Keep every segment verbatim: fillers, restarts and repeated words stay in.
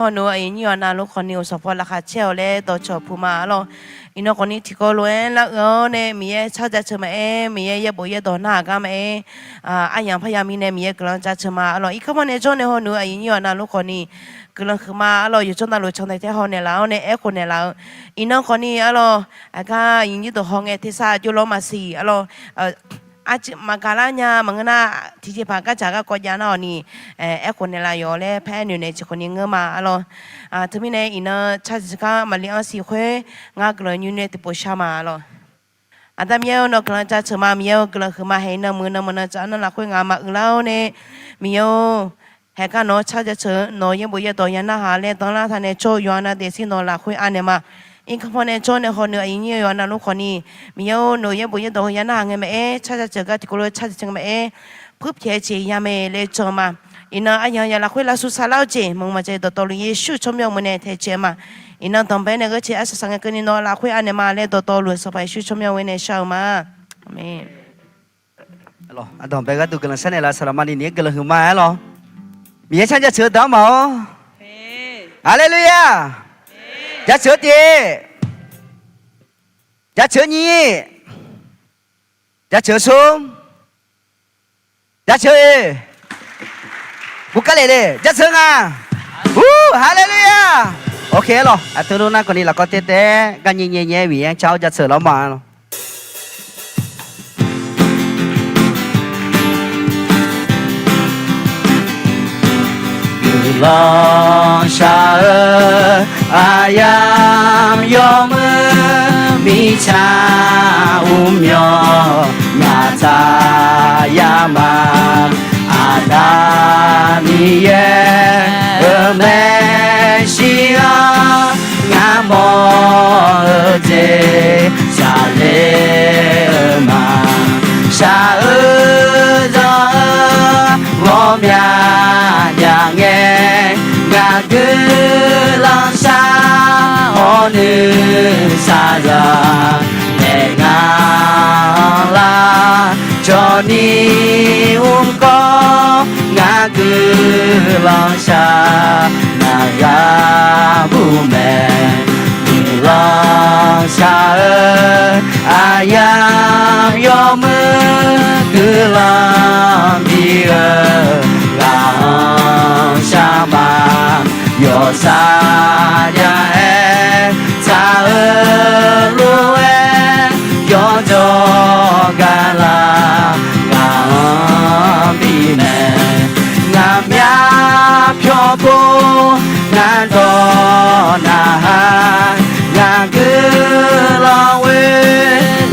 Hawr noeq aqyuif nyir yawqha navluf khawfni uqsanq paw laqkhaq caer-awq laer dawqcawq puq ma arlawr. Iqnan khawfni tiqkawv lof-aer lar-eu-awr nae Miqyaer tsar jaceuq maqaer, Miqyaer yaerbof yaerdawq narhaq gar maqaer, aryamq parya mirnae Miqyaer guiqlanq jaceuq ma arlawr. Irkanr pawnae jawr nae hawr noeq aqyuif nyir yawqha navluf khawfni guiqlanq huiqma arlawr. Yawqjawr navluf can tae tae haw naeqlaf-awr nae aerkhof naeqlaf-eu. Iqnan khawfni arlawr, aqgar aqyuif nyir dawq haw ngae tersar jov lawr maqsiq arlawr. Arcuiv maqgaq lar nya maqngeur nar, tiqjeqpaq gardzaq garkawv jav nar-awq ni, aerkhof naeqlaf yawq laer paraer noeq naeq jeq khawfni ngeur ma arlawr. Teumirnae iqnan tsar jaceuq gar maqli-anr siq khoer, ngar guiqlanq nymr nae tiqpov shar ma arlawr. Aqda Miqyaer-eu nawq guiqlanq jaceuq ma, Miqyaer-eu guiqlanq huiqma haeq nan muiq nan maqnan tsaf arnan lafkhoer ngaq maquiq lar-awr nae, Miqyaer-or, haeq gar nawq-anr tsar jaceuq-eu nawq yaerbof yaerdawq ya narhaq laer danlar taq nae jawr-eu yawqha nav daefzir nawq lafkhoer anaeq ma. Irkanr pawnae jawr nae hawr noeq aqyuif nyir yawqha navluf khawfni, Miqyaer-or, nawq yaerbof yaerdawq ya narhaq ngae maqaer, tsar jaceuq gar tiqkawv lof-aer tsar jaceuq ngae maqaer, puirpyaeq-eu jeq ya mae laer jan ma. Iqnan aryamq yaqlaf khoer lavsur savlar-eu jeq maqngeur ma jeq dawqtawvluf Yeqsur-euq tsawrmyanr-eu meuq nae taecaev ma. Iqnan danqbae nae gheurcae arsaq saq ngae keuvni nawq lafkhoer anaeq ma laer dawqtawvluf-euq Sanqpaq Yeqsur tsawrmyanr-eu meuq nae shar-eu ma. Aqmeq. Aqdawq bae gharduq guiqlanq sharnaeq laf saqlaqma ni ni-aer guiqlanq huiqma aer lawr. Miqyaer tsar jaceuq-eu deuq-anr maqawr. Haleluya! Jaceuq-eu tiq, jaceuq-eu nyiq, jaceuq-eu smr, jaceuq-eu, bu kar lef le, jaceuq-eu ngaq. Haleluya! Ok lawr, aqteu lor nar khawfni lafkawv taer taef-aer gar nyae nyae nyae-aer Miqyaer tsar-awr jaceuq lawr ma lawr. Guiqlanq shaq-eu aqyamq yawmuiq mirtsaq uqmyawq ngaq tsaq yama. Aqda Miqyaer-euq maeqshi-anr ngar mawr-eu jeq shaqler-eu ma. Shaq-eu zanq-eu ghawqmya jav ngae, ngaq guiqlanq shaq-awr nuisar zaq naeq ngar-anr lar. Jawrni mr kawv ngar guiqlanq shaq nar ya bur mae. Guiqlanq shaq-eu aqyamq yawmuiq guiqlanq bi-eu ghaq-anr shar ma. Yawsar jav-aer tsaq-eu lof-aer yawjawr gar lar ghaq-anr bi mae. Ngaqmya pyawr pov ngar dawq narhaq, ngaq guiqlanq ghoe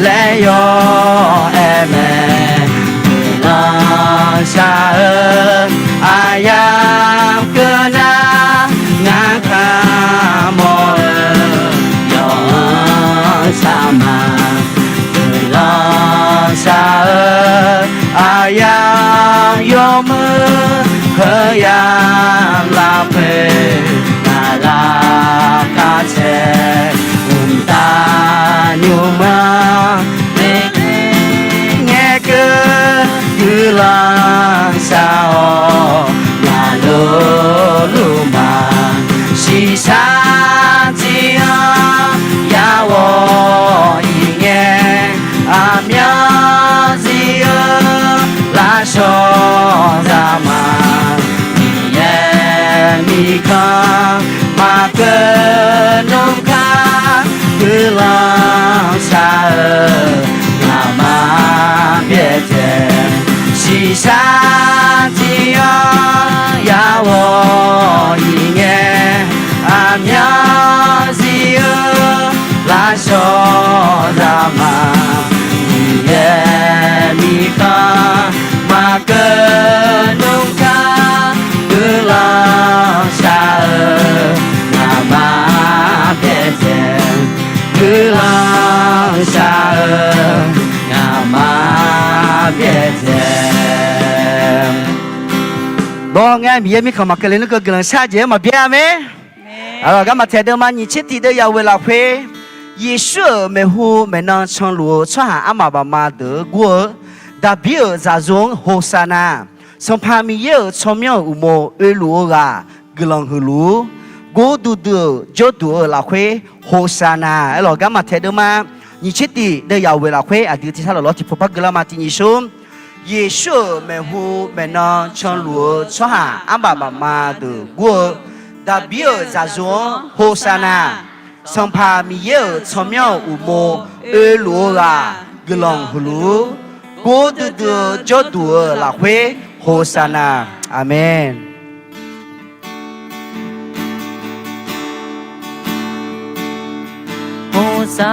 laer yawr-aer mae. Guiqlanq shaq-eu aqyamq keuv nar, ngar kar mawr-eu yawq-anr shar ma. Guiqlanq shaq-eu aqyamq yawmuiq heuyamq lafkhoer ngaq lar kar cae. Mqtav nymr-anr ngae keuv guiqlanq shaq-awr ngaq lor luf ma. Shiqshaq tiq-anr ya ghawq-iq ngae, aqmyanluf zir-eu lafshawr zaq ma. Miqyaer mirkhanq maqkeuv nmr kar guiqlanq shaq-eu ngaqma byaerdzae. Shiqshaq tiq-anr ya ghawq-iq ngae, aqmyanluf zir-eu lafshawr zaq ma. Miqyaer mirkhanq maqkeuv nmr kar guiqlanq shaq-eu ngaqma byaerdzae. Guiqlanq shaq-eu ngaqma byaerdzae. Bawr ngae Miqyaer mirkhanq maqkeuv le nmr keuv guiqlanq shaq jeq-aer maqbyaer-a mae. Aqlawq gar maqtaeq deuvma nyiq tser tiq deuv ya ghoe lafkhoer, Yeqsur-euq maeqhu maeqnan canluf-eu tsawrhaq armaf bafma deuq-anr gur-eu, Daqbir-euq zaqyo-anr Hoqsaqnaq, Sanqpaq Miqyaer-euq tsawrmyanr-euq uqmov oeluf-eu ghaq guiqlanq huiqluf-ur. Gordui dui-euq jawrduq-eu lafkhoer Hosanna aerlawq. Garma tae deuvma nyiq tser tiq deuv yaf-euq lafkhoer aqdui tiq sar lawq lawr tiqpov par gui lar ma. Tiq nyiq smr, Yeqsur-euq maeqhu maeqnan canluf-eu tsawrhaq armaf mafma deuq gur-eu, Daqbir-euq zaqyo-anr Hosanna. Sanqpaq Miqyaer-euq tsawrmyanr-euq uqmov oeluf-eu ghaq guiqlanq huiqluf-ur. Gordui dui-eu jawrduq-eu lafkhoer Hosanna. Aqmeq. Hosanna,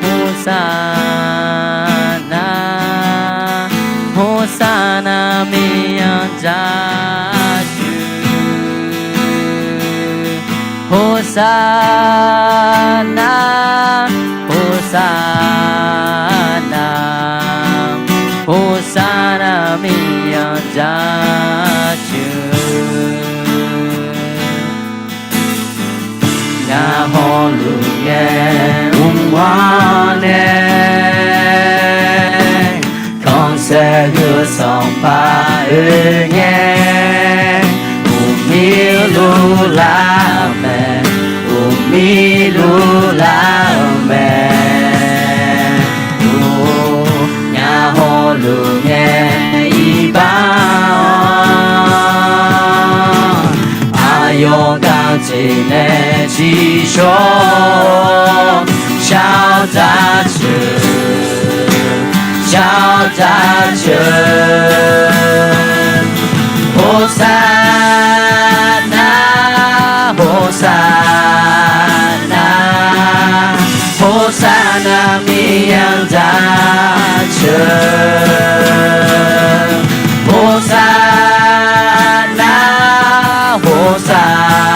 Hosanna, Hosanna, Miqyaer jaceuq. Hosanna, Hosanna, Hosanna, Miqyaer jaceuq. Ngaq hawluf ngae mr-awr nae, khanqsaer heu Sanqpaq oe ngae, uqmir luf lar-euq mae, uqmir luf lar-euq mae. Or, ngaq hawluf ngae iqbax-anr, aqyawf gaqjeq nae tsiqshawr-awr, shar-awr dzarceuq, shar-awr dzarceuq. Hosanna, Hosanna, Hosanna, Miqyaer jaceuq. Hosanna, Hosanna,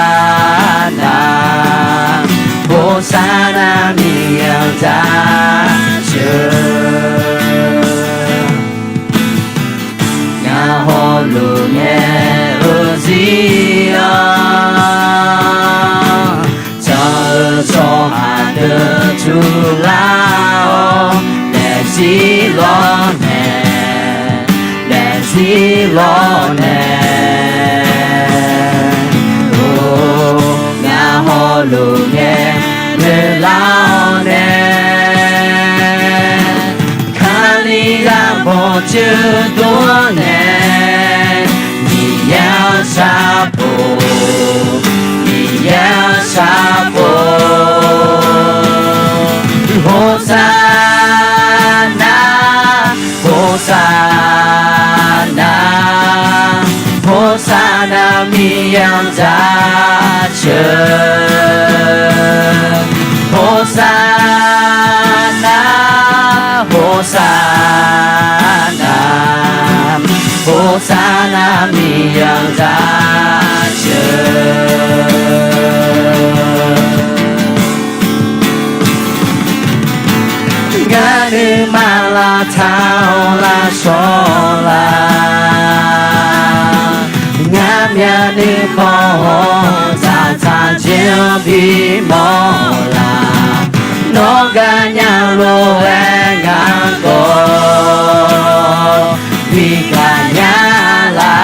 Hosanna, Miqyaer jaceuq. Ngaq hawluf ngae-eu zir-anr, can-eu tsawrhaq deuq tuvlar-awr, laeqzir lawrnaeq, laeqzir lawrnaeq. Or, ngaq hawluf ngae noeqlar-awr nae, Kali ghaq bawqtsuif dov-awr nae, Miqyaer-anr sharbof, Miqyaer-anr sharbof. Hosanna, Hosanna, Hosanna, Miqyaer jaceuq. Hosanna, Hosanna, Hosanna, Miqyaer jaceuq. Ngar nuima lavtaq-awr lavshawr la? Ngar myavnuiv kawv-awr dzaqdzaq jeq-anr bimawr la? Nawr gaqnya lof-aer ngar khawf bi gaqnya la?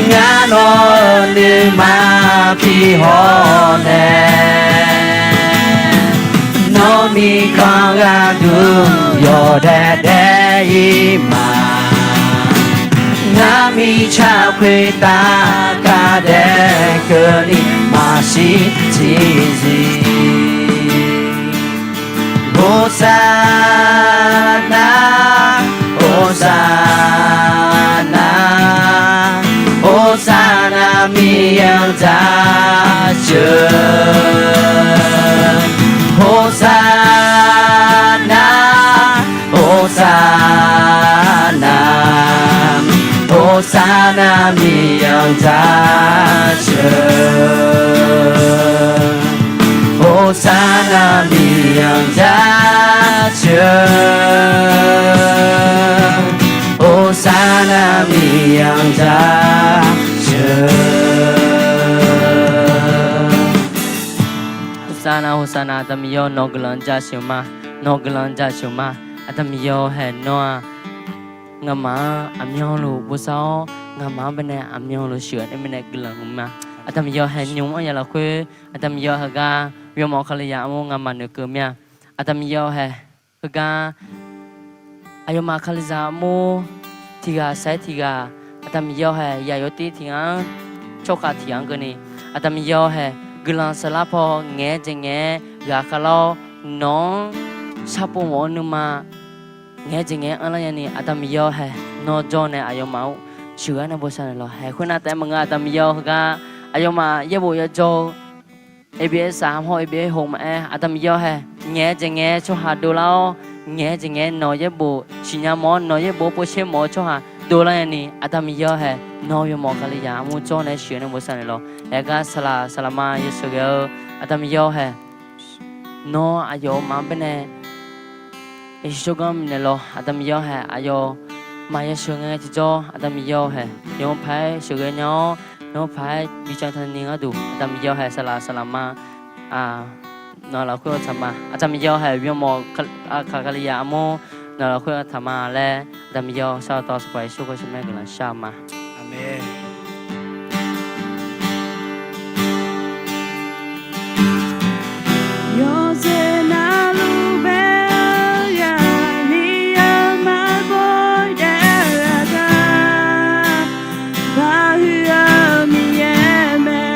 Ngar nawq-euq nuima bi haw nae, nawr mirkhanq gharduq yawdaef daef-ir ma. Ngar mirtsaq khoertav kar daef keuvni maqshir tiqzir. Hosanna, Hosanna, Hosanna, Miqyaer jaceuq. Hosanna, Hosanna, Hosanna, Miqyaer jaceuq. Hosanna, Miqyaer jaceuq. Hosanna, Miqyaer jaceuq. Hosanna, Hosanna, Aqda Miqyaer-awr, nawq guiqlanq jaceuq ma. Nawq guiqlanq jaceuq ma. Aqda Miqyaer-awr, haeq nawr-aq ngamaf-anr aqmyanluf bosav-awr, ngamaf-anr baenae aqmyanluf sheuqghae nae mirnae guiqlanq huiqma. Aqda Miqyaer-awr hae, nymq-anr ya lafkhoer Aqda Miqyaer-awr heugar yawmawf Kalizaq armur ngamaf noeqkeuv mir-a. Aqda Miqyaer-awr hae, heugar aqyawfmaf Kalizaq armur tiqghaq sair tiqghaq, Aqda Miqyaer-awr hae, yaq yawtir tiq ghaq-anr tsawrkhav tiq ghaq-anr keuvni, Aqda Miqyaer-awr hae, guiqlanq saflar paw ngaeq-aer dzaeq ngaeq-aer ghaqkhav lar-awr, nawq-anr sharpov mawf-eu nuima ngaeq-aer dzaeq ngaeq-aer anrlar nyani, Aqda Miqyaer-awr hae, nawr jawr nae aqyawfmaf-anr sheuqghae nae bosav naeqlaf hae. Khoernav taef-aer maqngeur, Aqda Miqyaer-awr heugar aqyawfmaf yaerbof yajawr-eu Eqbeqsaq hamhawr Eqbeqhov maqaer, Aqda Miqyaer-awr hae, ngaeq-aer dzaeq ngaeq-aer tsawrhaq dovlar-awr, ngaeq-aer dzaeq ngaeq-aer nawq yaerbof siqnya mawf-awr, nawq yaerbof-anr povtser mawf-eu tsawrhaq dovlar nyani, Aqda Miqyaer-awr hae, nawr yawmawf Kalizaq armur jawr nae sheuqghae nae bosav naeqlaf. Aergar saqlaq saqlaq ma yasheuq ghae-eu Aqda Miqyaer-awr hae, nawr aqyawfmaf-anr baenae yasiq tsawrganr bifnaeq lawq. Aqda Miqyaer-awr hae, aqyawfmaf yasheuq ngae ngae tiqjawr, Aqda Miqyaer-awr hae, yawqha paq-aer sheuqghae nya-awr, yawqha paq-aer bican taqni gharduq, Aqda Miqyaer-awr hae, saqlaq saqlaq ma nawq lafkhoer-awr taqma. Aqda Miqyaer-awr hae, yawmawf Kalizaq armur nawq lafkhoer-awr taqma laer, Aqda Miqyaer-awr sar-awr tawv Sanqpaq Yeqsur Kali tsawrmyanr guiqlanq shar-eu ma. Aqmeq. Yawqjeq navluf bae-eu ghaq Miqyaer-anr maqghoer daef-eu aqda, bahuiq-eu Miqyaer mae.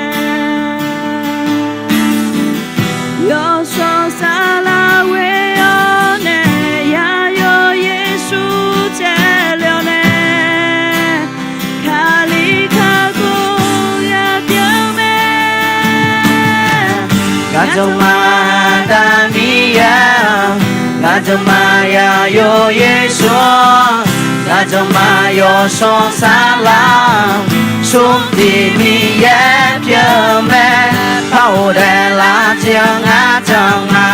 Yawshawr saflar ghoe-awr nae, yayawf Yeqsur caevle-awr nae, Kali kakhof ghaq pyeuf mae. Ngaq jawrma Aqda Miqyaer-aq, ngaq jawrma yayawf Yeqsur-aq, ngaq jawrma yawshawr saflar-aq, smrtiq Miqyaer pyeuf mae. Par-eu dae lavjeq-anr ngaq jawrma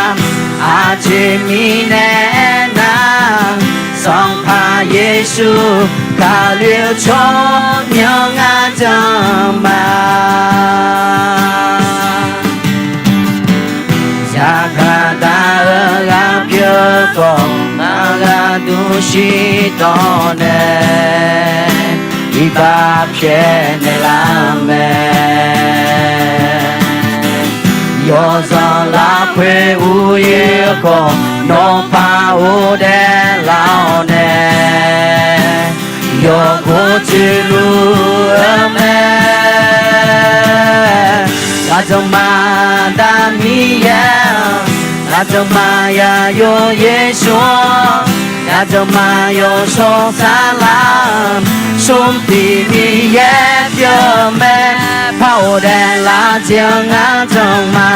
aqjeq mirnae aernar, Sanqpaq Yeqsur Kali-eu tsawrmyanr ngaq jawrma Zaqkaqda-eu ghaq pyeuf khawf, ngaq ghaq duq shiqdawq nae iqbax pyaeqnaeq lar mae. Yawzanq lafkhoer uryir khawf, nawqpaq ghofdaef laf-awr nae, yawqghaq tsoeqluf-eu mae. Ngaq jawrma Aqda Miqyaer-aq, ngaq jawrma yayawf Yeqsur-aq, ngaq jawrma yawshawr saflar-aq, smrtiq Miqyaer pyeuf mae. Par-eu dae lavjeq-anr ngaq jawrma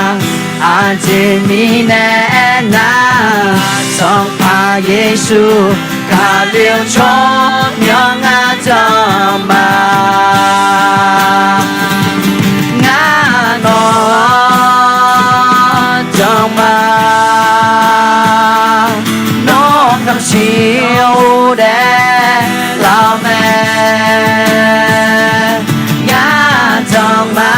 aqjeq mirnae aernar, Sanqpaq Yeqsur Kali-eu tsawrmyanr ngaq jawrma. Ngar nawq-anr jawrma, nawr kamqshir-eu daef laf-eu mae. Ngar jawrma,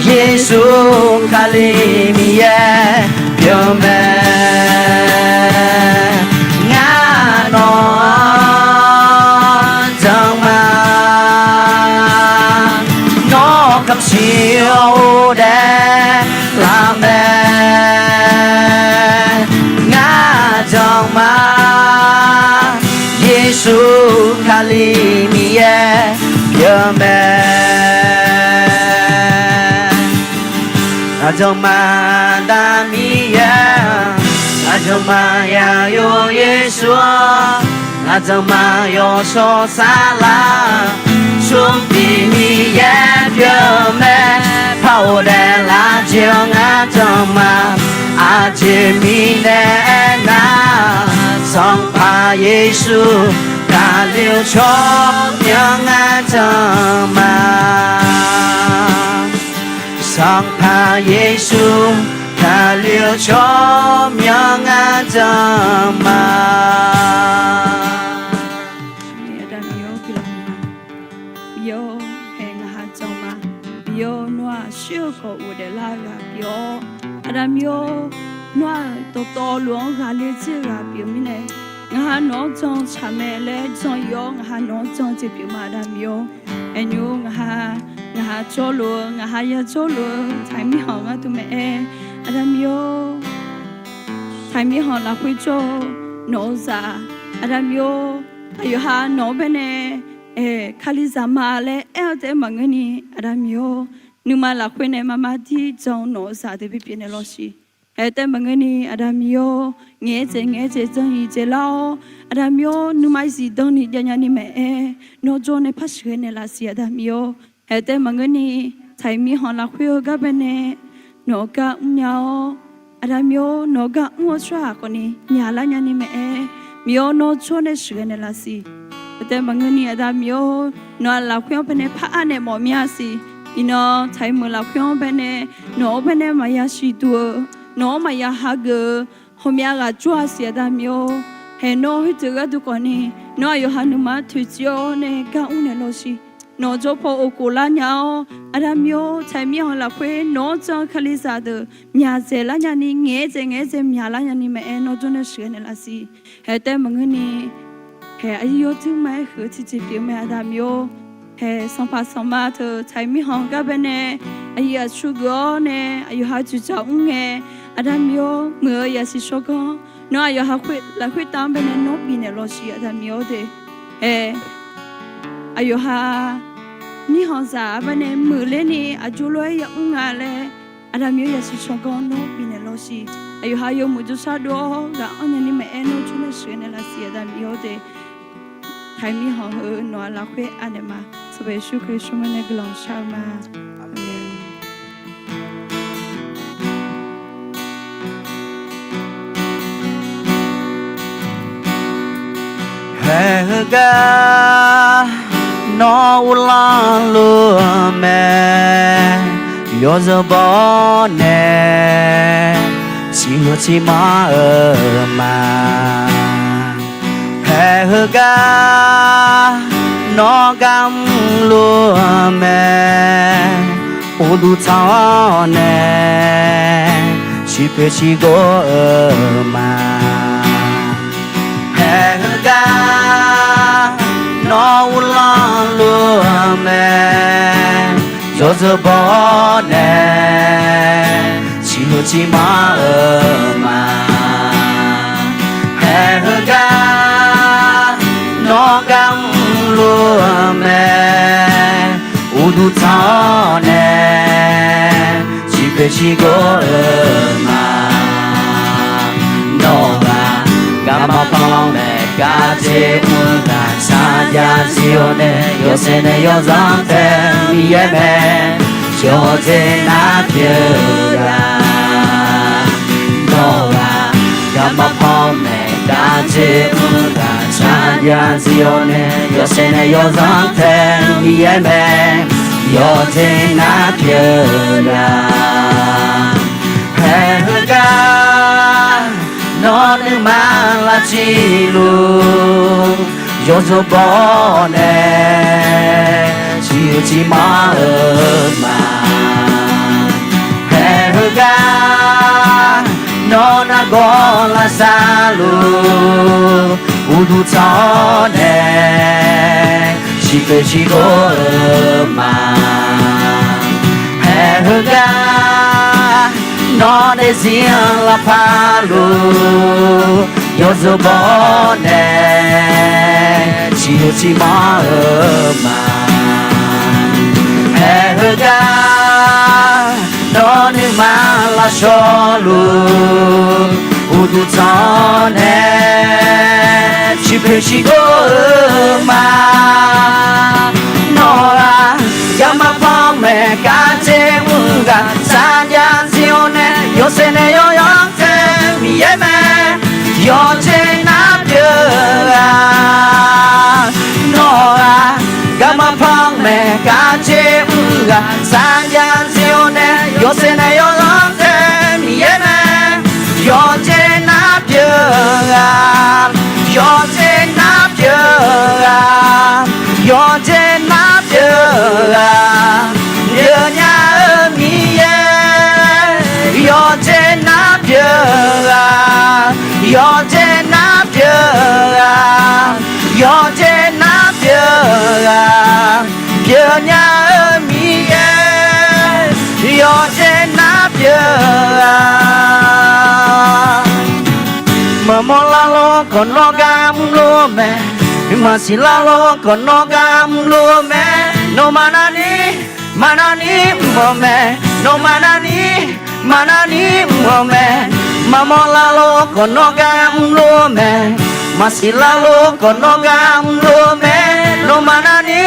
Yeqsur Kali Miqyaer pyeuf mae. Ngar nawq-anr jawrma, nawr kamqshir-eu daef laf mae. Ngar jawrma, Yeqsur Kali Miqyaer pyeuf mae. Ngaq jawrma Aqda Miqyaer-aq, ngaq jawrma yayawf Yeqsur-aq, ngaq jawrma yawshawr saflar-aq, smrtiq Miqyaer pyeuf mae. Par-eu dae lavjeq-anr ngaq jawrma, aqjeq mirnae aernar, Sanqpaq Yeqsur Kali-eu tsawrmyanr ngaq jawrma. Sanqpaq Yeqsur Kali-eu tsawrmyanr ngaq jawrma. Aqda Miqyaer-or, guiqlanq huiqma. Miqyaer-or, hae ngaq ha jawrma. Miqyaer-or, nawr-aq shir-eu khawf ghofdaef lar-eu ghaq pyeuf-awr, Aqda Miqyaer-or, nawr-aq dawqtawvluf-anr ghaqler jir-eu ghaq pyeuf mirnae, Ngaq ha nawq-anr jan-eu tsaq mae laer jan-ir-awr, ngaq ha nawq-anr jan-eu jeq pyeuf ma, Aqda Miqyaer-or. Aernar ngaq ha, ngaq ha jawrluf-eu, ngaq ha ya jawrluf-eu taqir mirkhanq gharduq mae-aer, Aqda Miqyaer-or, taqir mirkhanq lafkhoer jawr-eu nawq-eu zaq, Aqda Miqyaer-or, aqyawf ha nawq-anr baenae, aer, Kalizaq ma laer aer-eu taef-aer maqngeurni, Aqda Miqyaer-or, nuima lafkhoer nae mar mar dir jan-eu nawq-eu zaq deuq bipyeuf naeq lawr siq. Haeq taef-aer maqngeurni, Aqda Miqyaer-or, ngaeq-aer dzaeq ngaeq-aer dzaeq jan-iq dzaeq lar-awr, Aqda Miqyaer-or, nuima zifdan ni jav nyani mae-aer, nawr jawr nae par sheuqghae naeq laf siq, Aqda Miqyaer-or. Haeq taef-aer maqngeurni, taqir mirkhanq lafkhoer-eu gar baenae nawq-eu gar mrnya-awr, Aqda Miqyaer-or, nawq-eu gar mr-eu tsawrhaq khawfni myaqlar nyani mae-aer, Miqyaer-or, nawr jawr nae sheuqghae naeq laf siq. Haeq taef-aer maqngeurni, Aqda Miqyaer-or, nawq-eu lafkhoer-anr baenae par anaeq mawf mir-a siq. Iqnan taqir meuq lafkhoer-anr baenae nawq-anr baenae maqya siqduq-eu, nawq-anr maqya hageuf-eu, ghawqmya ghaq jawr-a siq, Aqda Miqyaer-or. Haeq nawr khoerdeuq gharduq khawfni, nawr aqyawf ha nuima toeqciv-awr nae gar mr naeq lawr siq. Nawq-eu jawr paw of khof lar nya-awr, Aqda Miqyaer-or, taqir mirkhanq lafkhoer nawq-anr jan-eu Kalizaq deuq myaq dzaeq lar nyani, ngaeq-aer dzaeq ngaeq-aer dzaeq myaqlar nyani mae-aer, nawr jawr nae sheuqghae naeq laf siq. Haeq taef-aer maqngeurni, haeq aqyuif yawduir ma-aer huiq-eu tiqjeq pyeuf mae, Aqda Miqyaer-or. Haeq sanqpaq sanqma teu taqir mirkhanq gar baenae aqyuif aqtsu geuf-awr nae aqyawf ha dzoeqdzaq mr ngae, Aqda Miqyaer-or, muiq-eu yasiq shawrganr nawr aqyawf ha lafkhoer taf-anr baenae nawr bifnaeq lawr siq, Aqda Miqyaer-or de. Haeq aqyawf ha mirkhanqzaq-anr baenae muiqler ni aqjox lof-aer yamr nga laer, Aqda Miqyaer-or, yasiq shawrganr nawr bifnaeq lawr siq. Aqyawf ha yawmuiq jawrshar dov-awr ghaq anr nyani mae-aer, nawr jawr nae sheuqghae naeq laf siq, Aqda Miqyaer-or de. Taqir mirkhanq heu nawq-eu lafkhoer anaeq ma. Sanqpaq Yeqsur Kali smr-anr nae guiqlanq shar-eu ma. Aqmeq. Haeq heugar nawr uvlanr luf-eu mae, yawzeu baw-awr nae siqhuiq ciqmanr-eu ma. Haeq heugar nawr gar mr luf-eu mae, uqduq tsanq-awr nae ciqpoeq ciqgor-eu ma. Haeq heugar nawr uvlanr luf-eu mae, yawzeu baw-awr nae siqhuiq ciqmanr-eu ma. Haeq heugar nawr gar mr luf-eu mae, uqduq tsanq-awr nae ciqpoeq ciqgor-eu ma. Nawq-aq garma panmaeq kardzer mr ghaq sarjax zir-awr nae, yawshaef nae yawzanr tae-eu Miqyaer mae, yawqjeq nar pyeuf-eu ghaq. Nawq-aq garma panmaeq kardzer mr ghaq sarjax zir-awr nae, yawshaef nae yawzanr tae-eu Miqyaer mae, yawqjeq nar pyeuf-eu ghaq. Haeq heugar nawr nuima lavciv luf, yawzeu baw-awr nae ciqhuiq ciqmanr-eu ma. Haeq heugar nawr nargawr lavsav luf, uqduq tsanq-awr nae ciqpoeq ciqgor-eu ma. Haeq heugar nawr daefzir-anr lavpar luf, yawzeu baw-awr nae ciqhuiq ciqmanr-eu ma. Haeq heugar nawr nuima lavshawr luf, uqduq tsanq-awr nae ciqpoeq ciqgor-eu ma. Nawq-aq garma panmaeq kardzer mr ghaq sarjax zir-awr nae, yawshaef nae yawzanr tae-eu Miqyaer mae, yawqjeq nar pyeuf-eu ghaq. Nawq-aq garma panmaeq kardzer mr ghaq sarjax zir-awr nae, yawshaef nae yawzanr tae-eu Miqyaer mae, yawqjeq nar pyeuf-eu ghaq. Yawqjeq nar pyeuf-eu ghaq. Yawqjeq nar pyeuf-eu ghaq. Pyeufnya-eu Miqyaer, yawqjeq nar pyeuf-eu ghaq. Yawqjeq nar pyeuf-a, yawqjeq nar pyeuf-a, pyeufnya-eu Miqyaer, yawqjeq nar pyeuf-a. Maqmawr lar lor khawf nawr gar mrluf-eu mae, maqsiq lar lor khawf nawr gar mrluf-eu mae, nawmaf narni, maqnarni mr-eu mae, nawmaf narni, maqnarni mr-eu mae, maqmawr lar lor khawf nawr gar mrluf-eu mae, maqsiq lar lor khawf nawr gar mrluf-eu mae, nawmaf narni,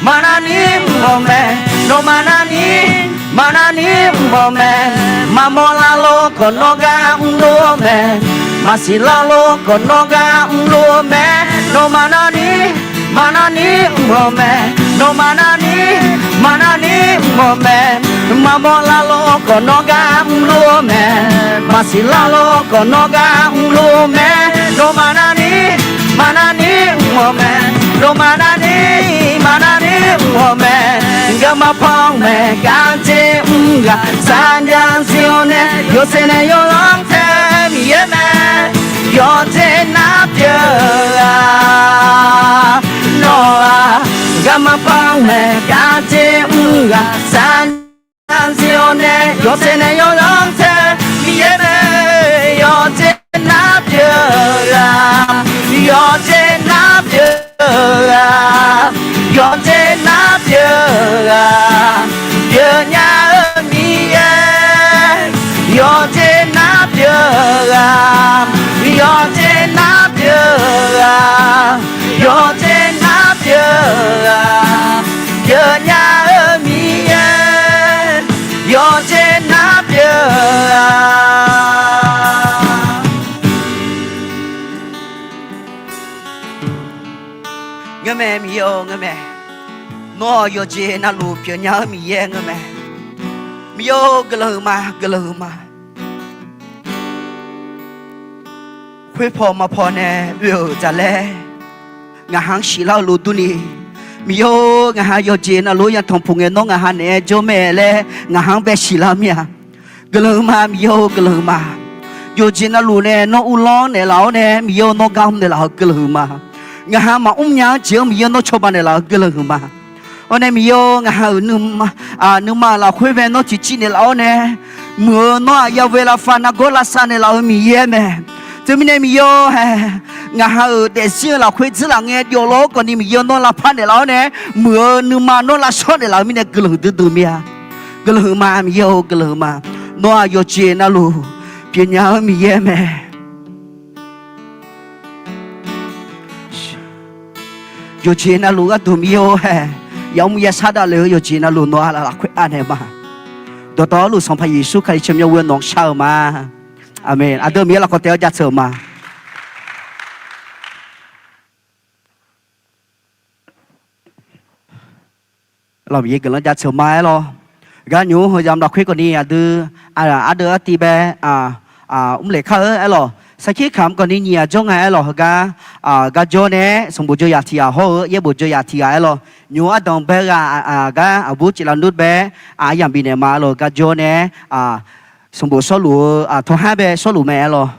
maqnarni mr-eu mae, nawmaf narni, maqnarni mr-eu mae, maqmawr lar lor khawf nawr gar mrluf-eu mae, maqsiq lar lor khawf nawr gar mrluf-eu mae, nawmaf narni, maqnarni mr-eu mae, nawmaf narni, maqnarni mr-eu mae, maqmawr lar lor khawf nawr gar mrluf-eu mae, maqsiq lar lor khawf nawr gar mrluf-eu mae, nawmaf narni, maqnarni mr-eu mae, nawmaf narni, maqnarni mr-eu mae, garma panmaeq gar jeq mr ghaq sarjax zir-awr nae, yawshaef nae yawlanr tae Miqyaer mae, yawqjeq nar pyeuf-a. Nawr-aq, garma panmaeq gar jeq mr ghaq sarjax zir-awr nae, yawshaef nae yawlanr tae Miqyaer mae, yawqjeq nar pyeuf-a, yawqjeq nar pyeuf-a, yawqjeq nar pyeuf-a, pyeufnya-eu Miqyaer, yawqjeq nar pyeuf-a, yawqjeq nar pyeuf-a, yawqjeq nar pyeuf-a, pyeufnya-eu Miqyaer, yawqjeq nar pyeuf-a. Ngeurmae Miqyaer-or, ngeurmae. Nawr-aq yawqjeq navluf pyeufnya-eu Miqyaer ngeurmae. Miqyaer-or, guiqlanq huiqma, guiqlanq huiqma. Khoerpaw maqpaw nae oe-euq dzaqlaer, ngaq ha-anr siqlar-eu lof durni, Miqyaer-or, ngaq ha yawqjeq navluf-anr yatanq puq ngae nawr ngaq ha naeq-aer jawr mae laer ngaq ha-anr bae siqlar-eu mir-a. Guiqlanq huiqma Miqyaer-or, guiqlanq huiqma. Yawqjeq navluf nae nawr uvlanr naeqlaf-awr nae, Miqyaer-or, nawr gar mr naeqlaf-eu guiqlanq huiqma. Ngaq ha maqmr nya-anr jeq-anr Miqyaer nawr cawba naeqlaf-eu guiqlanq huiqma. Awr nae Miqyaer-or, ngaq ha-euq nuima lafkhoer bae nawr ciqciv naeqlaf-awr nae, muiq-eu nawr-aq yaghoe lavfav nargawr lavsav naeqlaf-eu Miqyaer mae. Teumirnae Miqyaer-or hae, ngaq ha-euq daefzir-eu lafkhoer dzeurlaf ngae jawvlawr-awr khawfni Miqyaer-or nawr lavpar naeqlaf-awr nae, muiq-eu nuima nawr lavshawr naeqlaf-eu mirnae guiqlanq huiqdui dui mir-a. Guiqlanq huiqma Miqyaer-or, guiqlanq huiqma. Nawr-aq yawqjeq navluf pyeufnya-eu Miqyaer mae. Yawqjeq navluf gharduq Miqyaer-or hae, yamr yashar davlef-eu yawqjeq navluf nawq-aq lafkhoer anaeq ma. Dawqtawvluf Sanqpaq Yeqsur Kali tsawrmyanr ghoe-awr nawq-anr shar-eu ma. Aqmeq. Aqdui Miqyaer lafkawq taef-awr jaceuq-euq ma. Lawq, Miqyaer guiqlanq jaceuq ma aerlawq. Gar nymq-mr heu yamq lafkhoer khawfni aqdui ardeuv artiv bae mrlef kar-eu aerlawq. Sarkir kamq khawfni nyiq ghaq jawr nga aerlawq. Heugar gar jawr nae sanqbof jawr yaq tiq ghaq hawr-eu yaerbof jawr yaq tiq ghaq aerlawq. Nymq-mr ardanq bae ghaq gar aqbur ciflav nmr bae aryamq bifnaeq ma aerlawq. Gar jawr nae sanqbof shawrluf-eu tawqhaer bae shawrluf mae aerlawq.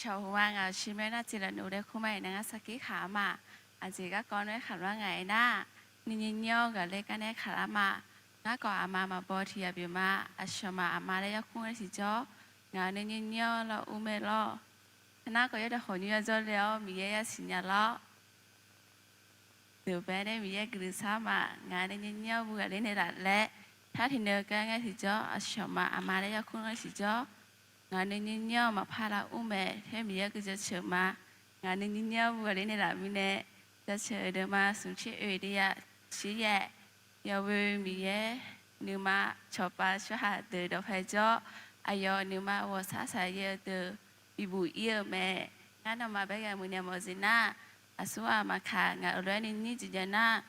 Shawq-eu ma, ngaq-euq shirmaer nar tiq laf nuf laer kur ma iqnan ngar sarkir khaq-a ma. Aqjeq garkawv nae khaqlar ngaq-aer nar, nuinyir nyir-awr ghaqler gar nae khaqlar ma. Ngar khawf aqma maqbaw tiq yaq pyeuf ma. Aqcawq ma aqma laer yarkmr nae tiqjawr, ngaq-euq nuinyir nyir-awr lar ur mae lawr. Nar khawf yawdaq khawf nymr yawjawr le-awr Miqyaer yasiq nya lawr. Deuq bae nae Miqyaer guiqlanq sar ma. Ngaq-euq nuinyir nyir-awr bu ghaqler naeqlaf laer, par tiq neu gar ngae tiqjawr, aqcawq ma aqma laer yarkmr nae tiqjawr, ngaq-euq nuinyir nyir-awr maqpar lar ur mae. Taer Miqyaer guiqlanq jaceuq ma. Ngaq-euq nuinyir nyir-awr bu ghaqler naeqlaf mirnae, jaceuq-eu deuq ma smq tser oe de ya shir yaef. Yawqghoe Miqyaer nuima cawqpav tsawrhaq deuq dawqpae jawr, aqyawf nuima ghawqshaq shaqyaer-eu deuq bibuq ir-eu mae. Ngar nawmaf baer ghae muiqnaeq mawf jeq nar, aqsur ghaq maqkaq ngaq-euq lof-aer nuinyir jeq jav nar,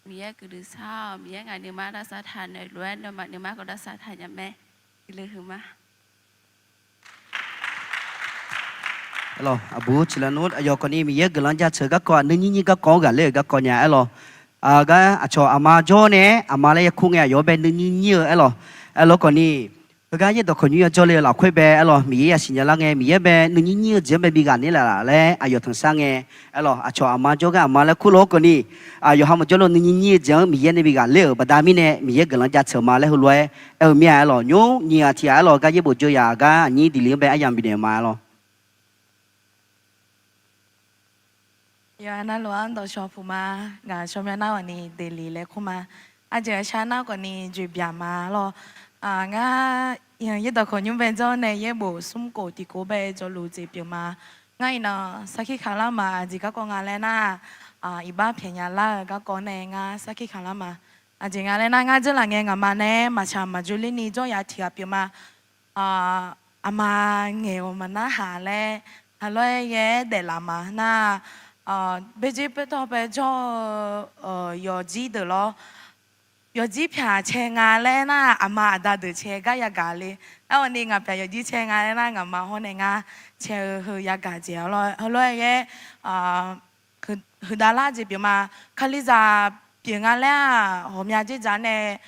Miqyaer guiqlanq sar-awq. Miqyaer ngaq nuima lavsav taq naeq lof-aer nawmaf nuima khawf lavsav taq nya mae. Guiqlanq huiqma. Aqbur ciqlanr nmr aqyawf khawfni Miqyaer guiqlanq jaceuq garkawv-aq nuinyir nyir garkawv-anr ghaqler-euq garkawv nya aerlawq. Gar aqcawq aqma jawr nae aqma laer yarkmr ngae aqyawf-anr bae nuinyir nyir-eu aerlawq. Aerlawq khawfni Heugar yaerdawq khawqnymr yajawr le-eu lafkhoer bae aerlawq, Miqyaer yasiq nya lar ngae, Miqyaer bae nuinyir nyir-eu jeq-anr bae bi ghaqner laf laf laer aqyawf tanqshar ngae, aerlawq, aqcawq aqma jawrgar aqma laer kurlof-aer keuvni, aq, yawqha maqjawrlo nuinyir nyir-eu jeq-anr Miqyaer nae bi ghaqler-euq baqda mirnae, Miqyaer guiqlanq jaceuq ma laer heulof-aer aer-eu mir-a aerlawq. Nymr nyiq ghaq tiq ghaq aerlawq, gar yaerbof jawr yaq gar aqnyir diqliq-anr bae aryamq bifnaeq ma aerlawq. Yawqha navluf-anr dawqshawq puq ma. Ngaq shawr myav nar-awq ni Deli laer kur ma. Aqjeq aqshar nar khawf ni joeqbyaq ma lawr. Ngar yaerdawq khawqnymr bae jawr nae yaerbof smrkhof tiqkhof bae jawrluf jeq pyeuf ma. Ngar iqnan sarkir kaq lar ma. Aqjeq garkawv nga laer nar, iqbax pyaeqnya lar-eu garkawv nae ngar sarkir kaq lar ma. Aqjeq nga laer nar, ngar dzeurlaf ngae ngaqma nae maqtsaq maqjoe lerni jawr yaf tiq ghaq pyeuf ma. Aqma ngaeq-awq maqnarhaq laer haqlof-aer yaer daeflaf ma nar, baerjer baertawv bae jawr-eu yawqjir deuq lawr, yawqjir pyaq cae nga laer nar, aqma aqda deuq cae gar yagaq le. Aerkhawf ni ngaq pyaq yawqjir cae nga laer nar, ngaqma hawr nae ngar cae-eu heu yagaq jeq-a lawr. Heulof-aer yaer huiqdav lar jeq pyeuf ma. Kalizaq pyeuf nga laer-aq, ghawqmya dzerdzaq nae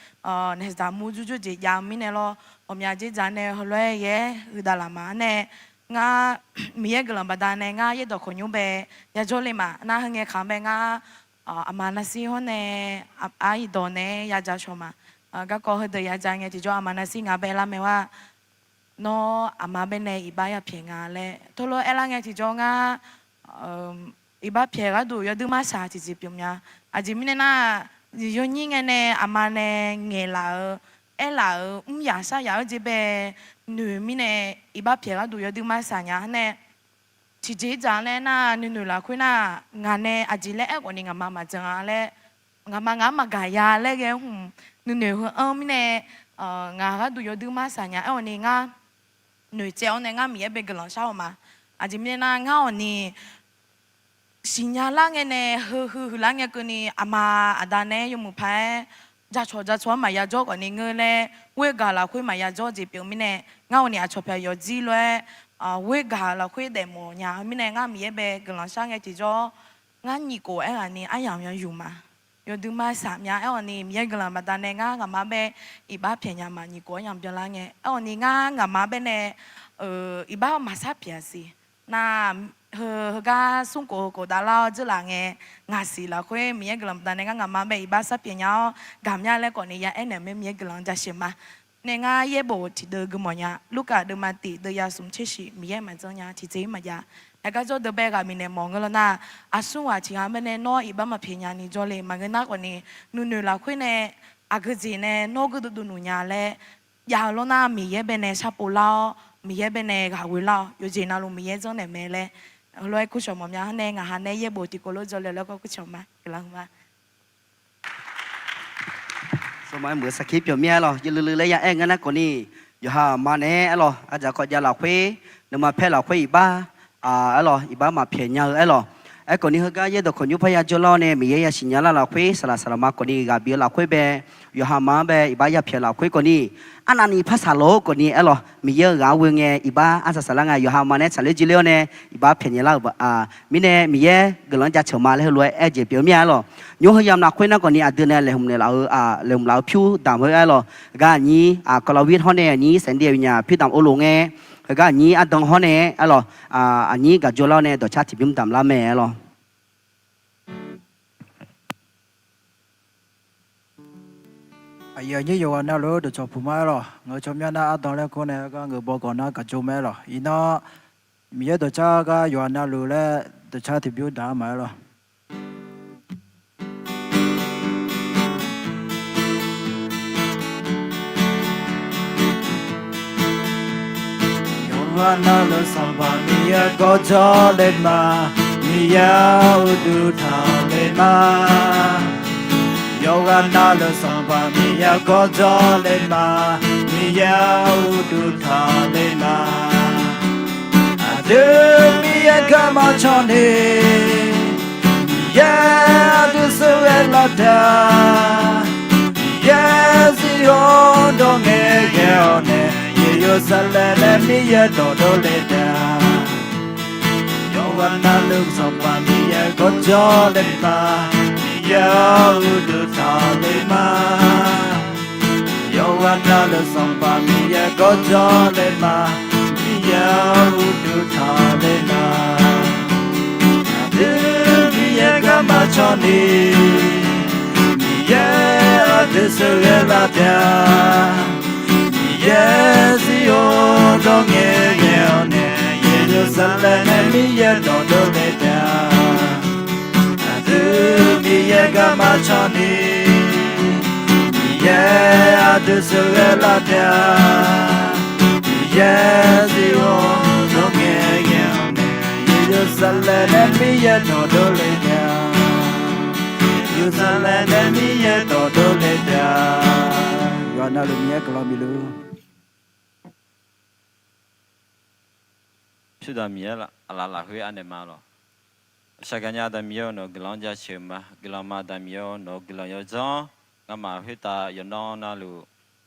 naeqzaq mur jurjur jeq jav-eu mirnae lawr, ghawqmya dzerdzaq nae heulof-aer yaer huiqdav laf ma nae, ngar Miqyaer guiqlanq baqdanae ngar yaerdawq khawqnymr bae yajawr le ma. Nar heu ngae kaq-anr bae ngar aqma narshir hawr nae, aq, aqyuif dawq nae-aer yajaq shawq ma. Garkawv heudeuq yajaq ngae tiqjawr aqma narshir ngaq bae lar mae-a. Nawr aqma bae nae iqbax yapyaeq nga laer teulof aerlar ngae tiqjawr ngar iqbax pyaeq gharduq yawdui marsaq tiqjeq pyeuf mya. Aqjeq mirnae nar, yawnyir ngae nae aqma nae ngaeqlaf-eu, aerlaf-euq mr yaq shar yaq-eu jeq bae noeq mirnae, iqbax pyaeq gharduq yawdui marsaq nya nae, tiqjeq dzaq-anr laer nar, nuinoeq lafkhoer nar, ngaq nae aqjeq laer aerkhawf ni ngaqma maqjan-a laer, ngaqma ngaq-anr maqgaq ya laer ghae-aer hmq nuinoeq heu-anr mirnae, ngaq gharduq yawdui marsaq nya. Aerkhawf ni ngar noeqtsaev-awr nae ngar Miqyaer bae guiqlanq shar-awq ma. Aqjeq mirnae nar, ngar-awq ni siqnya lar ngae nae heu huiq huiq lar ngae keuvni aqma aqda nae yawmuiq paq-aer jacawq jacawq-anr maqya jawr khawf ni ngeur laer, ghoergaq lafkhoer maqya jawr jeq pyeuf mirnae, ngar-awq ni aqcawq pyaq yawqjir lof-aer ghoergaq lafkhoer daefmawf nya mirnae, ngar Miqyaer bae guiqlanq shar ngae tiqjawr, ngar nyiq khof aerghaq ni aryamq ya yuf ma. Yawdui marsaq mya. Aerkhawf ni Miqyaer guiqlanq baqdanae ngar ngaqma bae iqbax pyaeq nya ma. Nyiq khof aryamq byanlar ngae, aerkhawf ni ngar ngaqma bae nae iqbax maqsar pyaeq-a siq. Nar, heu heugar smrkhof khof davlar-awr dzeurlaf ngae, ngaq siq lafkhoer Miqyaer guiqlanq baqdanae ngar ngaqma bae iqbax sar pyaeq nya-awr gaqmya laer khawf ni ya aernaeq mae. Miqyaer guiqlanq jasheuq ma. Nae ngar yaerbof tiqdeuv gui mawf nya. Lurkaf deuvma tiq deuv ya smq tser shiq, Miqyaer maqjanr nya tiqjeq-ir maqjav. Aqgar jawr deuq bae ghaq bifnaeq mawf ngeur lawr nar, aqsur ghaq tiq ghaq bae nae nawr iqbax maqpyaeq nya ni jawr le. Maqngeur nar khawf ni, nuinoeq lafkhoer nae aqgeu jeq nae nawr geu dovdov nuq nya laer jav-eu lawr nar, Miqyaer bae nae sharpov lar-awr, Miqyaer bae nae ghaq ghoe lar-awr, yawqjeq navluf Miqyaer janrnaeq mae laer heulof-aer kurcawq mawf mya. Hawr nae ngaq ha nae yaerbof tiqkov lof jawr le laer gar kurcawq ma. Guiqlanq ma. Sawrma-aer muiq-eu sarkir pyeuf mir-aer lawq, yawluiv luiv laer ya aer ngeur nar khawf ni, yawqha aqma nae aer lawq, aqdzaq kawv jav lafkhoer, nuima paer lafkhoer iqbax, aer lawq, iqbax maqpyaeq nya-eu aer lawq. Aerkhawf ni heugar yaerdawq khawqnymr parya jawrlar-awr nae Miqyaer yasiq nya lar lafkhoer saqlaq saqlaq ma khawf ni ghaq bif-eu lafkhoer bae, yawqha aqma-anr bae iqbax yapyaeq lafkhoer khawf ni, arnavni par saqlaq-awr khawf ni aer lawq, Miqyaer-euq ghaq-anr ghoe ngae iqbax arsaq saqlar nga. Yawqha aqma nae tsaqler jir ler-awr nae iqbax pyaeq nya lar-euq mirnae Miqyaer guiqlanq jaceuq ma laer heulof-aer aer jeq pyeuf mir-aer lawq. Nymr heu yamq lafkhoer nar khawf ni aqdui nae laeqhmq naeqlaf-eu, laeqhmq laf-eu pyur damq heu aer lawq. Heugar aqnyir kawvlawvir hawr nae aqnyir saeqdev nya pyur damq or lof ngae, heugar aqnyir ardan hawr nae aer lawq, aqnyir gaq jawr lar-awr nae dawqcar tiqbymr damq lar mae aer lawq. Aqyuif aqnyir yawqghaq navluf-eu dawqcawq puq ma aer lawq. Ngaq-eu tsawrmyanr nar ardan laer kur nae gar ngaq-euq bawgawq nar gaq jawr mae aer lawq. Iqnan Miqyaer dawqcar gar yawqghaq navluf laer dawqcar tiqbymr damq-ar ma aer lawq. Yawqghaq navluf Sanqpaq Miqyaer gawrjawr le ma, Miqyaer uqduq taqle ma. Yawqghaq navluf Sanqpaq Miqyaer gawrjawr le ma, Miqyaer uqduq taqle ma. Aqdui Miqyaer garma cawni, Miqyaer aqdui sheuqghae lavtaq, Miqyaer zir-awr dawq ngae ghae-awr nae, Yeqlursaqlaeq nae Miqyaer dawqdov le taq. Yawqghaq navluf Sanqpaq Miqyaer gawrjawr le ma, Miqyaer uqduq taqle ma. Aqghaq navluf Sanqpaq Miqyaer gawrjawr le ma, Miqyaer-awr uqduq tanqle ma. Aqdui Miqyaer garma cawni, Miqyaer aqdui sheuqghae lar taef-a. Miqyaer Zion dawr ngaeqghae-awr nae, Yeqlursaqlaeq nae Miqyaer dawqdov le taef-a. Aqdui Miqyaer garma cawni, Miqyaer aqdui sheuqghae lar taef-a. Miqyaer Zion dawr ngaeqghae-awr nae, Yeqlursaqlaeq nae Miqyaer dawqdov le taef-a. Yeqlursaqlaeq nae Miqyaer dawqdov le taef-a. Yawqha navluf Miqyaer guiqlanq bifluf. Pyurdaq Miqyaer aqlaf lafkhoer anaeq ma lawq. Shaqgaq nya Aqda Miqyaer-awr, nawq-eu guiqlanq-anr jaceuq ma. Guiqlanq ma Aqda Miqyaer-awr, nawq-eu guiqlanq yawdzanr ngamaf khoertav yawqnan navluf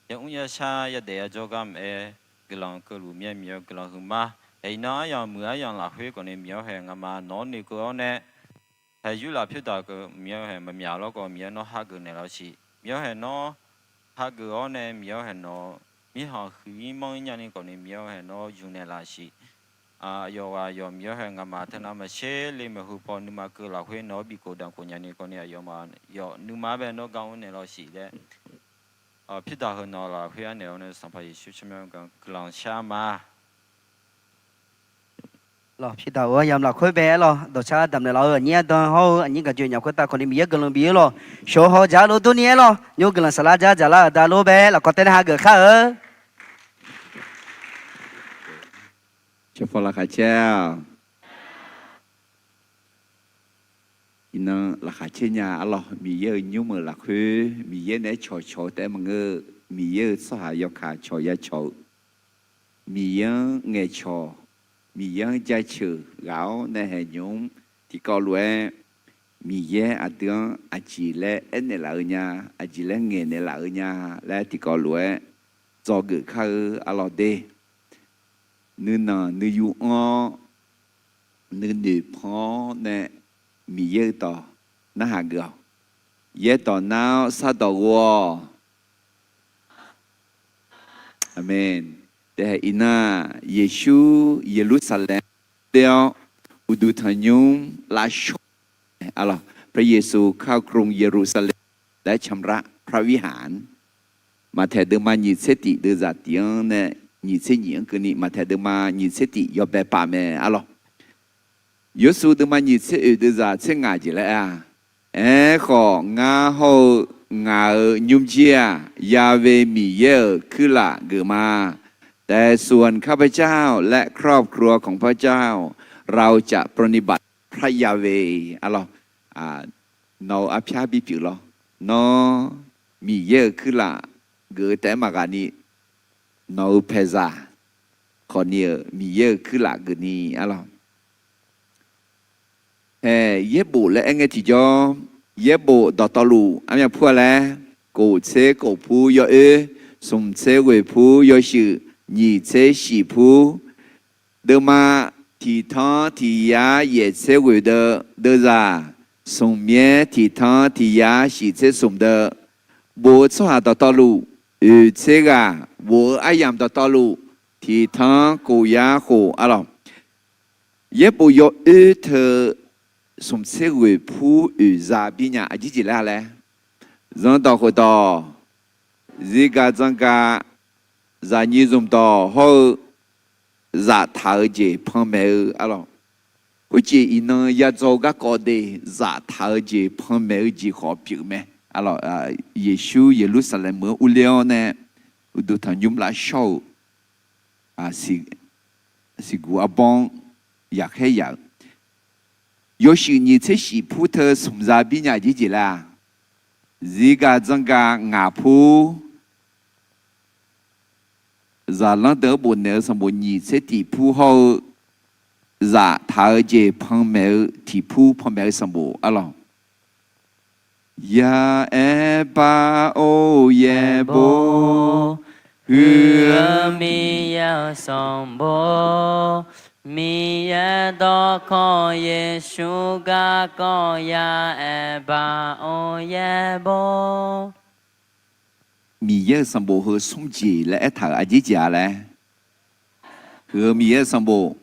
yamr yashar yadaef yajawr gar maqaer, guiqlanq keuvluf Miqyaer, Miqyaer-awr guiqlanq huiqma. Haeq iqnan aryamq muiq aryamq lafkhoer khawfni Miqyaer-awr haeq ngamaf nawq-anr noeqkeuv-awr nae, haeq yur laf pyur daq keuv Miqyaer-awr haeq maqmyaq lawrkhawf Miqyaer nawr hageuf naeqlaf-eu siq. Miqyaer-awr haeq nawr hageuf-awr nae Miqyaer-awr haeq nawq mirkhanq huiq-ir manr-ir nyani khawfni Miqyaer-awr haeq nawr yuf naeqlaf siq. Aqyawf ghaq yawf Miqyaer-awr haeq ngamaf teunav maqtser le maeqhu paw nuima keuv lafkhoer nawq-anr bikhof damq khof nyani khawfni aqyawfmaf yawf nuima-anr bae nawr gar mr naeqlaf-eu siq laer, pyur daq heu nawq lafkhoer anaeq-awr nae Sanqpaq Yeqsur tsawrmyanr guiqlanq shar ma. Lawq, pyur daq-eu aryamq lafkhoer bae-aer lawq, dawqcar damq naeqlaf-eu aqnyir ardan hawr-eu aqnyir gaqjoeq nyaf khoertav khawfni Miqyaer guiqlanq bif-eu lawq. Shawq haw jaq-ar lof durni-aer lawq, nymr guiqlanq saflar jar jaqlar-euq da lof bae lafkawv tae nae hageuf kar-eu. Cawqpaw laqkhaq caer-a. Iqnan laqkhaq caer nya-a lawq. Miqyaer-euq nymr-euq lafkhoer Miqyaer naeq-aer cawqcawq-eu taef-aer maqngeur. Miqyaer-euq tsawrhaq yawkaq cawq ya cawq-eu, Miqyaer-anr ngaeqcawq, Miqyaer-anr jaceuq ghaq-awr nae haeq nymq-mr tiqkawv lof-aer, Miqyaer aqdui-anr aqjeq laer aernaeq laf-eu nya, aqjeq laer ngaeqnaeq laf-eu nya laer tiqkawv lof-aer dzawgeuf kar-eu arlawq de. Nuinanq nuiyu anr-awr, nuinoeq pan-awr nae Miqyaer-euq dawq narhaq geuf-awq. Yaerdawq nar-awr sardawq ghov-awq. Aqmeq. Taef-aer iqnan, Yeqsur Yeqlursaqlaeq ler-awr, uqduq tanqnymr lavshawr-eu, พระเยซูเข้ากรุงเยรูซาเล็ม และชำระพระวิหาร Maqtaeq deuvma nyiq tser tiq deuvzaq tiq-anr nae nyiq tser nyiq-anr keuvni, Maqtaeq deuvma nyiq tser tiq yawbae paf mae arlawq. Yawshuif deuvma nyiq tser oeq deuvzaq tser ngaq jeq laer-a. Aerkhawf, ngar hawr-eu ngaq-euq nymrjir-aq, Ya've Miqyaer-euq kuirlaf geuf ma. แต่ส่วนข้าพเจ้าและครอบครัวของข้าพเจ้า เราจะปรนนิบัติพระยาเวห์ arlawq. Nawq-euq arpyar bipyeuf lawr. Nawr Miqyaer-euq kuirlaf geuf-eu taef-aer maqghaq ni, nawq-euq paeqzaq khawfni-euq Miqyaer-euq kuirlaf geufni arlawq. Haeq yaerbof laer aer ngae tiqjawr, yaerbof dawqtawvluf armyav pur-a laer, kof tser kof pur yawoer, smq tser ghoeq pur yawshuif, nyiq tser shif pur, deuvma tiq tanr tiq yar yaef tser ghoeq deuv deuvzaq, smq myaer tiq tanr tiq yar shif tser smq deuv, bof-eu tsawrhaq dawqtawvluf, oeq tser ghaq, bof-eu aryamq dawqtawvluf, tiq tanr kof yar khof arlawq. Yaerbof yawoer teu smq tser ghoeq pur oeq za bir nya aqjeq jeq laer-a laer, zanrdawq khofdawq, zirgaq dzanrgaq, zaqnyiq zmqdawq hawr-eu zaftaq-eu jeq panmaeq-eu arlawq. Khoerjeq iqnan yadzaw-eu garkawv de, zaftaq-eu jeq panmaeq-eu jeq khawf pyeuf mae. Yeqsur Yeqlursaqlaeq meuq-anr urler-awr nae uqduq tanqnymr lavshawr-euq siqguq arbawr-anr yaqkhaer yaq-euq. Yawshuif nyiq tser shif pur teu smq za bir nya jeq jeq laer-a, zirgaq dzanrgaq ngaq pur, zaqlanr deuq-anr bofnaeq-eu sanqbof nyiq tser tiq pur hawr-eu zaftaq-eu jeq panmaeq-eu tiq pur panmaeq-eu sanqbof arlawq. Yaaer bar or yaerbof, huiq-eu Miqyaer-euq sanqbof, Miqyaer dawrkawq Yeqsur garkawv yaaer bar or yaerbof. Miqyaer-euq sanqbof heu smr jeq laer aertaq-euq aqjeq jeq-a laer. Huiq-eu Miqyaer-euq sanqbof,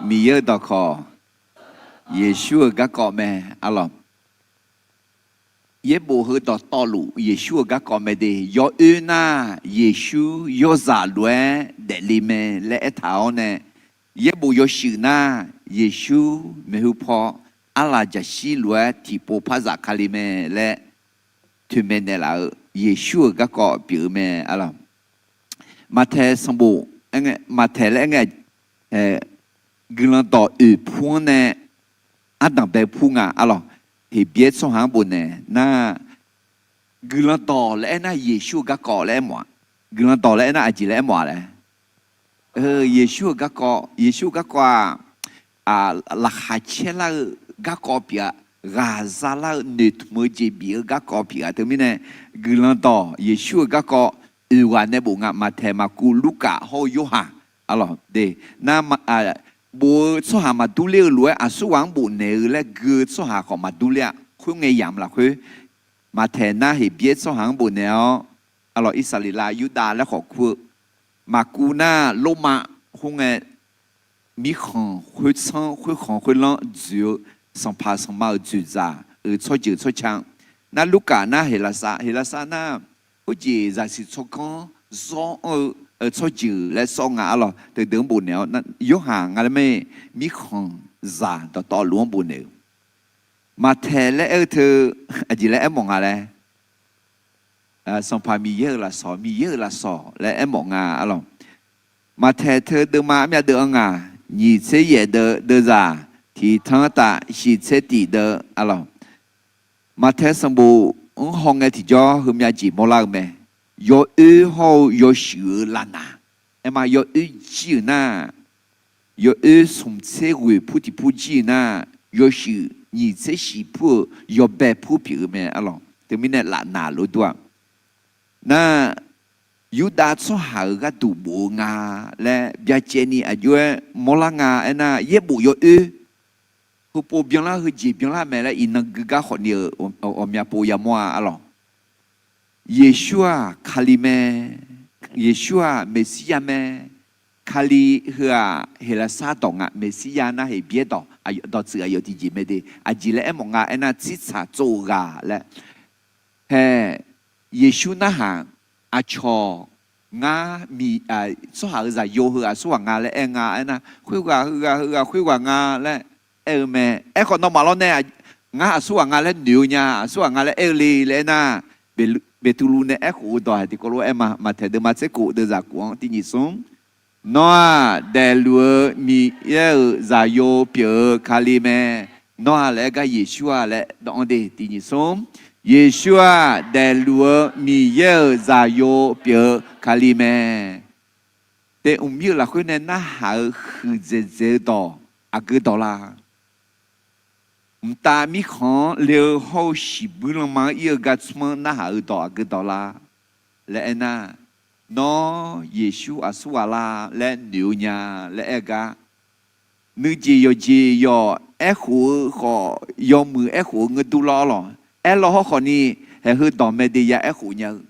Miqyaer-euq dawqkawq, Yeqsur-euq garkawv mae, arlawq. Yaerbof heu dawqtawvluf Yeqsur-euq garkawv mae de. Yawoer nar Yeqsur yawzaq lof-aer daefle mae laer aertaq-awr nae, yaerbof yawshuif nar Yeqsur maeqhu paw arlaq jaqshir lof-aer tiqpov par zaf kali mae laer toeqmaeq naeqlaf-eu Yeqsur-euq garkawv pyeuf-eu mae, arlawq. Maqtaeq sanqbof, Maqtaeq laer aer ngae, guiqlanq dawq oeq pur-anr nae ardanq bae pur nga, arlawq. Heqbyaer tsawrhaq-anr bofnaeq nar, guiqlanq dawq laer aernar Yeqsur-eu garkawv laer aermawf-a. Guiqlanq dawq laer aernar aqjeq laer aermawf-a laer, Yeqsur-euq garkawv, Yeqsur-eu garkawv-aq, laqkhaq caer lar-eu garkawv pyeuf-a. Ghaq za lar-eu noeqtmq-eu jeq bif-eu garkawv pyeuf-a. Teumirnae guiqlanq dawq Yeqsur-euq garkawv oeq ghaq nae bof nga. Maqtaeq, Maqkuv, Lurkaf hawr-eu Yorhaq, arlawq de. Nar, bof-eu tsawrhaq maqdur ler-eu lof-aer aqsurghaq-anr bofnaeq-eu laer gui-eu tsawrhaq khawf maqdur ler-a. Khoerngae yamq lafkhoer, Maqtaeq nar Heqbyaer tsawrhaq-anr bofnaeq-awr, arlawq, Irsaqleqlav Yurdav laer khawf kur-eu, Maqkuv nar Lormav khoerngae mirkhanq khoertsanr khoerkhanq khoerlanr dzoeq-eu sanqpaq sanqma-euq dzoeqdzaq-euq tsawrjeuq tsawrca. Nar Lurkaf nar Heqlaqsar, Heqlaqsar nar khoerjeq zaqsiq tsawrganr zawr anr-eu tsawrjeuq laer sawr nga, arlawq. Teudeuq-anr bofnaeq-awr, Yorhaq nga laer mae, mirkhanqzaq dawqtawvluf-anr bofnaeq-eu. Maqtaeq laer aer-eu teu aqjeq laer aermawf nga laer, Sanqpaq Miqyaer-euq lafsawq, Miqyaer-euq lafsawq laer aermawf nga, arlawq. Maqtaeq teu deuvma armyav deuv-anr ngaq, nyiq tser yaef deuv, deuvzaq tiq tanr tav shiq tser tif deuv, arlawq. Maqtaeq sanqbof-anr hawngae tiqjawr heumyav jeq mawrlar-eu mae. Yawoer hawr-eu yawshuif-eu lafnaq, aerma yawoer jir-euq nar, yawoer smq tser ghoeq pur tiq pur jir-euq nar, yawshuif nyiq tser shiq pur-eu yawbae pur pyeuf-eu mae, arlawq. Teumirnae lafnaq lof dur-aq, nar, Yurdav tsawrhaq-euq gharduq bof-eu nga laer byacaevni aqjox-aer mawrlar nga. Aernar, yaerbof yawoer, heupov byanlar heujeq byanlar mae laer iqnan gui gar khawfni-euq ghawqmya pov yamawr-a, arlawq. Yeqsur-aq Kali mae. Yeqsur-aq Meqsirya mae. Kali heu-aq Heqlaqsar dawq nga. Meqsirya nar Heqbyaer dawq, dawqtsuif aqyawf tiqjeq mae de. Aqjeq laer aermawf nga aernar, tsirtsaq tsov-eu ghaq laer. Hae, Yeqsur narhaq, aqcawq ngar miq, tsawrhaq-euq zaqyo heu aqsurghaq nga laer aer nga aernar, khoerghaq heughaq heughaq khoerghaq nga laer aer-eu mae. Aerkhawf nawmaf lawr nae ngar aqsurghaq nga laer noeq-eu nya, aqsurghaq nga laer aer-eu le laer aernar, Beqtuvluv nae aerkhof-eu dawq haq tiqkawv lof-aer aer ma. Maqtaeq deuvma tser kof deuvzaq kof-anr tiq nyiq smr. Nawr-aq daefluf-eu Miqyaer-euq zaqyo pyeuf-eu Kali mae. Nawr-aq laer aer gar Yeqsur-aq laer dawv-anr de tiq nyiq smr. Yeqsur-aq daefluf-eu Miqyaer-euq zaqyo pyeuf-eu Kali mae. Tae mqmir-euq lafkhoer nae narhaq-eu huiqdzaeq dzaeq-eu dawq aqgeu dawq la? Mqtav mirkhanq-anr le-eu hawr-eu shiqbuir lanma-anr ir-eu gar tsmr-anr narhaq-eu dawq aqgeu dawq la? Laer aernar, nawr Yeqsur aqsurghaq la laer noeq-eu nya laer aer-eu gar, nuijeq yawqjeq yawq aerkhof-eu khawf, yawmuiq aerkhof-eu ngeur dur lawr lawq. Aerlaw hawrkhawf ni, haeq heu dawqmae de ya aerkhof nya-eu,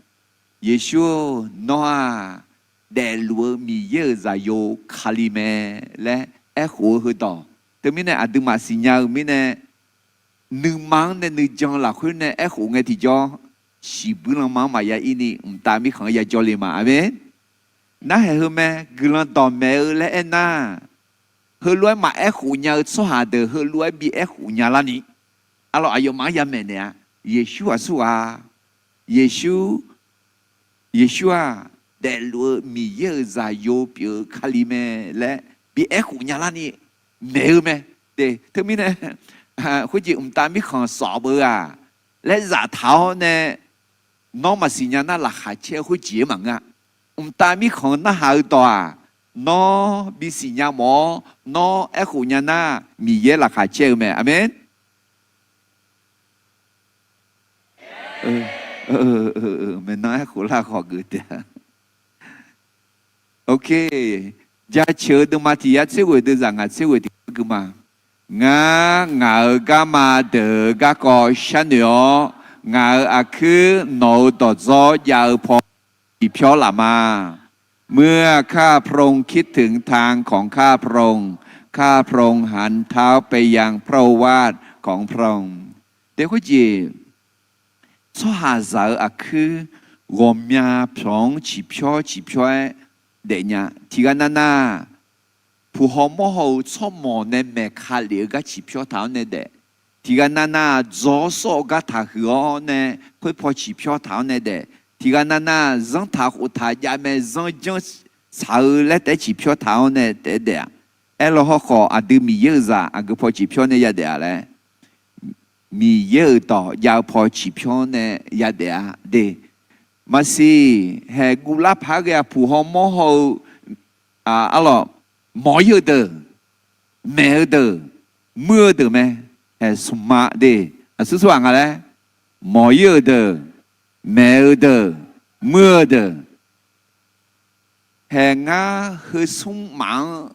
Yeqsur-or, nawr-aq daefluf-eu Miqyaer-euq zaqyo Kali mae laer aerkhof-eu heudawq. Teumirnae aqduimaf siqnya-eu mirnae, nuima-anr nae nuijan lafkhoer nae aerkhof ngae tiqjawr, shiqbuir lanma-anr maqya ir ni mqtav mirkhanq-anr yajawr le ma. Aqmeq. Narhaq heu mae, guiqlanq dawqmaeq-eu laer aernar, heulof-aer maqaer khof nya-eu tsawrhaq deuq heulof-aer bi aer khof nya larni, arlawq aqyawfmaf-anr yamaeq naeq-a. Yeqsur aqsurghaq, Yeqsur, Yeqsur-aq, daefluf-eu Miqyaer-euq zaqyo pyeuf-eu Kali mae laer bi aer khof nya larni maeq-eu mae. Teumirnae, khoerjeq mqtav mirkhanq sawf-eu-aq laer zaftaq-awr nae, nawr maqsiq nya nar laqkhaq caer-eu khoerjeq-aer maqngeur-a. Mqtav mirkhanq narhaq-eu dawq-aq, nawr bisiq nya mawf-awr nawr aerkhof nya nar Miqyaer laqkhaq caer-eu mae. Aqmeq. Maeqnan aerkhof lar khawf geuf taef-a. Ok. Jaceuq-eu deuvma tiq yar tser ghoeq deuvzaq ngaq tser ghoeq tiq ghoeq gui ma. Ngar ngaq-euq garma deuq-euq garkawv sharnoeq-awr, Ngaq-euq aqkuir nawq-euq dawqdzawr jav-eu paw ciqpyawr laf ma. เมื่อข้าพระองค์คิดถึงทางของข้าพระองค์ ข้าพระองค์หันเท้าไปยังพระโอวาทของพระองค์ Daef khoerjeq, tsawrhaqzaq-euq aqkuir ghawqmya pyawq-anr ciqpyawr ciqpyawr-aer daefnya. Tiqghaq navnav, puq haw mawr haw-eu tsawrmawq nae maeq ka lef-eu gar ciqpyawr taq-awr nae daef. Tiqghaq navnav, dzaw-awr sawr-eu gar taqhuiq-awr nae khoerpaw ciqpyawr taq-awr nae daef. Tiqghaq navnav, zanrtaq khoftaq jav mae, zanrjanr tsaq-eu laer taef-aer ciqpyawr taq-awr nae taef-aer daef-aq. Aerlaw hawrkhawf, aqdui Miqyaer-euq zaq aqgeu paw ciqpyawr nae yadaef-a laer, Miqyaer-euq dawq jav-eu paw ciqpyawr nae yadaef-a de. Maqsiq, haeq guvlar paq-aer ghae-a puq haw mawr haw-eu, arlawq, mawq-ir-eu deuq, maeq-eu deuq, muir-eu deuq mae. Haeq smq ma de. Aqsur sawr-aq nga laer, mawq-ir-euq deuq, maeq-eu deuq, muir-eu deuq. Haeq ngar heu smr maf-anr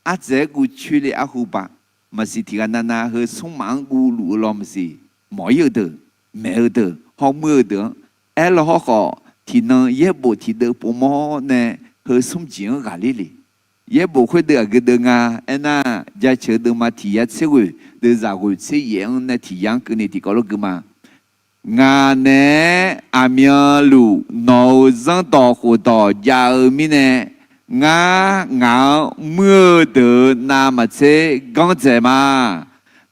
ardzaeq-aer guv coer le arhu baq. Maqsiq, tiqghaq navnav heu smr maf-anr guvluf-eu law maqsiq. Mawq-ir-eu deuq, maeq-eu deuq, hawmuir-eu deuq-anr. Aerlaw hawrkhawf, tiqnan yaerbof tiqdeuv povmawr nae heu smr jeq-anr ghaqler le. Yaerbof khoerdeuv aqgeu deuv nga. Aernar, jaceuq deuvma tiq yar tser ghoeq, deuvzaq ghoeq tser yaef-anr nae tiq yar-anr keuvni tiqkawv lof gui ma. Ngaq naeq-aer aqmyanluf nawq-euq zanrdawq khofdawq jav-eu mirnae, ngar ngaq-anr muir-eu deuq-euq navmaqtser ganr dzaeq ma.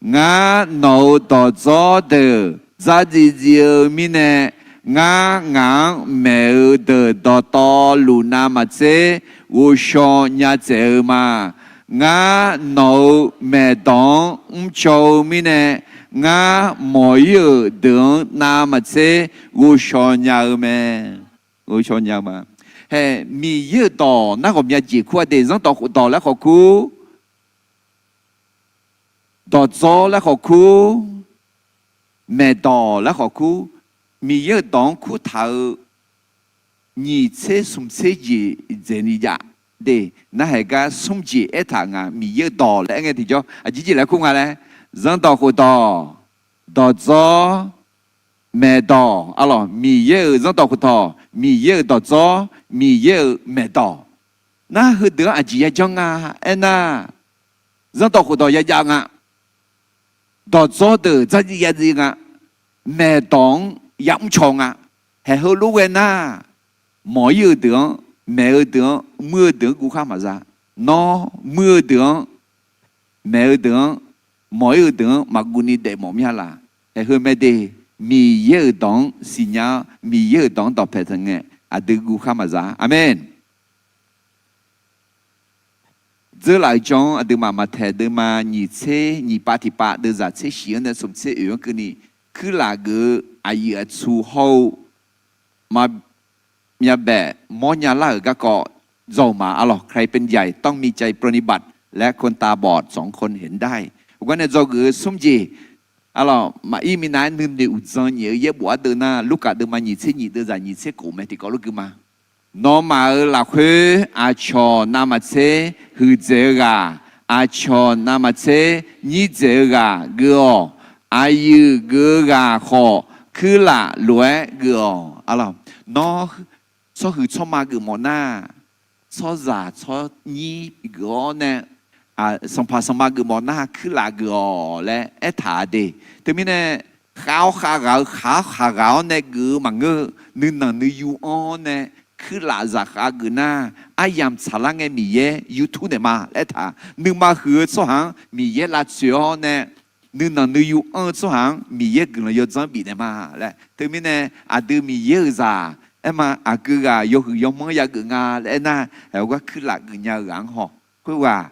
Ngar nawq-euq dawqdzawr deuq dzardziv dziv-eu mirnae, ngar ngaq-anr maeq-eu deuq dawqtawvluf navmaqtser ghovshaw nya dzaeq-eu ma. Ngar nawq-euq maeqdawq-anr mrcaw-eu mirnae, ngar mawq-ir-euq deuq-anr navmaqtser ghovshaw nya-eu mae. Ghovshaw nya-eu ma. Haeq, Miqyaer-euq dawq nar ghawqmya jeq kur-a de. Zanrdawq khofdawq laer khawf kur, dawqdzawr laer khawf kur, maeqdawq laer khawf kur, Miqyaer-euq dawq-anr kurtaq-eu nyiq tser smq tser jeq dzaeqni jav de. Narhaq gar smr jeq aertaq nga. Miqyaer-euq dawq laer aer ngae tiqjawr aqjeq jeq laer kur nga laer, zanrdawq khofdawq, dawqdzawr, maeqdawq, arlawq, Miqyaer-euq zanrdawq khofdawq, Miqyaer-euq dawqdzawr, Miqyaer-euq maeqdawq. Nar heudeuq-anr aqjeq yajanr nga. Aernar, zanrdawq khofdawq yajav nga. Dawqdzawr deuq dzardziv yadziv nga. Maeqdawq-anr yamr caw nga. Haeq heulof ghae nar, mawq-ir-eu deuq-anr, maeq-eu deuq-anr, muir-eu deuq-anr guvkhar maqza. Nawr muir-eu deuq-anr, maeq-eu deuq-anr, mawq-ir-eu deuq-anr maqguv ni daef mawf mya laq. Haeq heu mae de. Miqyaer-euq dawq-anr siqnya-awr, Miqyaer-euq dawq-anr dawqpae taq ngae, aqdui guvkhar maqza. Aqmeq. Dzeurlaf-euq jan-anr aqduimaf Maqtaeq deuvma nyiq tser nyiq pav tiq pav deuvzaq tser shif-anr nae smq tser oeq-anr keuvni, kuirlaf geuf-eu aqyuif aqtsu hawr-eu ma myavbaef mawrnya lar-euq garkawv dzaw-euq ma. Arlawq, ใครเป็นใหญ่ต้องมีใจปรนนิบัติ และคนตาบอดสองคนเห็นได้ heugar nae dzawgeuf-eu smr jeq, arlawq, maqir minav-aer nuinoeq uqdzan nyiq-eu yaerbof ardeuv nar, Lurkaf deuvma nyiq tser nyiq deuvzaq nyiq tser khof mae tiqkawv lof gui ma. Nawmaf-euq lafkhoer aqcawq navmaqtser huiqdzaeq-eu ghaq, aqcawq navmaqtser nyirdzaeq-eu ghaq geuf-awq. Aqyuif geuf-eu ghaq khawf, kuirlaf lof-aer geuf-awq. Arlawq, nawr tsawrhuiq tsawrma geuf mawf nar, tsawrzaq tsawrnyir geuf-awr nae, sanqpaq sanqma geuf mawf nar, kuirlaf geuf-awq laer aertaq-a de. Teumirnae, khav-awr khav ghaq-eu, khav-awr khav ghaq-awr nae geuf-eu maqngeur-eu, nuinanq nuiyu anr-awr nae kuirlaf zaqkhav geuf nar, aryamq tsaqlar ngae Miqyaer yurtur naeq ma laer aertaq. Nuima huiq-eu tsawrhaq-anr Miqyaer lavtsoeq-awr nae, nuinanq nuiyu anr-eu tsawrhaq-anr Miqyaer guiqlanq yawdzanr bifnaeq ma laer. Teumirnae, aqdui Miqyaer-euq zaq aerma, aqgeu ghaq yawhuiq yawmanr yageuf nga laer aernar, heugar kuirlaf geuf nya-eu ghaq-anr haw, khoerghaq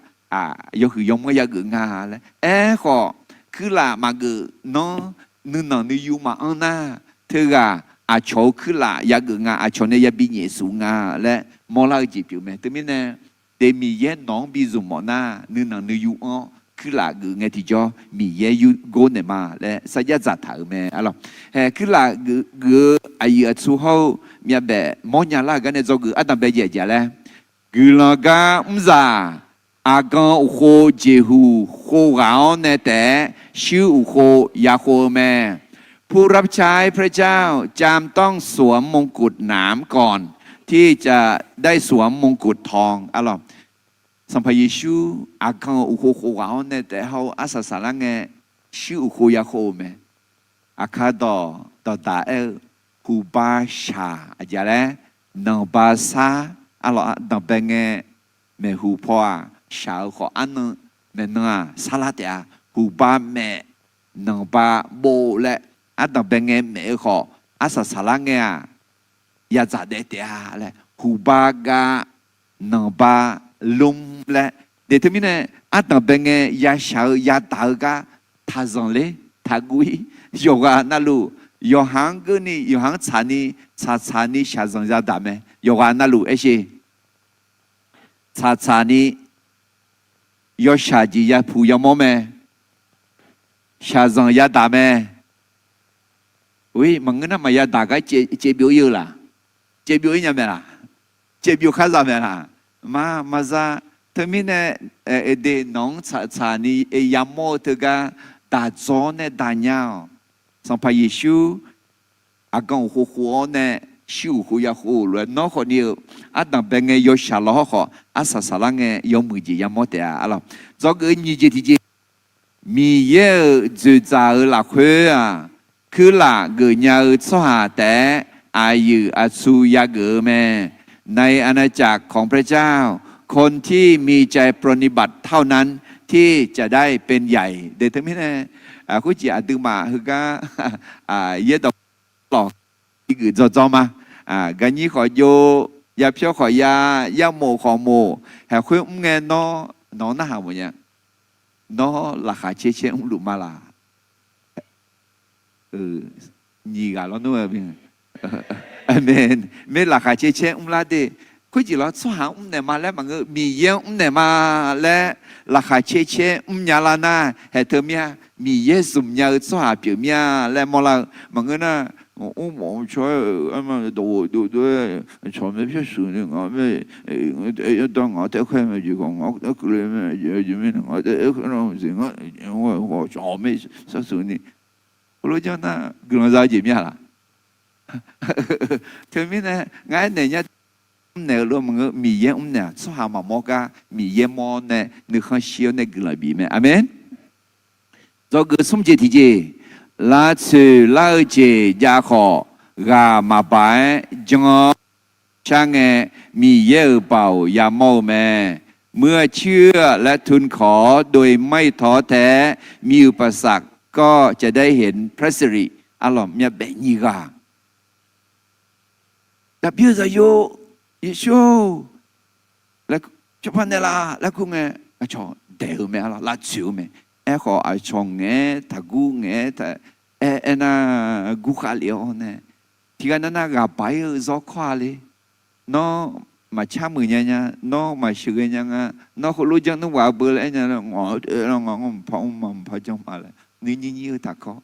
yawhuiq yawmanr yageuf nga laer aerkhawf, kuirlaf maqgeuf nanr, nuinanq nuiyu maqanr nar, teughaq aqcawq-euq kuirlaf yageuf nga, aqcawq nae yabi nyaef suf nga laer mawrlar-eu jeq pyeuf mae. Teumirnae, de Miqyaer nawq-anr bi zmq mawf nar, nuinanq nuiyu anr-awr kuirlaf geuf ngae tiqjawr Miqyaer yurgor naeq ma laer sarjax dzaqtaq-euq mae. Arlawq, haeq kuirlaf geuf-eu aqyuif aqtsu hawr-eu myavbaef mawrnya lar-euq gar nae dzawgeuf ardanq bae jaeq jaeq laer, guiqlanq gar mrzaq, aqgan uqkhov jeqhuq khov ghaq-awr nae taef-aer shuir uqkhov ya khov-eu mae. ผู้รับใช้พระเจ้าจำต้องสวมมงกุฎหนามก่อนที่จะได้สวมมงกุฎทอง arlawq. Sanqpaq Yeqsur aqgan-euq uqkhov khof ghaq-awr nae taef-aer hawr-eu arsaq saqlar ngae, shuir uqkhov ya khov-eu mae. Aqkar dawq dawqdaq aer-eu, huqba shaq aqjeq laer, nanqba sar, arlawq, danqbae ngae maeqhu paw-aq, shaq-eu khawf arnan maeqnan-aq sarlar taef-a. Huqba maef, nanqba bov laer, ardanqbae ngae maef-eu khawf arsaq saqlar ngae-aq, yadzaq daef taef-a laer, huqba gav, nanqba lmr laer. Deq teumirnae, ardanqbae ngae yashaq-eu yadaq-eu gar taqzanq ler, taqguv-ir. Yawqghaq navluf, yawqha-anr geurni, yawqha-anr tsaqni, tsaqtsaqni shaqzanq yadaq mae. Yawqghaq navluf aershe, tsaqtsaqni yawshaq jeq yapuq yamawr mae. Shaqzanq yadaq mae. Maqngeur nar maqya daq gar caev byov-ir-eu laq? Caev byov-ir nya mae laq? Caev byov khar za mae laq? Ma, maqza. Teumirnae, eqdeq nawq-anr tsaqtsaqni yamawr-eu teugar daq dzaw-awr nae daq nya-awq. Sanqpaq Yeqsur aqgan uqkhov khof-awr nae, shuir uqkhov ya khov-eu lof-aer nawr khawfni-eu, ardanqbae ngae yawshaq lawhawr khawf arsaq saqlar ngae yawmuiq jeq yamawr taef-a, arlawq. Dzawgeuf-eu nyiq jeq tiqjeq, Miqyaer-euq dzoeqdzaq-euq lafkhoer-aq, kuirlaf geufnya-eu tsawrhaq taef-aer aqyuif aqtsu yageuf-eu mae. ในอาณาจักรของพระเจ้า คนที่มีใจปรนนิบัติเท่านั้นที่จะได้เป็นใหญ่ Deq teumirnae, khoerjeq aqduimaf heugar yaerdawq lawq, igeuf dzawdzawr ma. Garnyir khawf jov, yapyawr khawf ya, yarmof khawf mof, haeqkhoer mr ngae nawr, nawq-anr narhaq mawf nya. Nawr laqkhaq caer caer mrluf ma laq? Nyiq ghaq lawr nmr-eu, aqmeq, laqkhaq caer caer mrlar de. Khoerjeq lawr tsawrhaq-anr mrnaeq ma laer maqngeur, Miqyaer-anr mrnaeq ma laer laqkhaq caer caer mrnya lar nar, haeq teu mir-a, Miqyaer zmq nya-eu tsawrhaq pyeuf mir-a laer mawrlar-eu maqngeur nar, mrmawf-eu cawr-aer, aerma dawqghof dovdov-aer, cawqmaer pyar shuif ni ngaq-anr mae, yawdawr ngaq-anr taef khaer mae, jeq khawf ngaq-anr taef keuvle mae, jeq mirnae ngaq-anr taef khaer lar-eu jeq ngar, cawqmaer sar shuif ni, heulof janr nar guiqlanq za-eu jeq mir-a laq? Teumirnae, ngar aernaeq nya, mrnaeq-eu lof maqngeur, Miqyaer mrnaeq-aq tsawrhaq maqmawr gar Miqyaer mawr nae nuikhanr shir-awr nae guiqlanq bif mae. Aqmeq. Dzawgeuf smr jeq tiqjeq, lavtsoeq lar-eu jeq jav khawf, ghaq maqbaq-aer jan-awr shar ngae, Miqyaer-euq baoq yamawr-eu mae. เมื่อเชื่อและทูลขอโดยไม่ท้อแท้ มีอุปสรรคก็จะได้เห็นพระสิริ Arlawq, myavbaef nyiq ghaq, Daqbir-eu Zaqyo, Yeqsur-or, laer, tsawrpar naeqlaf laer kur ngae, aqcawq daeq-eu mae, arlawq, lavtsoeq-eu mae. Aerkhawf aqcawq ngaeq-aer taqgur ngaeq-aer, aer, aernar, gurkhav lef-awr nae, tiqghaq nav nar ghaq baq-ir-eu zawr kawr-a le. Nawr maqcar muiq nya nya, nawr maqsheuqghae nya nga, nawr heulof janr nmr ghaq-eu beu laer aer nya laer, ngawq-eu taef-aer lar nga, ngawr mqpar mr ma, mqpar janr ma laer nuinyir nyir-eu taqkawr.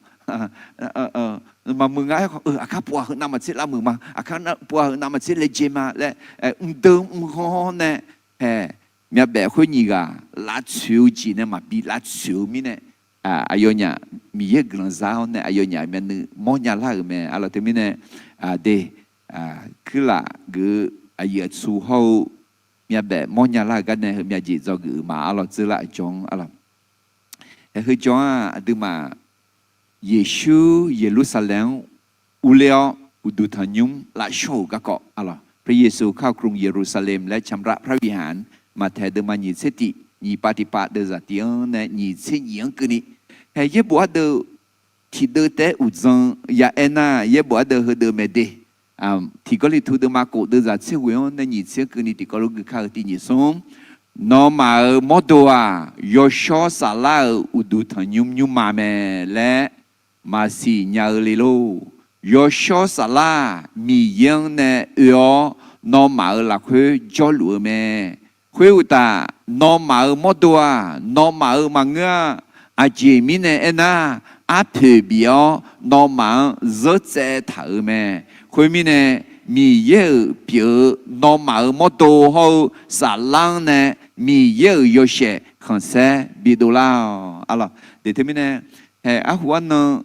Maqmuiq nga aerkhawf, aqkar pov-aq heu navmaqtser lavmuiq ma, aqkar pov-aq heu navmaqtser laejae ma laer, mqdeuv mqghanr nae, haeq, myavbaef khoer nyiq ghaq lavtsoeq-eu jeq nae maqbi lavtsoeq-eu mirnae, aqyawfnyaf Miqyaer guiqlanq za-awr nae aqyawfnyaf myavnuiv mawrnya lar-euq mae. Arlawq, teumirnae, de, kuirlaf geuf-eu aqyuif aqtsu hawr-eu myavbaef mawrnya lar-euq gar nae heumyav jeq dzawgeuf-euq ma. Arlawq, dzeurlar aqjawr-anr, arlawq, heu jawr-aq aqduimaf Yeqsur Yeqlursaqlaeq-anr urler-awr uqduq tanqnymr lavshawr-euq garkawv, arlawq, พระเยซูเข้ากรุงเยรูซาเล็มและชำระพระวิหาร Maqtaeq deuvma nyiq tser tiq, nyiq pav tiq pav deuvzaq tiq-anr nae nyiq tser nyiq-anr keuvni, haeq, yaerbof ardeuv tiqdeuv taef-aer uqdzan ya aer nar, yaerbof ardeuv heudeuv mae de. Tiq Gawrliqtu deuvma kof deuvzaq tser ghoeq-anr nae nyiq tser-anr keuvni tiqkawv lof gui kar-eu tiq nyiq smr, nawmaf-euq mawrdo-aq, yawshawr saflar-euq uqduq tanqnymr nymrma mae laer maqsiq nya-eu le lor. Yawshawr saflar-aq, Miqyaer-anr nae oe-awr nawmaf-euq lafkhoer jawrluf-eu mae. Khoeruqtaf, nawmaf-euq mawrdo-aq, nawmaf-euq maqngeur-a. Aqjeq mirnae aernar, arpoeq bif-awr nawmaf-anr zeur tsaev taq-euq mae. Khoermirnae, Miqyaer-euq pyeuf-eu nawmaf-euq mawrdo hawr-eu saflar-anr nae Miqyaer-euq yawshaef khanqsaer bidov lar-awq. Arlawq, deq teumirnae, haeq, arhu arnan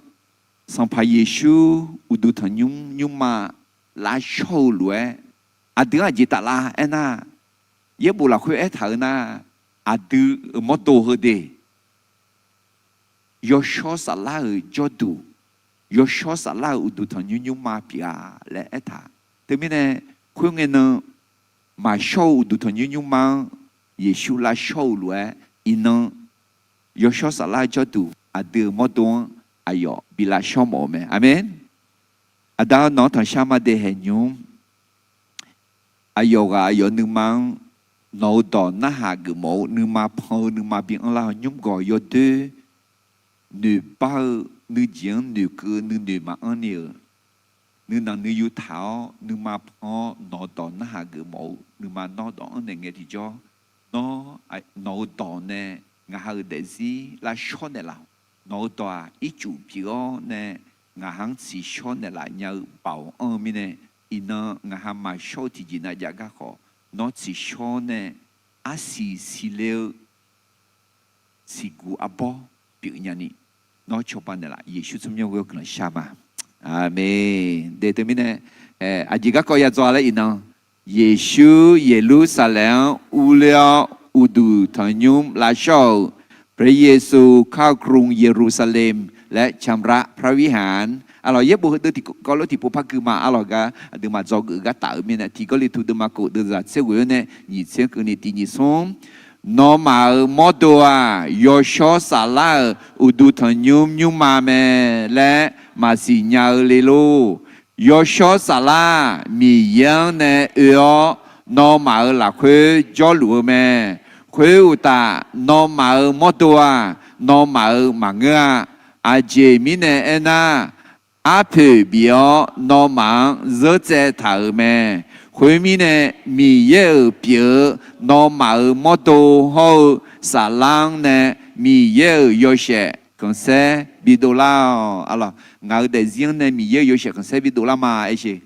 Sanqpaq Yeqsur uqduq tanqnymr nymrma lavshawr-eu lof-aer, aqdui-anr aqjeq taflar aernar, yaerbof lafkhoer aertaq-eu nar, aqdui-euq mawrdo heu de, yawshawr saflar-euq jawrduq, yawshawr saflar-euq uqduq tanqnymr nymrma pyeuf-a laer aertaq. Teumirnae, khoerngae nan maqshawr-eu uqduq tanqnymr nymrma-anr Yeqsur lavshawr-eu lof-aer, iqnan yawshawr saflar-eu jawrduq aqdui-euq mawrdo-anr aqyawf bi lavshawr mawf-eu mae. Aqmeq. Aqda-awr, nawq-anr tanqshar ma de haeq nymr. Aqyawf ghaq aqyawf nuima-anr nawq-eu dawq narhaq geufmawf-eu, nuima pan-eu, nuima bi anrlar-eu nymr gawq yawdoer noeqbar-eu, nuijeq-anr noeqkeuv-eu, nuinoeq maqanr ni-euq, nuinanq nuiyu taq-awr nuima pan-awr nawq-eu dawq narhaq geufmawf-eu nuima nawr dawq anr naeq ngae tiqjawr, nawr, nawq-eu dawq nae ngaq ha-euq daefzir lavshawr naeqlaf-awq. Nawq-eu dawq-aq ircuf pyeuf-awr nae ngaq ha-anr tsiqshawr naeqlaf nya-eu baoq anr-eu mirnae, iqnan ngaq ha maqshawr-eu tiqjeq nav jav garkhawf, nawr tsiqshawr nae arsiq siqle-eu siqguq arbawr pyeuf nyani, nawr cawba naeqlaf. Yeqsur tsawrmyanr ghoer-awr guiqlanq shar ma. Aqmeq. De teumirnae, aqjeq garkawv ya dzaw laer iqnan, Yeqsur Yeqlursaqlaeq-anr urler-awr uqduq tanqnymr lavshawr-euq พระเยซูเข้ากรุงเยรูซาเล็ม และชำระพระวิหาร. Arlawq, yaerbof heudeuv tiqkawv lof tiqpov par gui ma. Arlawq, gar aqduimaf dzawgeuf-eu gar taf-eu mirnae, tiq Gawrliqtu deuvma kov deuv zaq tser ghoeq-awr nae nyiq tser keuvni tiq nyiq smr, nawmaf-euq mawrdo-aq, yawshawr saflar-euq uqduq tanqnymr nymrma mae laer maqsiq nya-eu le lor. Yawshawr saflar Miqyaer-anr nae oe-awr, nawmaf-euq lafkhoer jawrluf-eu mae. Khoeruqtaf, nawmaf-euq mawrdo-aq, nawmaf-euq maqngeur-a. Aqjeq mirnae aernar, arpoeq bif-awr nawmaf-anr zeurtsaev taq-euq mae. Khoermirnae, Miqyaer-euq pyeuf-eu nawmaf-euq mawrdo hawr-eu saflar-anr nae Miqyaer-euq yawshaef khanqsaer bidov lar-awq. Arlawq, ngaq-euq daefzir-anr nae Miqyaer-euq yawshaef khanqsaer bidov lar ma aer sheq.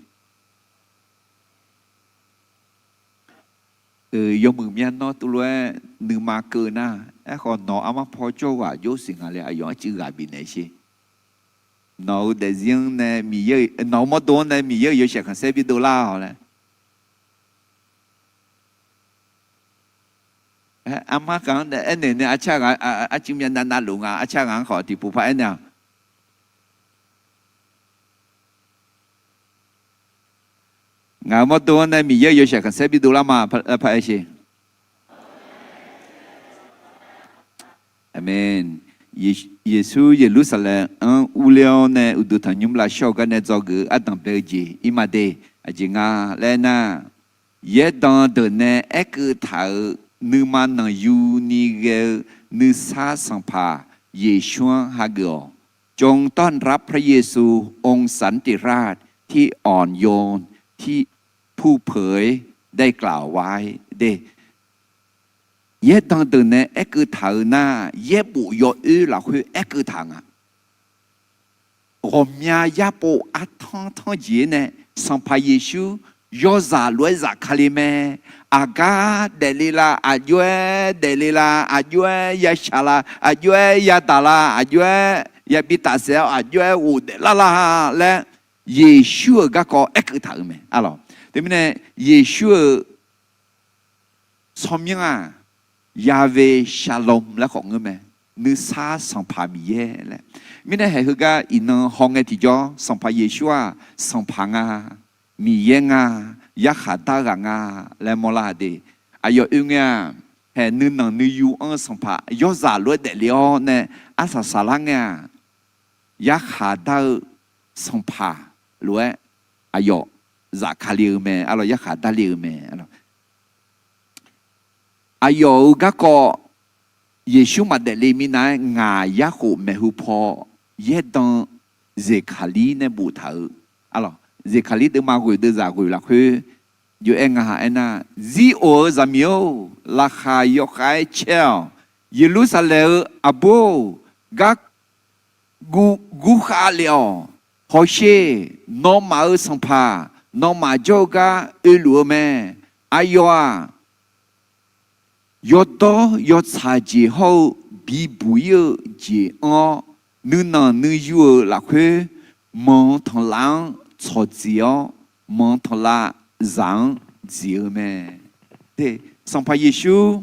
Yawmuiq myanr nawr tuvlof-aer nuima keuv nar, aerkhawf nawq armar paw jawr ghaq jawr siq nga le, aqyawf arcuiv ghaq bifnaeq sheq. Nawq-euq daefzir-anr nae Miqyaer, nawq-euq mawrdo-anr nae Miqyaer-euq yawshaef khanqsaer bidov lar-awq laer. Armar kaq-anr aernaeq nae arcar ghaq, arcuiv myav navnav luf nga, arcar ghaq-anr khawf tiqpov par aernaeq-awq. Ngaq-euq mawrdo-anr nae Miqyaer-euq yawshaef khanqsaer bidov lar ma, par aer sheq. Aqmeq. Yeqsur Yeqlursaqlaeq-anr urler-awr nae uqduq tanqnymr lavshawr-eu gar nae dzawgeuf-eu ardanq bae-eu jeq ir ma de. Aqjeq nga laer aernar, yaerdan deuq nae aerkeuv taq-euq nuima nanqyuni ghae-eu nuisar Sanqpaq Yeqsur-anr hageuf-awq. จงต้อนรับพระเยซู องค์สันติราช ที่อ่อนโยน ที่ผู้เผยได้กล่าวไว้ de. Yaerdan deuq nae aerkeuv taq-eu nar, yaerbof yawoer lafkhoer aerkeuv taq nga. Ghawqmya yarpov artanr tanr jeq-aer nae, Sanqpaq Yeqsur yawzaq lof-aer zafkale mae. Aqgar daefle la, aqjox-aer daefle la, aqjox-aer yashaq la, aqjox-aer yadaq la, aqjox-aer yabi tafsaef-awr, aqjox-aer ghofdaef lar la laer, Yeqsur-euq garkawv aerkeuv taq-euq mae. Arlawq, teumirnae Yeqsur-euq tsawrmyanr-aq, Yahweh Shalom laer khawf ngeur mae. Nuisar Sanqpaq Miqyaer laer. Mirnae haeq heugar iqnan hawngae tiqjawr, Sanqpaq Yeqsur-aq, Sanqpaq nga, Miqyaer nga, yarkhaq dar-eu ghaq nga laer mawrlar de. Aqyawf oe ngae-aq, haeq nuinanq nuiyu anr-eu Sanqpaq yawzaq lof-aer daefle-awr nae arsaq saqlar ngae-aq, yarkhaq dar-eu Sanqpaq lof-aer aqyawf zafkale-eu mae. Arlawq, yarkhaq darle-eu mae. Aqyawf-euq garkawv Yeqsur maqdaef le minav-aer ngaq yarkhof maeqhu paw yaerdan Zeqkaqlir nae boftaq-euq. Arlawq, Zeqkaqlir deuvma ghoeq deuvzaq ghoeq lafkhoer jov-aer nga ha aernar, Ziroq-eu zaqmiq-or, laqkhaq yawkhav-aer caer-awq. Yeqlursaqlaeq-eu aqbur-or, gar gurkhav lef-awq. Hawsher, nawmaf-euq Sanqpaq nawmaf jawr-eu gar oeluf-eu mae. Aqyawf-aq, yawdawr yawtsaq jeq hawr-eu bibuq ir-eu jeq anr-awr, nuinanq nuiyu-euq lafkhoer manq tanqlav-anr tsawqdziq-awr, manq tanqlav zaq-anr dziq-eu mae. Sanqpaq Yeqsur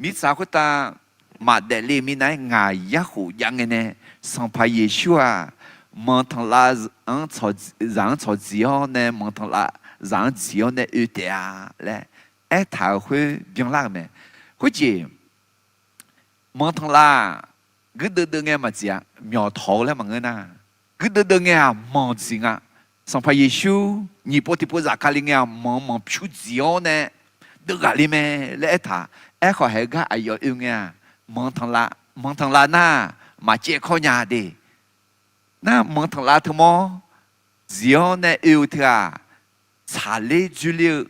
mirtsaq khoertav maqdaef le mirnae-aer ngaq yarkhof jav ngae nae, Sanqpaq Yeqsur-aq, manq tanqlav-anr, zaq-anr tsawqdziq-awr nae manq tanqlav zaq-anr dziq-awr nae oe taef-a laer aertaq-euq khoer byanlar-euq mae. Khoerjeq manq tanqlav guirdeuv deuv ngae maqdziq-a, myawq tawq-eu laer maqngeur nar, guirdeuv deuv ngae-aq manq dziq nga. Sanqpaq Yeqsur nyiq pov tiqpov zafkale ngae-aq manq manq pyur dziq-awr nae deuvghaq le mae laer aertaq. Aerkhawf haeq-eu gar aqyawf oe ngae-aq, manq tanqlav nar maqcaev kawr nya de. Nar manq tanqlav teumawr dziq-awr nae oe-eu teu-aq, tsaqler dzoerler-eu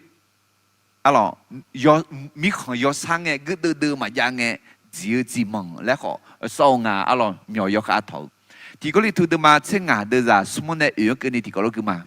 mirkhanq yawsar ngae guirdeuv deuv maqjav ngae dziq-eu dziq manq laer khawf sawr-eu nga. Arlawq myawq yawkhav tawq-eu, Tiq Gawrliqtu deuvma tser ngaq deuvzaq smr nae oeq-anr keuvni tiqkawv lof gui ma.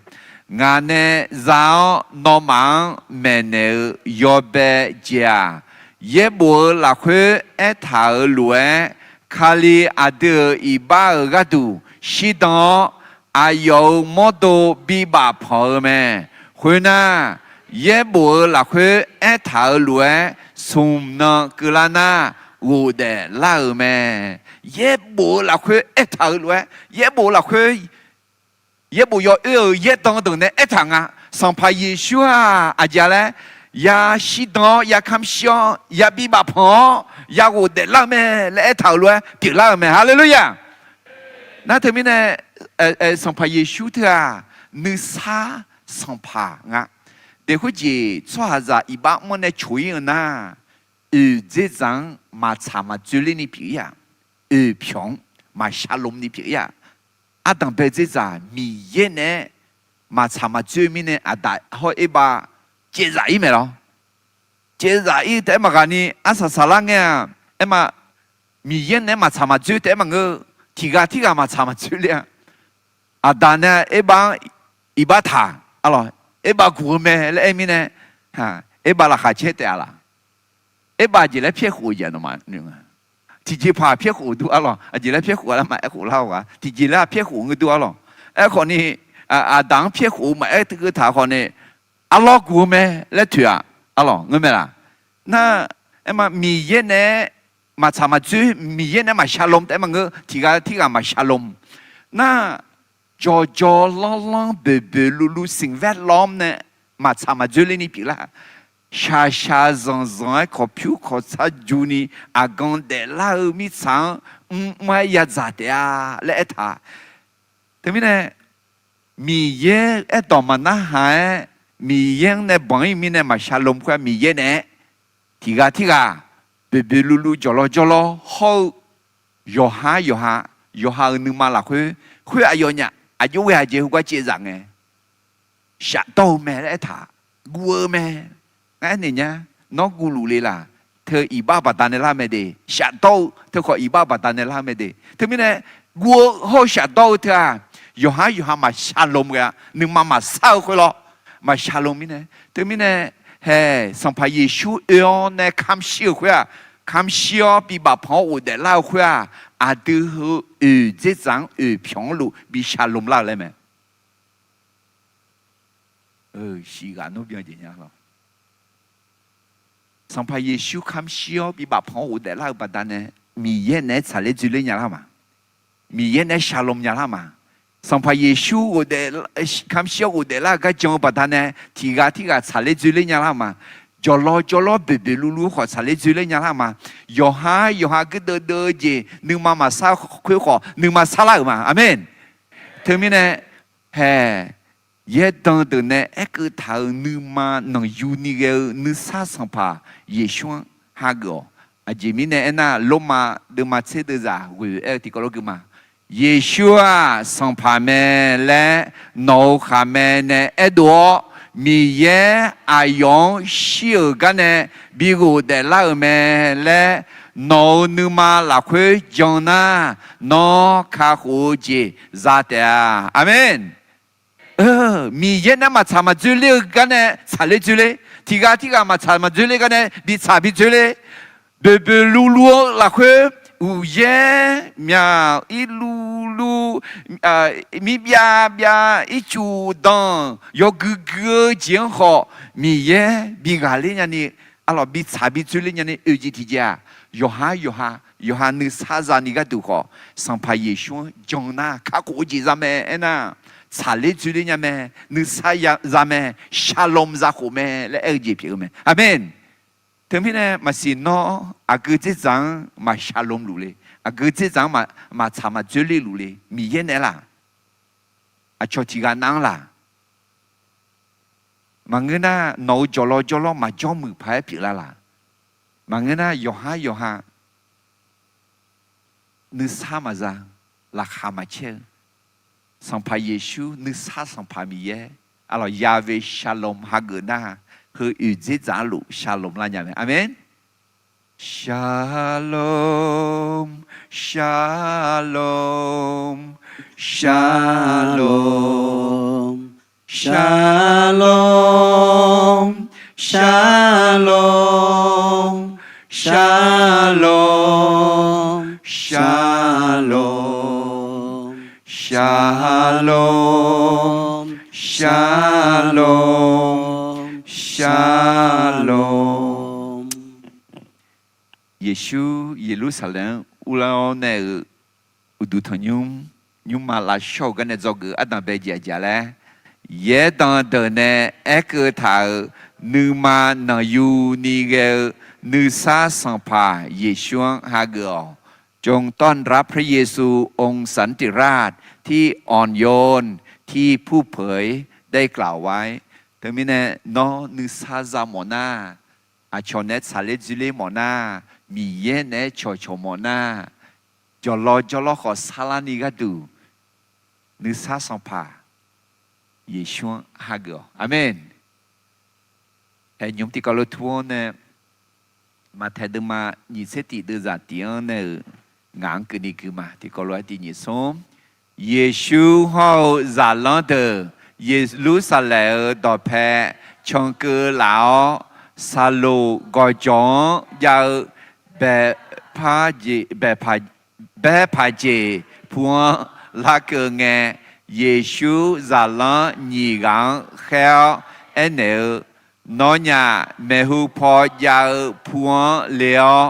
Ngaq nae za-awr nawmaf-anr maeqnaeq-eu yawbae jeq-aq, yaerbof-eu lafkhoer aertaq-euq lof-aer, Kali aqdui-euq iqbax-euq gharduq shirdan-awr, aqyawf-euq mawrdo bibaf panq-eu mae. Khoernar, yaerbof-eu lafkhoer aertaq-euq lof-aer, smq nan keuvlar nar ghofdaef lar-euq mae. Yaerbof-eu lafkhoer aertaq-euq lof-aer, yaerbof-eu lafkhoer yaerbof yawoer-euq yaerdan deuq nae aertaq nga. Sanqpaq Yeqsur-aq aqjeq laer, ya shirdan-awr ya kamq shir-awr ya bibaf panq-awr ya ghofdaef lar-eu mae laer aertaq-euq lof-aer pyeuflar-euq mae. Haleluya! Nar teumirnae Sanqpaq Yeqsur teu-aq, nuisar sanqpaq nga. Daeqkhoer jeq tsawrhaqzaq iqbax mr nae coq-ir-eu nar, oeq dzerdzaq-anr maqtsaq maqdzoerler ni pyeuf-ir-aq, oeqpyawq-anr maqshar lom ni pyeuf-ir-aq, ardanqbae dzerdzaq Miqyaer naeq-aer maqtsaq maqdzoer mirnae aqdaq hawr erbav caevzaf-ir mae lawr. Caevzaf-ir taef-aer maqghaq ni arsaq saqlar ngae-aq, aerma, Miqyaer naeq-aer maqtsaq maqdzoer taef-aer maqngeur-eu, tiqghaq tirghaq maqtsaq maqdzoer ler-a. Aqdaq nae erbav-anr iqbax taq, arlawq, erbav guq-eu mae laer aer mirnae, erbav laqkhaq caer taef-a laq. Erbav aqjeq laer pyaer khof-eu jeq nawmaf, tiqjeqpaq pyaer khof-eu dur arlawq, aqjeq laer pyaer khof-a laer maqaer khof lar-eu ghaq, tiqjeq laer pyaer khof-eu ngeur dur arlawq. Aerkhawf ni, aqdaq-anr pyaer khof-eu maqaer teugeu taq khawf ni, arlawr guq-eu mae laer toeq-aq, arlawq, ngeur mae laq? Nar, aerma, Miqyaer nae maqtsaq maqdzoer, Miqyaer nae maqshar lom taef-aer maqngeur, tiqghaq tirghaq maqshar lom. Nar, jawqjawq lanrlanr boeqboeq luvluv สิ่งแวดล้อม nae maqtsaq maqdzoer ler ni pyeuflar. Shaqshaq zanqzanq-aer kawqpyur kawqtsar juni aqgan daeflar-eu mirtsaq-anr mrmr-aer yadzaq taef-a laer aertaq. Teumirnae, Miqyaer aerdawq maqnarhaq-aer, Miqyaer-anr nae banq-ir mirnae maqshar lom khoer-aq, Miqyaer nae tiqghaq tirghaq boeqboeq luvluv jawqlawr jawrlawr hawr-eu yawqha yawqha, yawqha-euq nuima lafkhoer, khoer aqyawfnyaf aqjox ghae aqjeq heugar caevzaf ngae, shafdawr-eu mae laer aertaq, guv-eu mae. Ngar aernaeq nya, nawr guvluf le laq? Teu iqbax baqdanae lar mae de. Shafdawr-eu teu khawf iqbax baqdanae lar mae de. Teumirnae, guv-eu hawr-eu shafdawr-eu teu-aq, yawqha yawqha maqshar lom ghae-a, nuima maqsar-eu khoer lawr, maqshar lom mirnae. Teumirnae, hae, Sanqpaq Yeqsur oe-awr nae kamq shir-eu khoer-aq, kamq shir-awr bibaf panq-awr ghofdaef lar-eu khoer-aq, aqdui heu oeq dzerdzaq-anr oeqpyawq-anr luf bishar lom lar-eu laer mae. Siqghaq nawr byan jeq nya lawq. Sanqpaq Yeqsur kamq shir-awr bibaf panq-awr ghofdaef lar-eu baqdanae, Miqyaer naeq-aer tsaqler dzoerler nya lar ma. Miqyaer naeq-aer shar lom nya lar ma. Sanqpaq Yeqsur ghofdaef, kamq shir-awr ghofdaef lar-eu gar jan-eu baqdanae, tiqghaq tirghaq tsaqler dzoerler nya lar ma. Jawqlawr jawrlawr boeqboeq luvluv khawf tsaqler dzoerler nya lar ma. Yawqha yawqha guirdeuv deuv-eu jeq nuima maqsar khoer khawf nuima sarlar-euq ma. Aqmeq. Teumirnae, hae, yaerdan deuq nae aerkeuv taq-euq nuima nanqyuni ghae-eu nuisar Sanqpaq Yeqsur-anr hageuf-awq. Aqjeq mirnae aernar, Lormav deuvma tser deuvzaq ghoeq aer-eu tiqkawv lawr gui ma. Yeqsur-aq Sanqpaq mae laer nawq-euq khaqmae nae aerdov-awr, Miqyaer aqyawf-anr shir-euq garnae bi ghofdaef lar-euq mae laer nawq-euq nuima lafkhoer jan nar, nawr kakhof-eu jeq za taef-a. Aqmeq. Miqyaer nae maqtsaq maqdzoerler-eu garnae tsaqler dzoerler, tiqghaq tirghaq maqtsaq maqdzoerler garnae bitsaq bidzoerler, boeqboeq luvluv-eu lafkhoer uqyaer myaq irluvluv, mirbyav byav ircuf danq yawgui gui-eu jeq-anr khawf, Miqyaer bi ghaqler nyani, arlawq bi tsaq bi dzoerler nyani oeq jeq tiqjeq-aq, yawqhar yawqha, yawqha nuisar zani gharduq khawf, Sanqpaq Yeqsur-anr jan nar kakhof-eu jeq za mae. Aernar, tsaqler dzoerler nya mae, nuisar za mae, shalom za khof mae laer aer-eu jeq pyeuf-eu mae. Aqmeq. Teumirnae maqsiq nawr aqgeu dzerdzaq-anr maq shalom luf le, aqgeu dzerdzaq-anr maqtsaq maq dzoerler luf le. Miqyaer naeq-aer laq? Aqcawq tiqghaq nav-anr laq? Maqngeur nar, nawq-euq jawqlawr jawrlawr maqjawr muiq paq-aer pyeuflar laq? Maqngeur nar, yawqhar yawqha nuisar maqza, laqkhaq maqcaer-eu, Sanqpaq Yeqsur, nuisar Sanqpaq Miqyaer, arlawq Yahweh Shalom hageuf nar, heu oeq dzerdzaq arluf shalom lar nya mae. Aqmeq. Shalom, shalom, shalom, shalom, shalom, shalom, shalom, shalom, shalom, shalom. Yeqsur Yeqlursaqlaeq-anr urlar-awr nae-euq uqduq tanqnymr, nymrma lavshawr-eu garnae dzawgeuf ardanq bae jeq aqjeq laer, yaerdanq deuq nae aerkeuv taq-euq nuima nanqyuni ghae-eu nuisar Sanqpaq Yeqsur-anr hageuf-awq. จงต้อนรับพระเยซูองค์สันติราชที่อ่อนโยน ที่ผู้เผยได้กล่าวไว้ Teumirnae nawr nuisar za mawf nar, aqcawq naeq-aer tsaqler dzoerler mawf nar, Miqyaer naeq-aer cawqcawq mawf nar, jawqlawr jawrlawr khawf sarlarni gharduq, nuisar Sanqpaq Yeqsur-anr hageuf-awq. Aqmeq. Aer nymr tiqkawv lof tur-anr nae, Maqtaeq deuvma nyiq tser tiq deuvzaq tiq-anr nae-euq ngaq-anr keuvni gui ma. Tiqkawv lof-aer tiq nyiq smr. Yeqsur hawr-eu zaqlanr deuq Yeqlursaqlaeq-euq dawqpae cankeuv laf-awr, saqloq gawqjawq-anr jav-eu baepaq jeq pu-anr larkeuv ngae, Yeqsur zaqlanr nyiq ghaq-anr khaer-awr aernaeq-eu, Nawnyaf maeqhu paw jav-eu pu-anr le-awr,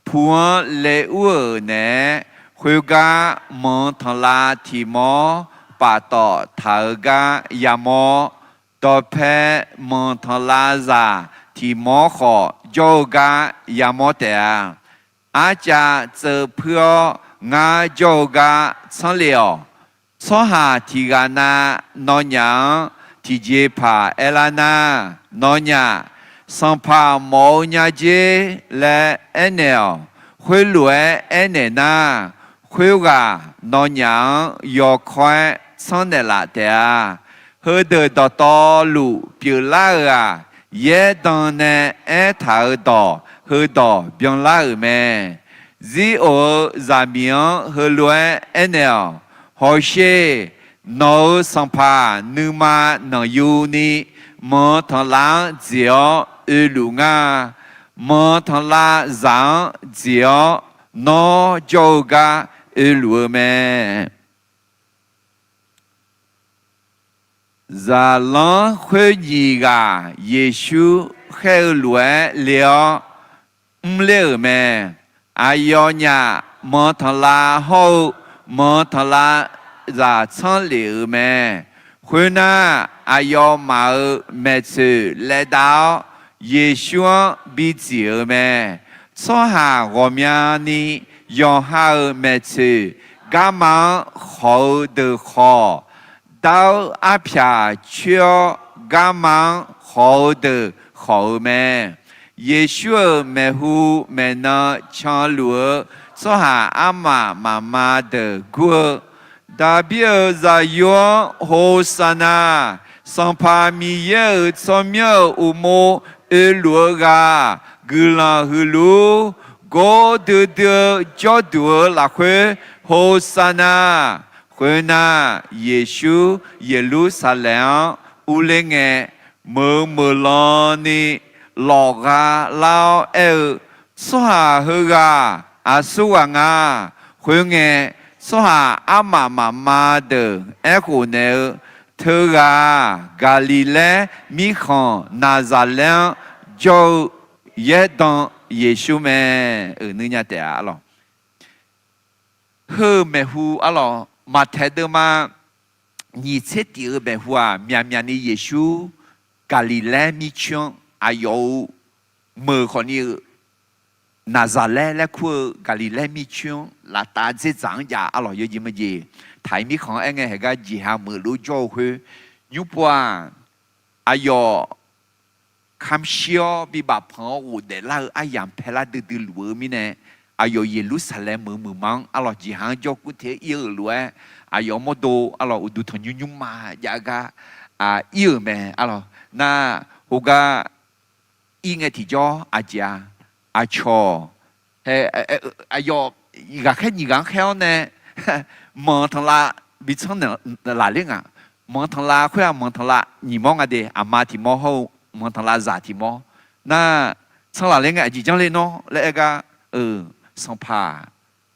pu-anr le ur-euq naeq-aer, khoergar manq tanqlav tiq mawr paftawf taq-eu gar yamawr, dawqpae manq tanqlav zaq tiq mawr khawf jawr-eu gar yamawr taef-a. Arcav tseuv puir-awr ngar jawr-eu gar tsanr lef-awq. Tsawrhaq tiq ghaq na nawnyaf-anr tiqjeqpaq aerlar nar, nawnyaf, 'Sanqpaq mawf-eu nya jer' laer aernaeq-awq. Khoerlof-aer aernaeq nar, khoerghaq nawnyaf-anr yawkawr-aer tsanr naeqlaf taef-a. Heudeuq dawqtawvluf pyeuflar-euq-aq, yaerdan nae aertaq-euq dawq heudawq byanlar-euq mae. Zir of-eu zaqmiq-anr heulof-aer aernaeq-awq. Hawsher, nawq-euq sanqpaq nuima nanqyuni manq tanqlav-anr dziq-awr oeluf ngar. Manq tanqlav zaq-anr dziq-awr nawr jawr-eu gar oeluf-eu mae. Zaqlanr khoer nyiq ghaq Yeqsur khaer-eu lof-aer le-awr mrler-euq mae. Aqyawfnyaf manq tanqlav hawr-eu manq tanqlav zaq tsanr lef-euq mae. Khoernar, aqyawfmaf-euq maeqtsoeq laev dav-awr, Yeqsur-anr bi dziq-euq mae. Tsawrhaq ghawqmyani yawqha-euq maeqtsoeq garma-anr khawq-eu deuq khawq, dar-eu arpyaq coer-awr garma-anr khawq-eu deuq khawq-eu mae. Yeqsur-euq maeqhu maeqnan canluf-eu tsawrhaq armaf mafma deuq gur-eu, Daqbir-euq zaqyo-anr Hoqsaqnaq! Sanqpaq Miqyaer-euq tsawrmyanr-euq uqmov oeluf-eu ghaq guiqlanq huiqluf-ur. Gor duidui-eu jawrduq-eu lafkhoer Hoqsaqnaq! Khoernar, Yeqsur Yeqlursaqlaeq-anr urler ngae, meuq meuq lan ni lawfgha lar-awr aer-eu, Tsawrhaq heughaq Aqsurghaq nga. Khoerngae, tsawrhaq armaf mafma deuq aerkhof naeq-eu, teughaq-aq, Gaqliqlaer mirkhanq Naqzaqlaer-anr jawr-eu yaerdan Yeqsur mae. Euq nuinya taef-a arlawq. Heu-euq maeqhu arlawq, Maqtaeq deuvma nyiq tser tif-eu maeqhu-aq, myaqmyaq ni Yeqsur Gaqliqlaer mircoer-anr aqyawf-euq meuq khawf ni-eu Naqzaqlaer laer kur-eu Gaqliqlaer mircoer-anr laftav dzerdzaq-anr jav arlawq, yawjeq maqjeq. Taq-iq mirkhanq-anr aer ngae haeq gar jeqha meuq lof-aer jawr-eu khoer, nymrpov-aq, aqyawf kamq shir-awr bibaf panq-awr ghofdaef lar-eu aryamq paelar duidui luf-eu mirnae, aqyawf Yeqlursaqlaeq meuq muiqma-anr arlawq jeqha-anr jawr kur te-aer ir-euq lof-aer, aqyawf mawrdo arlawq uqduq tanqnymr nymrma jav gar ir-euq mae arlawq. Nar, khoergar ir ngae tiqjawr aqjeq-a, aqcawq, aqyawf ghaqkhaer nyiq ghaq-anr khaer-awr nae, manq tanqlav bi tsanr laf ler nga. Manq tanqlav khoer-aq, manq tanqlav nyiq mawr nga de, aqma tiq mawr hawr-eu manq tanqlav zaq tiq mawr. Nar, tsanr laf ler ngae aqjeq janr ler nawr laer aer gar, Sanqpaq,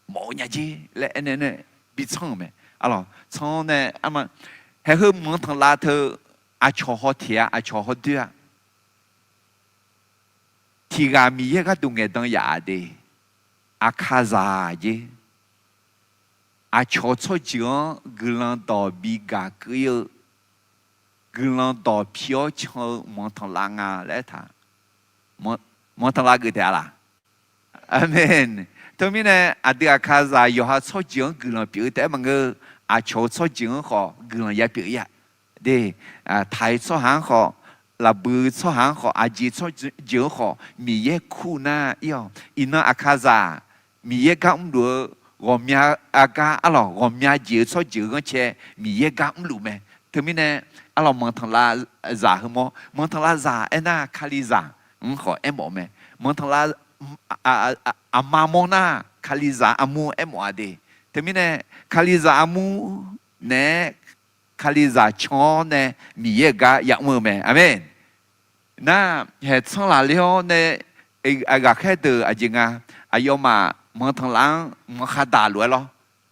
mawf-eu nya jer laer aernaeq nae bi tsanr-euq mae. Arlawq, tsanr-awr nae, arma, haeq heu manq tanqlav teu aqcawq haw teq-a, aqcawq haw doer-a. Tiq ghaq Miqyaer gharduq ngaeqdan yaf-aq de, Aqkaqzaq jer. Aqcawq tsawrjeuq-anr guiqlanq dawq bi gaq keuv ir-eu, guiqlanq dawq pi-awr can-eu manq tanqlav nga laer aertaq. Manq tanqlav geuf taef-a laq? Aqmeq. Teumirnae aqdui Aqkaqzaq yawqha tsawrjeuq-anr guiqlanq pyeuf-eu taef-aer maqngeur. Aqcawq-eu tsawrjeuq-anr khawf guiqlanq ya pyeuf ir-a. De, taq-iq tsawrhaq-anr khawf, lafbui tsawrhaq-anr khawf, aqjeq tsawrjeuq-anr khawf Miqyaer kur nar ir-awq. Iqnan Aqkaqzaq Miqyaer gar mrluf-eu ghawqmya, aqgar arlawq ghawqmya jeq-eu tsawrjeuq ghanrcae Miqyaer gar mrluf mae. Teumirnae arlawq manq tanqlav zaq heumawr, manq tanqlav zaq aernar kalizaq-anr khawf aermawf-eu mae. Manq tanqlav aqma mawr nar kalizaq armur aermawf-a de. Teumirnae kalizaq armur naeq-aer kalizaq can-awr nae Miqyaer-euq gar yamr-eu mae. Aqmeq. Nar, haeq tsanr laf ler-awr nae, ghaqkhaer deuq aqjeq nga, aqyawfmaf manq tanqlav-anr manq khar daq lof-aer lawr,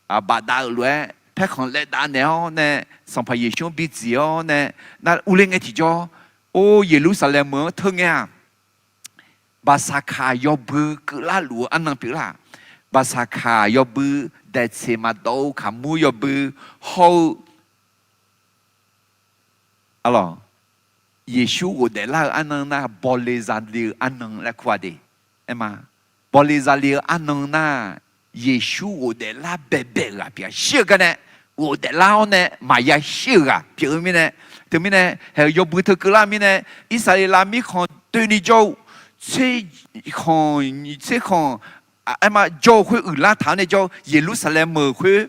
bafdav-euq lof-aer paerkhanq laev dav naeq-awr nae, Sanqpaq Yeqsur-anr bidziq-awr nae, nar urler ngae tiqjawr, or, Yeqlursaqlaeq meuq-anr teu ngae-aq, Baqsaqkaq yawbui keuvlar luf-eu arnan pyeuflar-aq, Baqsaqkaq yawbui daeqtseq maqdawv-eu kaqmur yawbui hawr-eu, arlawq, Yeqsur ghofdaef lar-eu arnan nar bawle zale-eu arnan laer kur-a de. Aerma, bawle zale-eu arnan nar, Yeqsur ghofdaef lar baebae-euq ghaq pyeuf-a. Shir-eu garnae ghofdaef lar-awr nae maqya shir-euq ghaq pyeuf-eu mirnae, teumirnae haeq-eu yawbui teu keuvlar mirnae, Irsaqleqlav mirkhanq doeni jawr-eu, tserkhanq, tserkhanq, aerma jawr-eu khoer uiqlar taq-awr nae jawr-eu Yeqlursaqlaeq meuq khoer,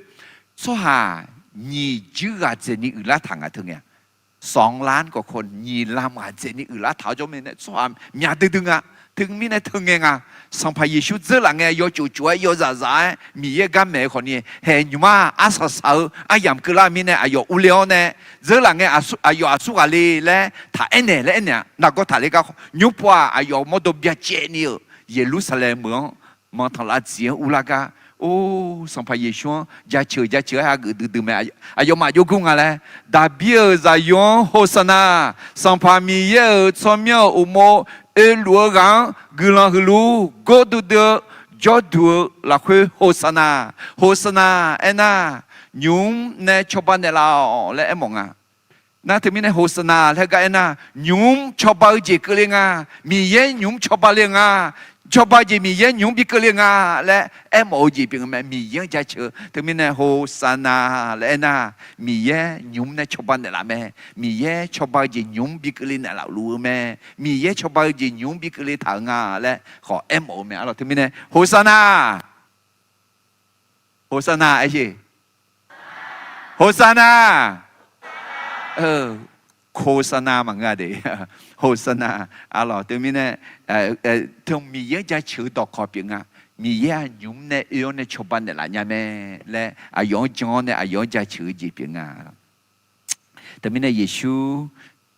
tsawrhaq nyiq juir ghaq dzaeqni uiqlar taq nga teu ngae-a. Sanqlanr gawqkawq nyiq lam ghaq dzaeqni uiqlar taq-awr jawr mirnae tsawrhaq myaq duidui nga. Teumirnae teu ngae nga, Sanqpaq Yeqsur dzeurlaf ngae yawtsuf tsuf-aer yawzaf zaf-aer Miqyaer gar maeq-eu khawfni, haeq nymq-mr arsaq saq-eu aryamq keuvlar mirnae aqyawf urler-awr nae, dzeurlaf ngae aqyawf aqsur ghaq le laer taq aernaeq laer aernaeq-a. Nargawr taqler gar khawf, nymrpov-aq aqyawf mawrdo byacaevni-euq Yeqlursaqlaeq meuq-anr manq tanqlav dziq-anr urlar gar, or, Sanqpaq Yeqsur-anr jaceuq jaceuq-aer hageuf duidui mae. Aqyawfmaf jawrgur nga laer, Daqbir-euq zaqyo-anr hoqsaqnaq, Sanqpaq Miqyaer-euq tsawrmyanr-euq uqmov oeluf-eu ghaq-anr guiqlanq huiqluf, gor duidui-eu jawrduq-eu lafkhoer hoqsaqnaq. Hoqsaqnaq aernar, nymq-mr nae cawba naeqlaf-awq laer aermawf nga. Nar teumirnae hoqsaqnaq laer gar aernar, nymq-mr cawba-eu jeq keuvle nga. Miqyaer nymq-mr cawba le-eu nga. Cawba-eu jeq Miqyaer nymq-mr bi keuvle nga laer aermawf-eu jeq pyeuf-eu mae. Miqyaer-anr jaceuq-eu teumirnae hoqsaqnaq laer aernar, Miqyaer nymq-mr nae cawba naeqlaf mae. Miqyaer cawba-eu jeq nymq-mr bi keuvle naeqlaf luf-eu mae. Miqyaer cawba-eu jeq nymq-mr bi keuvle taq-euq nga laer khawf aermawf-eu mae. Arlawq teumirnae hoqsaqnaq, hoqsaqnaq aer-eu, hoqsaqnaq, hoqsaqnaq maqngeur-a de. Hoqsaqnaq, arlawq teumirnae, teu Miqyaer-anr jaceuq-eu dawqkawq pyeuf nga. Miqyaer-aq nymq-mr nae oe-awr nae cawba naeqlaf nya mae laer aqyawf-anr jan-awr nae aqyawf-anr jaceuq-eu jeq pyeuf nga. Teumirnae Yeqsur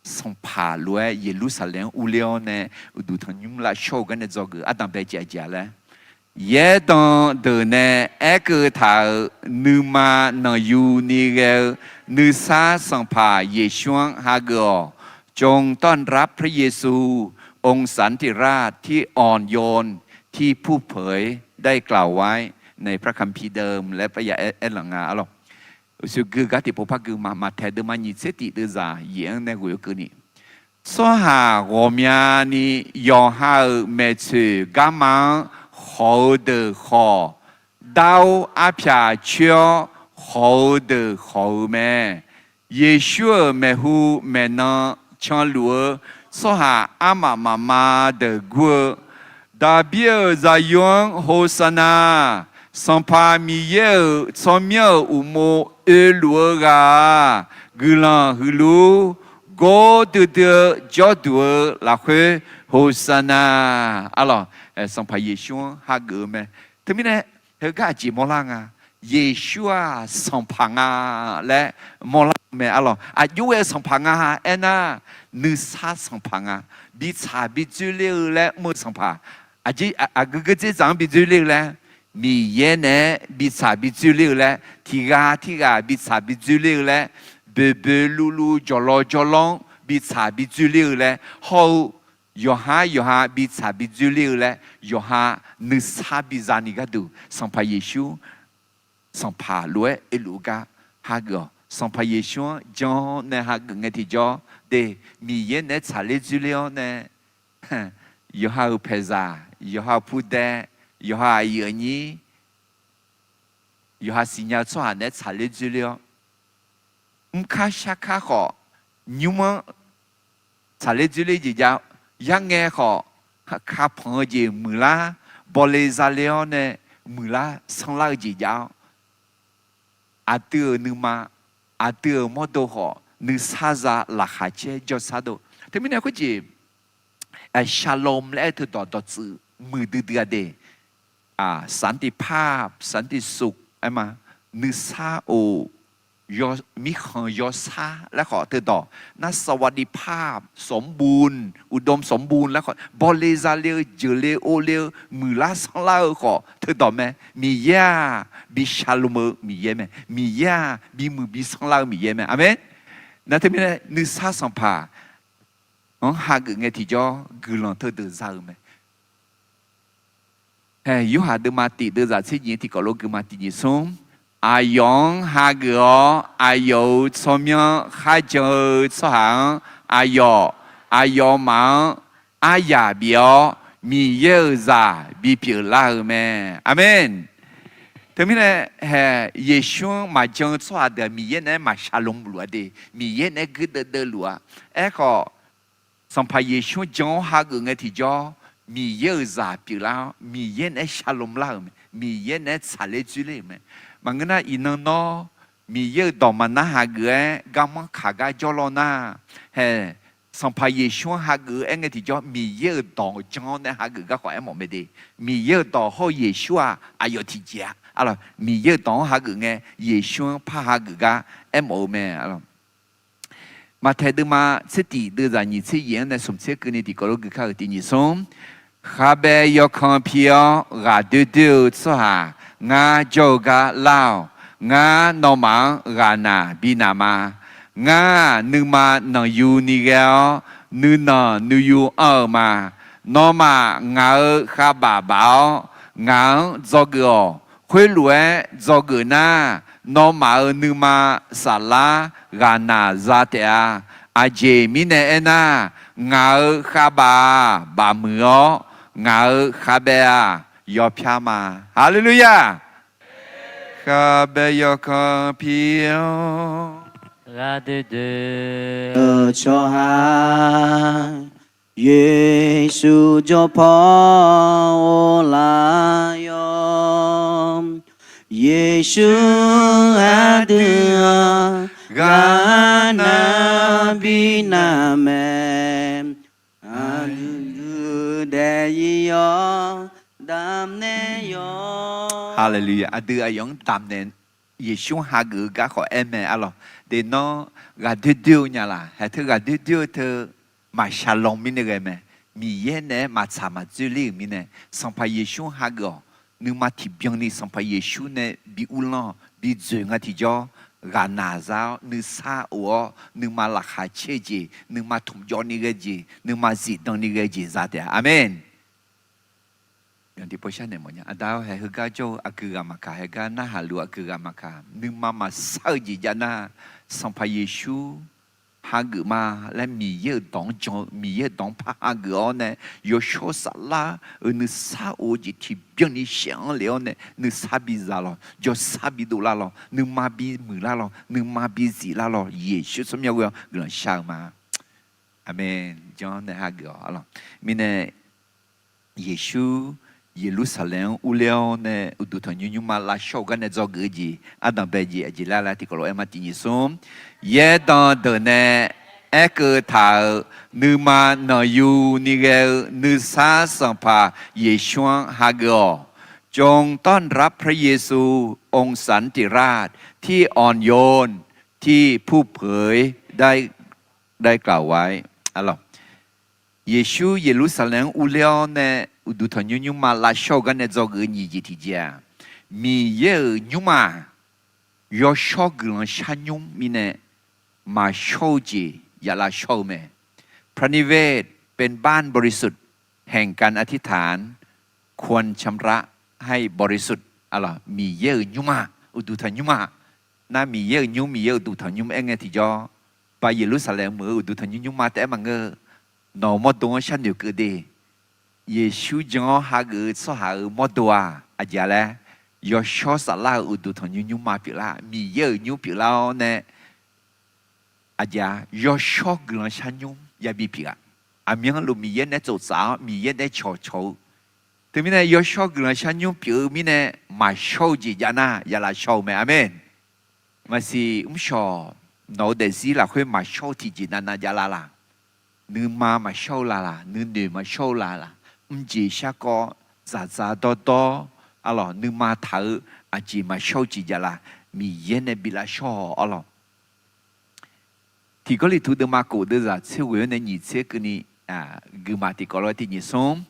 Sanqpaq lof-aer Yeqlursaqlaeq-anr urler-awr nae uqduq tanqnymr lavshawr-eu garnae dzawgeuf ardanq bae jav-a laer, Yaerdanq deuq nae aerkeuv taq-euq nuima nanqyu ni ghae-eu nuisar Sanqpaq Yeqsur-anr hageuf-awq. จงต้อนรับพระเยซู องค์สันติราชที่อ่อนโยน ที่ผู้เผยได้กล่าวไว้ในพระคัมภีร์เดิม และพระยาแอดหลังงา arlawq. Uqshoe gui gar tiqpov par gui ma. Maqtaeq deuvma nyiq tser tiq deuvzaq yaeq-anr nae ghoe-eu keuvni, tsawrhaq ghawqmyani yawqha-euq maeqtsoeq garma-anr khawq-eu deuq khawq, dar-or arpyaq coer-awr khawq-eu deuq khawq-eu mae. Yeqsur-euq maeqhu maeqnan canluf-eu tsawrhaq armaf mafma deuq gur-eu, Daqbir-euq zaqyo-anr Hosanna! Sanqpaq Miqyaer-euq tsawrmyanr-euq uqmov oeluf-eu ghaq-aq, guiqlanq huiqluf, gor duidui-eu jawrduq-eu lafkhoer Hosanna! Arlawq, Sanqpaq Yeqsur-anr hageuf-eu mae. Teumirnae heugar aqjeq mawrlar nga, Yeqsur-aq Sanqpaq nga laer mawrlar-eu mae. Arlawq, aqjox-aer Sanqpaq nga aernar, nuisar Sanqpaq nga. Bitsaq bi dzoerler-eu laer mr-eu Sanqpaq. Aqjeq aqgeu geur dzerdzaq-anr bi dzoerler-eu laer, Miqyaer naeq-aer bitsaq bi dzoerler-eu laer, tiqghaq tirghaq bitsaq bi dzoerler-eu laer, boeqboeq luvluv jawqlawv jawrlawr-anr bitsaq bi dzoerler-eu laer, hawr-eu yawqhar yawqha bitsaq bi dzoerler-eu laer, yawqha nuisar bi zani gharduq Sanqpaq Yeqsur Sanqpaq lof-aer oeluf-eu gar hageuf-awq. Sanqpaq Yeqsur-anr jan-awr nae hageuf ngae tiqjawr de, Miqyaer naeq-aer tsaqler dzoerler-awr nae, yawqha-euq paeqzaq, yawqha-euq pudae, yawqha aqyuif aqnyir, yawqha siqnya-eu tsawrhaq naeq-aer tsaqler dzoerler-awr, mrkar sharkar khawf, nymr-anr tsaqler dzoerler jeq jav-awr, yarngae khawf, kapanq-eu jeq muiqlar, bawle zale-awr nae muiqlar sanrlar-eu jeq jav-awr, aqdui-euq nuima, aqdui-euq mawrdo khawf nuisar za laqkhaq caer jawrsar dov. Teumirnae khoerjeq shalom laer-eu teudawq dawqtsuif muiqdui dui-a de. สันติภาพ สันติสุข aer ma. Nuisar of, mirkhanq yawsar laer khawf teudawq nar, สวัสดิภาพสมบูรณ์ อุดมสมบูรณ์ laer khawf, bawle zale-eu jeuqle ovle-eu muiqlar sanrlar-eu khawf teudawq mae. Miqyaer-aq bi shalom-eu Miqyaer mae. Miqyaer-aq bimuiq bi sanrlar-eu Miqyaer mae. Aqmeq. Nar teumirnae nuisar Sanqpaq-anr hageuf ngae tiqjawr guiqlanq teudeuq za-eu mae. Hae, Yorhaq deuvma tiq deuvzaq tser nyiq tiqkawv lof guima tiq nyiq smr. Aqyawf-anr hageuf-awr, aqyawf-euq tsawrmyanr kharjan-eu tsawrhaq-anr, aqyawf, aqyawfmaf-anr aryaq bif-awr, Miqyaer-euq zaq bipyeuf lar-eu mae. Aqmeq. Teumirnae, hae, Yeqsur-anr maqjan-eu tsawrhaq deuq-aq, Miqyaer naeq-aer maq shalom luf-a de. Miqyaer naeq-aer guirdeuv deuvluf-a. Aerkhawf, Sanqpaq Yeqsur jan-awr hageuf ngae tiqjawr, Miqyaer-euq zaq pyeuflar-awr, Miqyaer naeq-aer shalom lar-euq mae. Miqyaer naeq-aer tsaqler dzoerler-euq mae. Maqngeur nar, iqnan nawr Miqyaer-euq dawq maqnar hageuf-aer garmanr kaq gar jawrlawr nar, hae, Sanqpaq Yeqsur-anr hageuf-eu aer ngae tiqjawr, Miqyaer-euq dawq jan-awr nae hageuf garkhawf aermawf mae de. Miqyaer-euq dawq hawr-eu Yeqsur-aq aqyawf tiqjeq-a. Arlawq, Miqyaer-euq dawq-anr hageuf ngae, Yeqsur-anr par hageuf gar aermawf-eu mae. Arlawq, Maqtaeq deuvma tser tiq deuvzaq nyiq tser yaeq-anr nae smq tser keuvni tiqkawv lof gui kar-euq tiq nyiq smr. Khabae yawkan pi-awr ghaqdoer doer-eu tsawrhaq ngar jawr-eu gar lar-awq. Ngar nawmaf-anr ghaqnaq bi naq ma. Ngar-aq nuima nanqyu ni ghae-awr, nuinanq nuiyu anr-eu ma. Nawmaf ngaq-euq khavbaf baf-awr, ngaq-anr dzawgeuf-awq. Khoerlof-aer dzawgeuf nar, nawmaf-euq nuima saflar ghaqnaq za taef-a. Aqjeq mirnae aernar, ngaq-euq khavbaf-aq bafmuiq-awr, ngaq-euq khabae-aq yawpyar ma. Haleluya! Khabae yawkan pi-awr ghaqdoer doer-eu tsawrhaq, Yeqsur jawr paw or lar-awr, Yeqsur aqdui-anr ghaqnaq bi naq mae. Aqdui daef-ir-awr damnaeq yawq. Haleluya! Aqdui aqyawf-anr damnaeq, Yeqsur-anr hageuf-eu garkhawf aer mae. Arlawq, de nawr ghaqdoer doer-eu nya laq? Haeq teu ghaqdoer doer-eu teu maq shalom mirnae ghae mae. Miqyaer naeq-aer maqtsaq maq dzoerler-euq mirnae, Sanqpaq Yeqsur-anr hageuf-awq. nuima tiqbyan ni Sanqpaq Yeqsur nae bi uvlanr-awq, bi dzoeq nga tiqjawr, ghaqnaq za-awr nuisar of-awr nuima laqkhaq caer-eu jeq, nuima tmqjawv ni ghae-eu jeq, nuima zifdan ni ghae-eu jeq za taef-a. Aqmeq. Aqda-awr, haeq heugar jawr-eu aqgeu ghaq maqkaq, haeq gar narhaq luf-eu aqgeu ghaq maqkaq, nuima maqsar-eu jeq jav nar, Sanqpaq Yeqsur hageuf ma laer Miqyaer-euq dawq-anr jan-eu, Miqyaer-euq dawq-anr par hageuf-awr nae, yawshawr saflar-euq nuisar of-eu jeq tiqbyan ni shaef-anr lef-awr nae nuisar biza lawq, jawrsar bidov lar lawq, nuima bimuiq lar lawq, nuima bizif lar lawq, Yeqsur tsawrmyanr ghoe-awr guiqlanq shar-eu ma. Aqmeq. Janr nae hageuf-awq. Mirnae Yeqsur Yeqlursaqlaeq-anr urler-awr nae uqduq tanqnymr nymrma lavshawr-eu gar nae dzawgeuf-eu jeq ardanq bae jeq aqjeq lar laer tiqkawv lof aer ma. Tiq nyiq smr, yaerdanq deuq nae aerkeuv taq-euq nuima nanqyu ni ghae-eu nuisar Sanqpaq Yeqsur-anr hageuf-awq. จงต้อนรับพระเยซู องค์สันติราช ที่อ่อนโยน ที่ผู้เผยได้ ได้กล่าวไว้ Yeqsur Yeqlursaqlaeq-anr urler-awr nae uqduq tanqnymr nymrma lavshawr-eu gar nae dzawgeuf-eu nyiq jeq tiqjeq-aq, Miqyaer-euq nymrma yawshawr guiqlanq sharnymr mirnae maqshawr-eu jeq yaf lavshawr-eu mae. พระนิเวศ เป็นบ้านบริสุทธิ์ แห่งการอธิษฐาน ควรชำระให้บริสุทธิ์ Miqyaer-euq nymrma, uqduq tanqnymr-aq, nar Miqyaer-euq nymr, Miqyaer uqduq tanqnymr aer ngae tiqjawr, Bav Yeqlursaqlaeq meuq-eu uqduq tanqnymr nymrma taef-aer maqngeur-eu. Nawq-euq mawrdo-anr sharnoeq keuv de. Yeqsur jan-awr hageuf-eu tsawrhaq-euq mawrdo-aq aqjeq-a laer, yawshawr saflar-euq uqduq tanqnymr nymrma pyeuflar, Miqyaer-euq nymr pyeuflar-awr nae, aqjeq-a, yawshawr guiqlanq sharnymr yabi pyeuf-a. Aqmyanluf Miqyaer nae tsoftsaf-awr Miqyaer nae cawqcawq-eu, teumirnae yawshawr guiqlanq sharnymr pyeuf-eu mirnae maqshawr-eu jeq jav nar yaf lavshawr-eu mae. Aqmeq. Maqsiq mrshawq, nawq-eu daefzir lafkhoer maqshawr-eu tiqjeq navnav jav lar laq? Nuima maqshawr-eu la laq? Nuinoeq maqshawr-eu la laq? Mrjeq sharkawv, dzaqdzaq dawrdawr, arlawq, nuima taq-eu aqjeq maqshawr-eu jeq jav laq? Miqyaer nae bi lavshawr-awq, arlawq. Tiq Gawrliqtu deuvma kof deuvzaq tser ghoeq-anr nae nyiq tser keuvni, guiqmaq tiqkawv lof-aer tiq nyiq smr,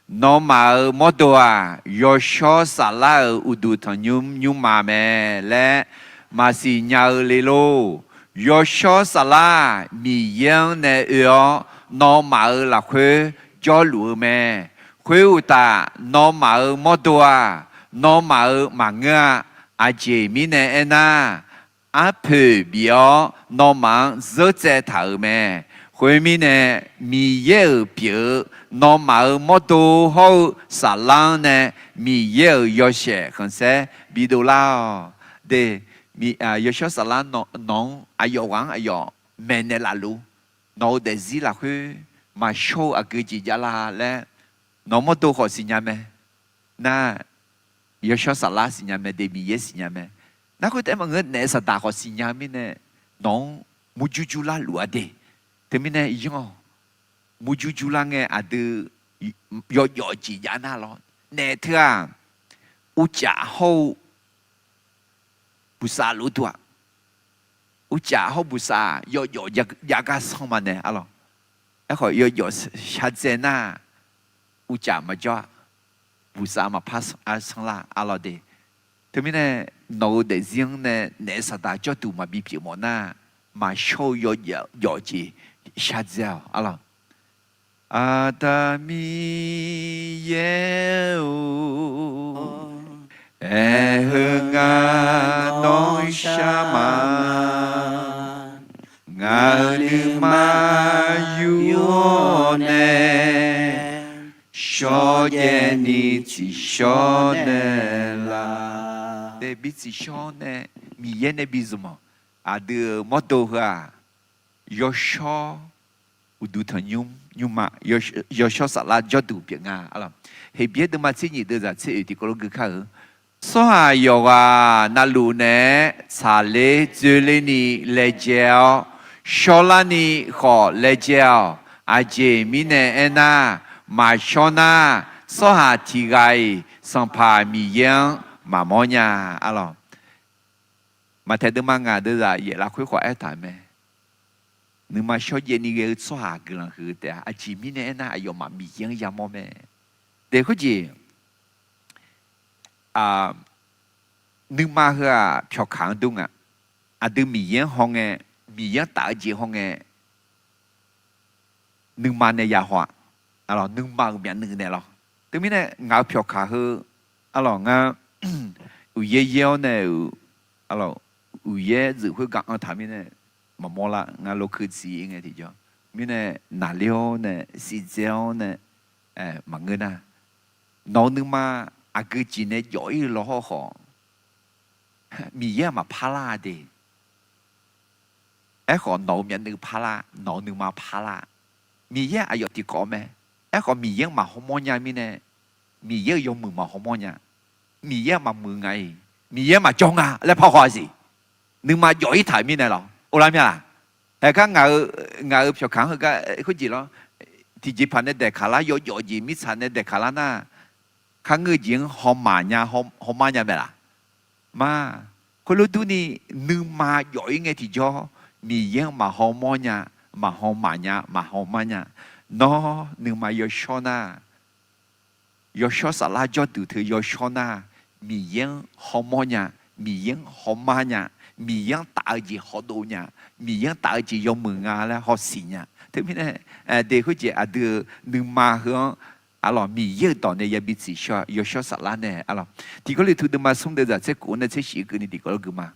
nawmaf-euq mawrdo-aq, yawshawr saflar-euq uqduq tanqnymr nymrma mae laer maqsiq nya-eu le lor. Yawshawr saflar Miqyaer-anr nae oe-awr nawmaf-euq lafkhoer jawrluf-eu mae. Khoeruqtaf, nawmaf-euq mawrdo-aq, nawmaf-euq maqngeur-a. Aqjeq mirnae aernar, arpoeq bif-awr nawmaf-anr zeurtsaev taq-euq mae. Khoermirnae, Miqyaer-euq pyeuf-eu nawmaf-euq mawrdo hawr-eu saflar-anr nae Miqyaer-euq yawshaef khanqsaer bidov lar-awq. De, yawshawr saflar nawq-anr aqyawf ghaq-anr aqyawf maeqnaeq laf luf, nawq-eu daefzir lafkhoer maqshawr-eu aqgeu jeq jav la laer, nawq-eu mawrdo khawf siqnya mae. Nar, yawshawr saflar siqnya mae, de, Miqyaer siqnya mae. Nar khoertaef maqngeur, naef saqdaq khawf siqnya-eu mirnae, nawq-anr murjur jur lar luf-a de. Teumirnae yanr-awq, murjur jur lar ngae aqdui yawjawf jeq jav nar lawr. Naef teu-aq, uvcaf hawr-eu buqsav lof-aer duq-aq, uvcaf hawr-eu buqsav yawjawf jav gar sanr ma nae, arlawq. Aerkhawf, yawjawf shardzae nar, uvcaf maqjawr-a, buqsav maqpar sanr lar, arlawq de. Teumirnae, nawq-eu daefzir-anr nae naef saqdaq jawrduq maqbi pyeuf mawf nar, maqshawr-eu yawjawf jeq shardzae-awq, arlawq. Aqda Miqyaer-or, aerheu ngar nawr shar ma. Ngaq-euq nuima yur-awr nae, shawrjaev ni tsiqshawr nae laf. Nae bi tsiqshawr nae, Miqyaer nae bi zmq-awq. Aqdui-euq mawrdo heu-aq, yawshawr uqduq tanqnymr nymrma, yawshawr saflar jawrduq pyeuf nga, arlawq. Heqbyaer deuvma tser nyiq deuvzaq tser oeq tiqkawv lof gui kar-eu, tsawrhaq yawqghaq navluf naeq-aer tsaqler dzoerler ni laejae-awr, shawrlar ni khawf laejae-awq. Aqjeq mirnae aernar, maqshawr nar, tsawrhaq tiq ghaq-iq Sanqpaq Miqyaer-anr maqmawr nya, arlawq. Maqtaeq deuvma ngaq deuvzaq yaef lafkhoer khawf aertaq mae. Nuima shawrjaev ni ghae-eu tsawrhaq guiqlanq huiq-eu taef-a. Aqjeq mirnae aernar, aqyawfmaf Miqyaer-anr yamawr mae. Daef khoerjeq, nuima heu-aq pyawqkaq-anr dur nga. Aqdui Miqyaer-anr hawngae, Miqyaer-anr taf-eu jeq hawngae, nuima nae ya haw-aq, nuima-euq myavnuiv naeq lawr. Teumirnae ngaq-euq pyawqkaq heu, arlawq ngar uqyaer yaer-awr nae-euq, arlawq uqyaer zeuq khoergar anr taq mirnae maqmawr lar. Ngar lokeuv tsiq-ir ngae tiqjawr mirnae naqler-awr nae siqdzae-awr nae maqngeur nar, nawq-euq nuima aqgeu jeq nae jawf-ir-eu lawhawr khawf, Miqyaer-aq maqpar lar-a de. Aerkhawf nawq-euq myavnuiv parlar, nawq-euq nuima parlar. Miqyaer aqyawf tiqkawv mae. Aerkhawf Miqyaer-anr maqhaw mawr nya mirnae, Miqyaer-euq yawmuiq maqhaw mawr nya. Miqyaer-aq maqmuiq nga-iq, Miqyaer maqjawr nga laer parhaw-a siq. Nuima jawf-ir taq-euq mirnae lawr, or lar mir-a laq? Haegar ngaq-euq, ngaq-euq pyawqkaq-anr heugar khoerjeq lawr, tiqjeqpaq nae daeqkaq lar, yawjawf jeq mirtsaq nae daeqkaq lar nar, kharngeur jeq-anr hawmaf nya, hawmar nya mae laq? Ma, khoerlof durni nuima jawf-ir ngae tiqjawr, Miqyaer-anr maqhaw mawr nya, maqhaw maf nya, maqhaw mar nya. Nawr nuima yawshawr nar, yawshawr saflar jawrduq teu yawshawr nar, Miqyaer-anr hawmawr nya, Miqyaer-anr hawmar nya, Miqyaer-anr taf-eu jeq hawdov nya, Miqyaer-anr taf-eu jeq yawmuiq nga laer hawsiq nya. Teumirnae, de khoerjeq aqdui-euq nuima heu-anr, arlawq Miqyaer-euq dawq nae yabi tsiqshawr, yawshawr saflar nae arlawq. Tiq Gawrliqtu deuvma smr deuvzaq tser kof-anr nae tser shif-eu keuvni tiqkawv lor gui ma.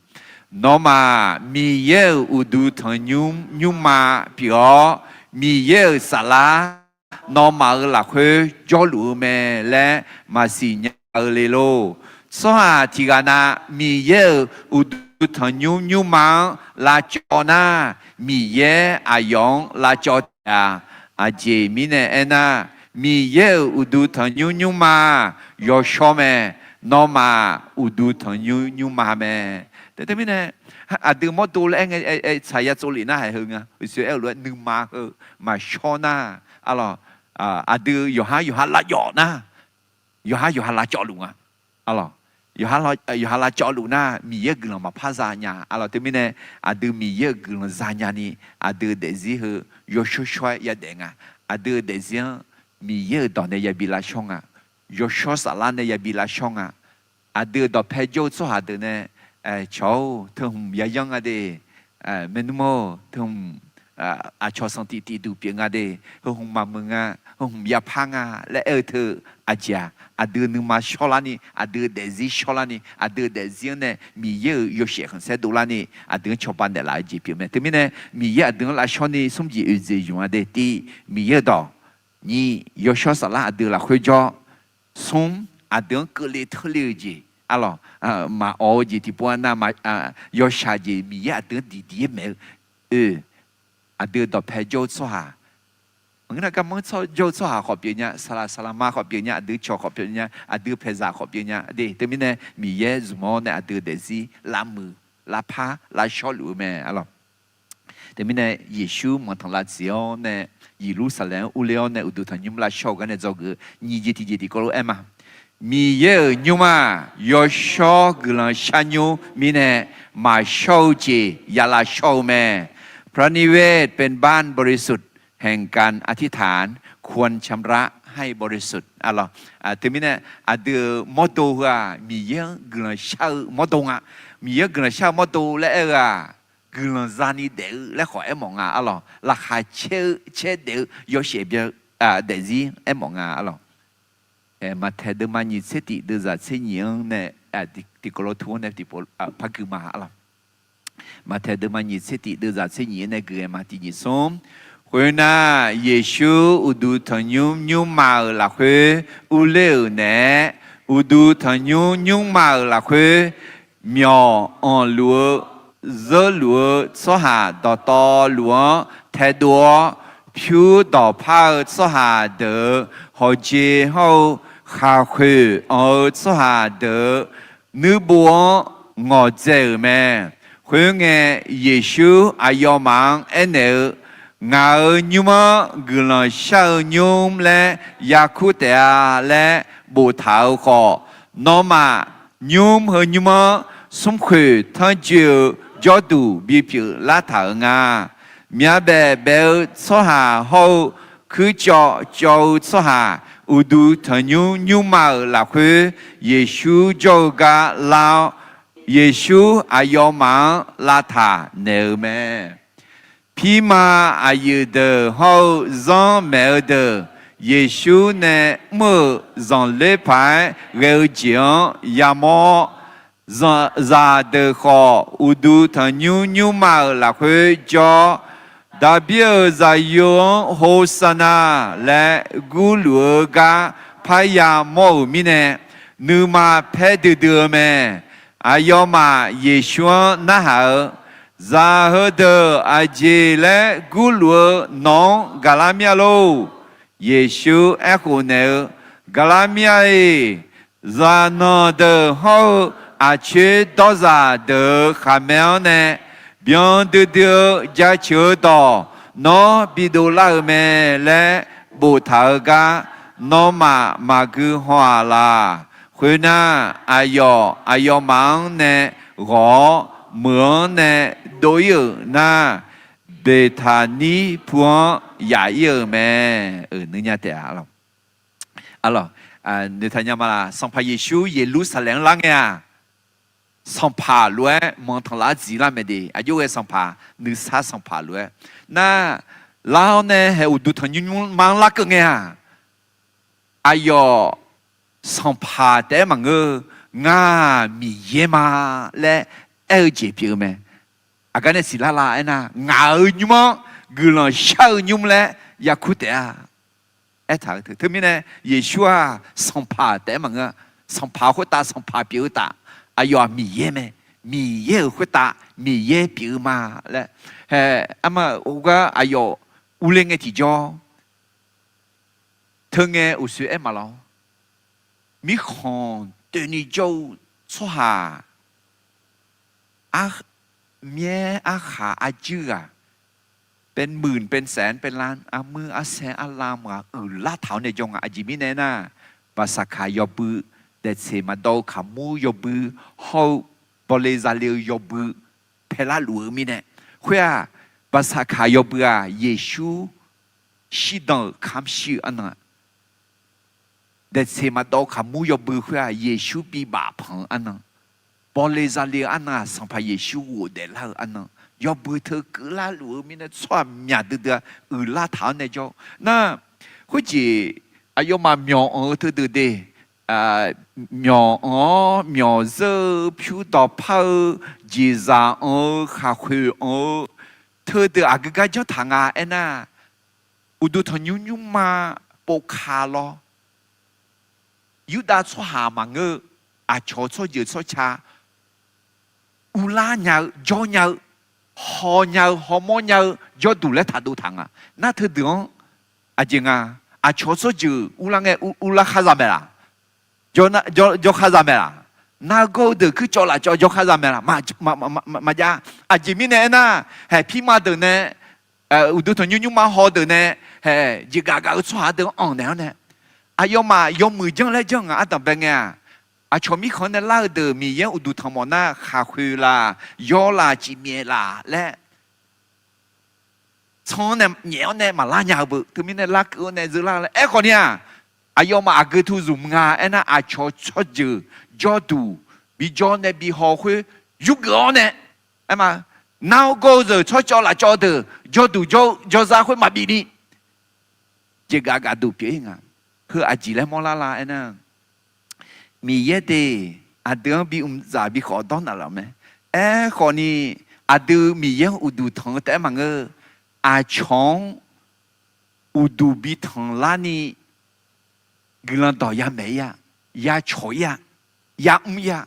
Nawmaf Miqyaer-euq uqduq tanqnymr nymrma pyeuf-awr, Miqyaer-euq saflar nawmaf-euq lafkhoer jawrluf-eu mae laer maqsiq nya-eu le lor. Tsawrhaq tiq ghaq na Miqyaer-euq uqduq tanqnymr nymrma-anr lavcawv nar, Miqyaer aqyawf-anr lavcawv taef-a. Aqjeq mirnae aernar, Miqyaer-euq uqduq tanqnymr nymrma yawshawr mae. Nawmaf uqduq tanqnymr nymrma mae. Teumirnae, aqdui mawrdo laer aer ngae, tsaq ya tsovlef nar haiq heu nga. Uqshoe aer-eu lof-aer nuima heu maqshawr nar, arlawq, aqdui yawqhar yawqha lavcawv nar, yawqhar yawqha lavcawvluf nga. Arlawq, yawqha lavcawvluf nar Miqyaer guiqlanq maqpar za nya. Arlawq teumirnae, aqdui Miqyaer-euq guiqlanq zanya ni, aqdui-euq daefzir heu yawshawr shawr-aer yadaef nga. Aqdui-euq daefzir-anr Miqyaer-euq dawq nae yabi lavshawr nga. Yawshawr saflar nae yabi lavshawr nga. Aqdui-euq dawqpae jawr-eu tsawrhaq deuq nae, cawq-or, teuhmq yayanr nga de, maernmr-or, teuhmq aqcawq sanqtif tifduq pyeuf nga de, heu hmq maqmuiq nga, heu hmq yapar nga laer aer-eu teu aqjeq-aq, aqdui nuima shawrlarni, aqdui daefzir shawrlarni, aqdui daefzir-anr nae Miqyaer-euq yawshaef khanqsaer dovlarni, aqdui-anr cawba naeqlaf-eu jeq pyeuf mae. Teumirnae, Miqyaer aqdui-anr lavshawrni smr jeq oeq jeq yumq-a de. Tiv, Miqyaer-euq dawq. Nyiq, yawshawr saflar aqdui lafkhoer jawr. Smr, aqdui-anr keuvle teurle-eu jeq, arlawq, maqawq-eu jeq tiqpov-a nar, yawshaq jeq Miqyaer aqdui-anr diqdiq-aer maeq-eu. Oe, aqdui-euq dawqpae jawr-eu tsawrhaq, maqngeur nar garmanr jawr-eu tsawrhaq khawf pyeuf nya, saqlaq saqlaqma khawf pyeuf nya, aqdui cawq khawf pyeuf nya, aqdui paeqzaq khawf pyeuf nya de. Teumirnae Miqyaer zmq-awr nae aqdui-euq daefzir lavmuiq lavpar lavshawrluf-eu mae, arlawq. Teumirnae Yeqsur manqtanq lavtsoeq-awr nae, Yeqlursaqlaeq-anr urler-awr nae uqduq tanqnymr lavshawr-eu gar nae dzawgeuf-eu nyiq jeq tiqjeq tiqkawv lof-aer ma. Miqyaer-euq nymrma yawshawr guiqlanq sharnymr mirnae maqshawr-eu jeq ya lavshawr-eu mae. พระนิเวศเป็นบ้านบริสุทธิ์แห่งการอธิษฐาน ควรชำระให้บริสุทธิ์ arlawq. Teumirnae aqdui-euq mawrdo heu-aq Miqyaer-anr guiqlanq shar-eu mawrdo nga. Miqyaer-anr guiqlanq shar-eu mawrdo laer aer-eu-aq, guiqlanq zani daef-eu laer khawf aermawf nga, arlawq. Laqkhaq caer-eu caer daef-eu yawshaef byan-eu daefzir aermawf nga, arlawq. Maqtaeq deuvma nyiq tser tif deuvzaq tser nyiq-anr nae, tiqkawv lof tu-anr nae tiqpov par gui ma, arlawq. Maqtaeq deuvma nyiq tser tif deuvzaq tser nyiq-anr nae gui-aer ma. Tiq nyiq smr. Khoernar, Yeqsur uqduq tanqnymr nymrma-euq lafkhoer urler-euq naeq-aer, uqduq tanqnymr nymrma-euq lafkhoer myawq anqluf-eu zeurluf-eu tsawrhaq dawqtawvluf-anr taedov-awr, pyur dawqpar-eu tsawrhaq deuq-euq hawqjeq hawr-eu khaqkhoeq anq-eu tsawrhaq deuq-euq nuirbo-anr ngawqdzae-euq mae. Khoerngae, Yeqsur aqyawfmaf-anr aernaeq-eu, Ngaq-euq nymr-anr guiqlanq shar-eu nymr laer yarkur taef-a laer boftaq-eu khawf, nawmaf nymr heu nymr-anr smrkhoeq tanrjoe-eu jawrduq bipyeuf lartaq-euq nga. Myavbaef baef-eu tsawrhaq hawr-eu kuircawv cawv-eu tsawrhaq uqduq tanqnymr nymrma-euq lafkhoer Yeqsur jawr-eu gar lar-awr, Yeqsur aqyawfmaf-anr lavtaq naeq-eu mae. Pirma aqyuif deuq hawr-eu zanr maeq-eu deuq, Yeqsur nae mr-euq zanqler paq-aer ghae-eu jeq-anr yamawr-awr, zaqdeuq khawf uqduq tanqnymr nymrma-euq lafkhoer jawr-awr, Daqbir-euq zaqyo-anr Hosanna laer gurluf-eu gar parya mawr-euq mirnae, nuima paer duidui-eu mae. Aqyawfmaf Yeqsur-anr narhaq-eu, Zaq heudeuq aqjeq laer gurluf-eu nawq-anr gaqlar mir-a lor? Yeqsur aerkhof naeq-eu, Gaqlar mir-a-iq. Zaqnanq deuq hawr-eu aqcoer dawrzaq deuq-euq khaqmae-anr nae byan duidui-eu jaceuq-eu dawq nawr bidov lar-euq mae laer boftaq-eu gar, nawmaf maqgui haw-aq laq. Khoernar, aqyawf aqyawfmaf-anr nae ghawq-awr, meuq-anr nae dov-ir-euq nar, Beqtaqnir pu-anr yaf-ir-euq mae. Euq nuinya taef-a. Aqlawq, noeqtaq nya ma laq? Sanqpaq Yeqsur Yeqlursaqlaeq-anr lar ngae-aq, sanqpaq lof-aer manqtanqlar dziq lar mae de. Aqjox ghae sanqpaq, nuisar sanqpaq lof-aer nar, lar-awr nae haeq uqduq tanqnymr nymrma-anr larkeuv ngae-aq, aqyawf sanqpaq taef-aer maqngeur-eu, Ngaq Miqyaer ma laer aer-eu jeq pyeuf-eu mae. Aqgar nae siqlar la aernar, ngaq-euq nymr-anr guiqlanq shar-eu nymr laer yakur taef-a. Aertaq-eu teu, teumirnae Yeqsur-aq sanqpaq taef-aer maqngeur-a. Sanqpaq khoertav sanqpaq pyeuf-eu taf, aqyawf-aq Miqyaer mae. Miqyaer-euq khoertav Miqyaer pyeuf-eu ma laer, hae, arma-euq gar aqyawf urler ngae tiqjawr, teungae uqshoe aer maqlawr. Mirkhanq toeqni jawr-eu tsawrhaq, myaer arkhaq arjuir ghaq, เป็นหมื่น เป็นแสน เป็นล้าน armuir arsaer arlam ghaq uiqlar taq-awr nae jawr nga. Aqjeq mirnae aernar, Baqsaqkaq yawbui, daeqtseq maqdawv-eu kaqmur yawbui hawr-eu, bawle zale-eu yawbui paelar luf-eu mirnae. Khoer-aq, Baqsaqkaq yawbui-aq Yeqsur shirdan-euq kamq shir-eu arnan-a, daeqtseq maqdawv-eu kaqmur yawbui khoer-aq Yeqsur bibaf panq-eu arnan, bawle zale-eu arnan-aq Sanqpaq Yeqsur ghofdaef lar-eu arnan, yawbui teu keuvlar luf-eu mirnae tsawrhaq myaq duidui-a uiqlar taq-awr nae jawr-eu nar, khoerjeq aqyawfmaf myawq anq-eu teudeuq de, myawq anq-awr myawq zeur-eu pyur dawqpar-eu jeqzaq anq-eu khaqkhoeq anq-eu teudeuq aqgeu gar janr taq nga aernar, uqduq tanqnymr nymrma povka lawr, Yurdav tsawrhaq maqngeur-eu, aqcawq tsawrjeuq tsawrca uvlar nya-eu jawr nya-eu, haw nya-eu hawmawr nya-eu jawrduq laer taqdov taq nga. Nar teudeuq-anr aqjeq nga, aqcawq tsawrjeuq uvlar ngae uvlar khar za mae laq? Jawr khar za mae laq? Nargawr-eu deuq kuircawv lafcawv jawr khar za mae laq? Maqjav. Aqjeq mirnae aernar, haeq pirma deuq nae, uqduq tanqnymr nymrma haw deuq nae, haeq jeqgaf gaf-eu tsawrhaq deuq-anr anq naeq-awr nae, aqyawfmaf yawmuiq janr laer janr ngaq ardanqbae ngae-aq, aqcawq mirkhanq-anr nae lar-eu deuq Miqyaer-anr uqduq tanq mawf nar khaqkhoeq laq, yawr laq, cifmyaef laq laer tsanr-anr nae nyaef-awr nae maqlar nya-eu beu. Teumirnae larkeuv-awr nae zeular laer aerkhawf ni-aq, aqyawfmaf aqgeu tu zmq nga aernar, aqcawq tsawrjeuq jawrduq bijawr nae bihaw khoer yurgeuf-awr nae, aer ma, nargawr-eu deuq tsawrcawv lafcawv deuq jawrduq jawr-eu jawrzar khoer maqbif ni jeqgaf gaf duq pyeuf-ir nga. Heu aqjeq laer mawrlar la aernar, Miqyaer de, aqdui-anr bi mqzaq bi khawf dawr naf laf mae. Aerkhawf ni, aqdui Miqyaer-anr uqduq tanq-eu taef-aer maqngeur, aqcawq-anr uqduq bi tanq larni guiqlanq dawq yamaeq-ir-a, yacawq-ir-a, yamr-ir-a.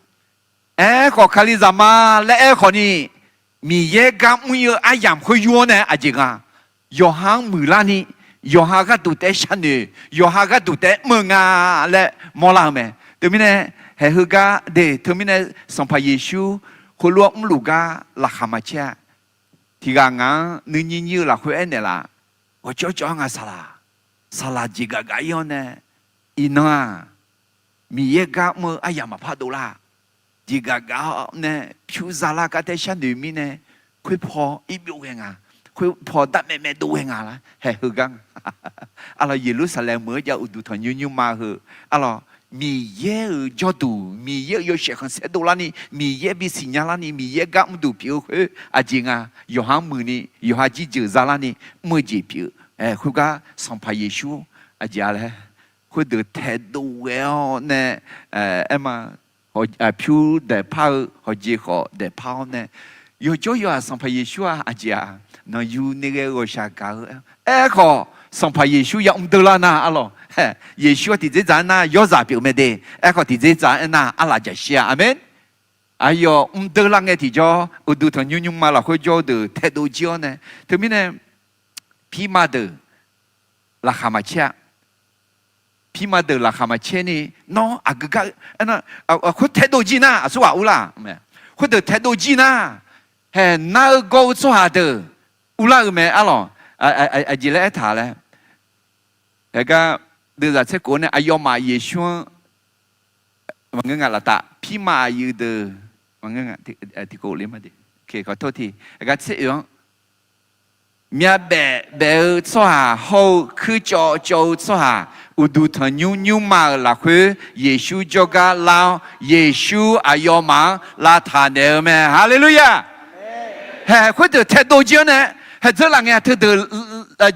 Aerkhawf, Kalizaq ma laer aerkhawf ni, Miqyaer gar mr-ir-eu aryamq khoer yur-awr nae aqjeq nga, yawqha-anr muiqlarni, yawqha gharduq taef-aer sharnoeq, yawqha gharduq taef-aer mr-eu nga laer mawrlar-eu mae. Teumirnae, haeq heugar de, teumirnae Sanqpaq Yeqsur heulof-aer mrluf gar laqkhaq maqcaer-a. Tiqghaq ngaq-anr nuinyir nyir-eu lafkhoer aernaeq laf, ghawqcawv cawv-a nga saqlaq, saqlaq jeqgaf gaf-ir-awr nae, iqnan-aq, Miqyaer gar mr-eu aryamq maqpar dovlar. Jeqgaf gaf-awr nae pyur zalar gar taef-aer sharnoeq mirnae, khoerpaw irbyov ghae nga. khoerpaw darmaev maevdov ghae nga lar, haeq heugar nga. Arlawq, Yeqlursaqlaeq meuq-anr jav uqduq tanqnymr nymrma heu, arlawq, Miqyaer-euq jawrduq, Miqyaer-euq yawshaef khanqsaer dovlarni, Miqyaer bisiqnya larni, Miqyaer gar mrduq pyeuf-eu khoer aqjeq nga. Yawqha-anr muiqni, yawqha jirjeuq zalarni mr-eu jeq pyeuf-eu. Khoergar Sanqpaq Yeqsur aqjeq-a laer, khoerdeuq taedov ghae-awr nae, aerma, pyur daeqpar-eu hawqjeq khawf daeqpar-awr nae, yawqjawr yawqha Sanqpaq Yeqsur-aq aqjeq-aq, nanqyu ni ghae-eu ghawqshaq gaq-eu. Aerkhawf, Sanqpaq Yeqsur ya mrdeuv lar nar, arlawq, Yeqsur-aq tiqdzerdzaq-aer nar yawrzaq pyeuf mae de. Aerkhawf, tiqdzerdzaq-aer nar arlaq jaqshir-a. Aqmeq. Aqyawf mrdeuv lar ngae tiqjawr, uqduq tanqnymr nymrma lafkhoer jawr-eu deuq taedov jir-awr nae, teumirnae, pirma deuq laqkhaq maqcaer-a. Pirma deuq laqkhaq maqcaer ni, nawr aqgeu gar, aernar, khoer taedov jir nar aqsurghaq urlar. Khoerdeuq taedov jir nar, haeq nar-eu gawr-eu tsawrhaq deuq urlar-eu mae, arlawq. Aqjeq laer aertaq laer, haeq gar deuvzaq tser khof-awr nae aqyawfmaf Yeqsur-anr maqngeur nga laftav, pirma aqyuif deuq maqngeur nga, tiqkawv le ma de. Haeq gar tser oeq-anr, myavbaef baef-eu tsawrhaq hawr-eu kuircawv cawv-eu tsawrhaq, uqduq tanqnymr nymrma-euq lafkhoer Yeqsur jawrgar lar-awr, Yeqsur aqyawfmaf-anr lavtaq naeq-eu mae. Haleluya! Haeq khoerdeuq taedov jir-anr nae, haeq dzeurlaf ngae-a teudeuq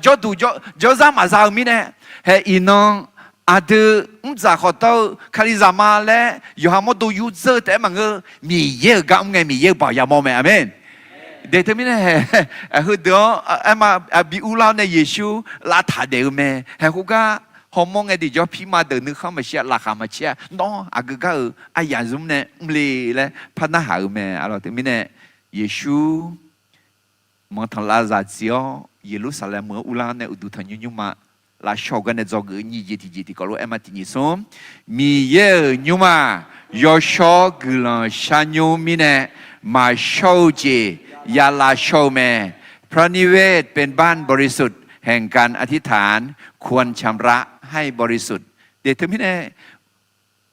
jawrduq jawrzar maqza-eu mirnae, haeq iqnan aqdui mrdzaq khawfdawr-eu Kalizaq ma laer yawqha mawrdo yurdzeur-eu taef-aer maqngeur. Miqyaer-euq gar mr ngae Miqyaer-euq baoq yamawr mae. Aqmeq. De teumirnae haeq, heudeuq-anr aerma bi urlar-awr nae Yeqsur lavtaq daef-eu mae. Haeq khoergar hawmawr ngae tiqjawr pirma deuq nuikhanr maqshir-a, laqkhaq maqcaer-a, nawr aqgeu gar-euq aryaq zmr nae mrle laer par narhaq-eu mae. Arlawq, teumirnae Yeqsur manqtanqlav zaq dziq-awr Yeqlursaqlaeq meuq-anr urlar nae uqduq tanqnymr nymrma lafshawr-eu gar nae dzawgeuf-eu nyiq jeq tiqjeq tiqkawv lof-aer ma tiqnyif smr. Miqyaer-euq nymrma yawshawr guiqlanq sharnymr mirnae maqshawr-eu jeq ya lavshawr-eu mae. พระนิเวศเป็นบ้านบริสุทธิ์แห่งการอธิษฐาน ควรชำระให้บริสุทธิ์ De teumirnae,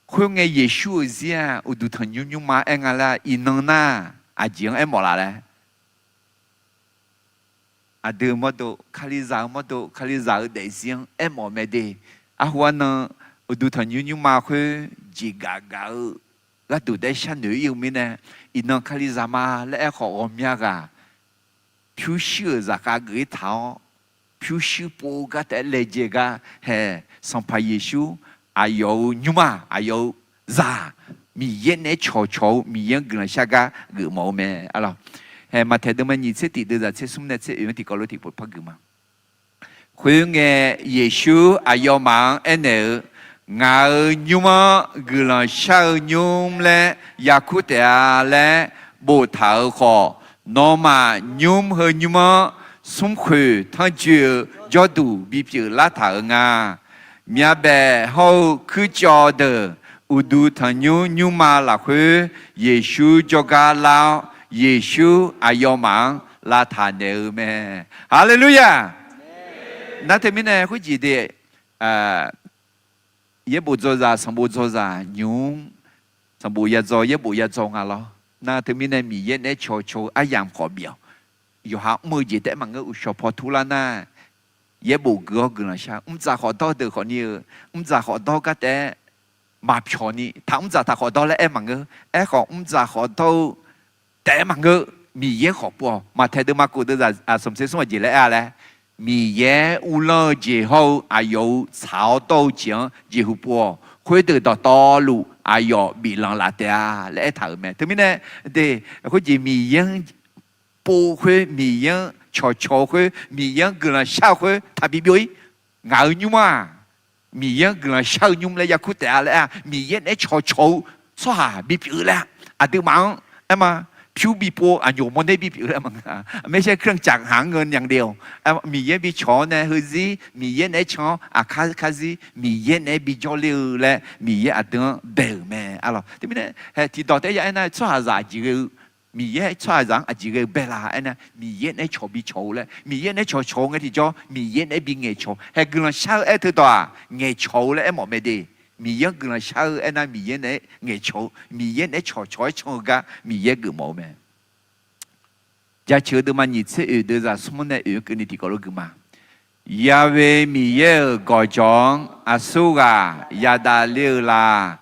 khoerngae Yeqsur-euq zir-aq uqduq tanqnymr nymrma aer nga laer iqnan nar, aqjeq-anr aermawf laf laer, aqdui-euq mawrdo, Kalizaq-euq mawrdo, Kalizaq-euq daefzir-anr aermawf mae de. Arhu arnan uqduq tanqnymr nymrma khoer jeqgaf gaf-eu gharduq taef-aer sharnoeq ir-eu mirnae, iqnan Kalizaq ma laer aerkhawf ghawqmya ghaq pyurshuir-euq zaqkhav geuf-ir taq-awr, pyurshuir pov-eu gar taef-aer laejae gar haeq Sanqpaq Yeqsur, aqyawf-euq nymrma, aqyawf-euq zaq, Miqyaer naeq-aer cawqcawq-eu Miqyaer-anr guiqlanq shar gar geufmawf-eu mae. Arlawq, haeq Maqtaeq deuvma nyiq tser tiq deuvzaq tser smr nae tser oeq-anr tiqkawv lof tiqpov par geuf ma. Khoerngae Yeqsur aqyawfmaf-anr aernaeq-eu, Ngaq-euq nymr-anr guiqlanq shar-eu nymr laer yarkur taef-a laer boftaq-euq khawf, nawmaf nymr heu nymr-anr smrkhoeq tanrjoe-eu jawrduq bipyeuf lartaq-euq nga. Myavbaef hawr-eu kuircawv deuq uqduq tanqnymr nymrma lafkhoer Yeqsur jawrgar lar-awr, Yeqsur aqyawfmaf-anr lavtaq naeq-eu mae. Haleluya! Nar teumirnae khoerjeq de, yaerbof dzawzaq sanqbof dzawzaq nymq-mr, sanqbof yadzaw yaerbof yadzaw nga lawr. Nar teumirnae Miqyaer naeq-aer cawqcawq-eu aryamq khawf bif-awq. Yawqha mr-eu jeq taef-aer maqngeur, uqshawq paw turlar nar, yaerbof gui-awr guiqlanq shar, mrdzaq khawfdawr deuq khawfni, mrdzaq khawfdawr gar taef-aer maqpyawq ni taq mrdzaq taq khawfdawr laer aer maqngeur. Aerkhawf mrdzaq khawfdawr-eu taef-aer maqngeur, Miqyaer khawf pov-awq. Maqtaeq deuvma kof deuvzaq smq tser smr aqjeq laer aer-a laer, Miqyaer uvlanr-eu jeq hawr-eu aqyawf-euq tsaq-awr dawr-eu jeq-anr jeqhu pov-awq. Khoerdeuq dawqtawvluf aqyawf biflanq laf taef-a laer aertaq-euq mae. Teumirnae, de, khoerjeq Miqyaer-anr pov-eu khoer, Miqyaer-anr cawqcawq-eu khoer, Miqyaer-anr guiqlanq shar-eu khoer taqbi byov-ir. Ngaq-euq nymr-aq, Miqyaer-anr guiqlanq shar-eu nymr laer yarkur taef-a laer-a, Miqyaer naeq-aer cawqcawq-eu tsawrhaq bipyeuf laer-a, aqduimaf-anr aerma, pyur bipov aqnyoq mawrnae bipyeuf laer maqngeur-a. Maershaer เครื่องจักรหาเงินอย่างเดียว Miqyaer bicawq-awr nae heuzir Miqyaer naeq-aer can-awr aqkar karzir Miqyaer naeq-aer bijawr ler-eu laer Miqyaer aqdui-anr bae-euq mae. Arlawq, teumirnae hae tiqdawq taef-aer ya aernar, tsawrhaqzaq aqjeq ghae-eu, Miqyaer tsawrhaqzaq-anr aqjeq ghae-eu bae la aernar, Miqyaer naeq-aer cawq bicawq-eu laer, Miqyaer naeq-aer cawqcawq-eu ngae tiqjawr Miqyaer naeq-aer bingaeq cawq. Hae guiqlanq shar-eu aer teudawq-aq, ngaeqcawq-eu laer aermawf mae de. Miqyaer-anr guiqlanq shar-eu aernar, Miqyaer naeq-aer ngaeqcawq-eu, Miqyaer naeq-aer cawqcawq-aer can-eu gar Miqyaer geufmawf-eu mae. Jaceuq-eu deuvma nyiq tser oeq deuvzaq smr-anr nae oeq-anr keuvni tiqkawv lof gui ma. Ya'we Miqyaer-euq gawqjawq-anr aqsurghaq yadavler-eu la?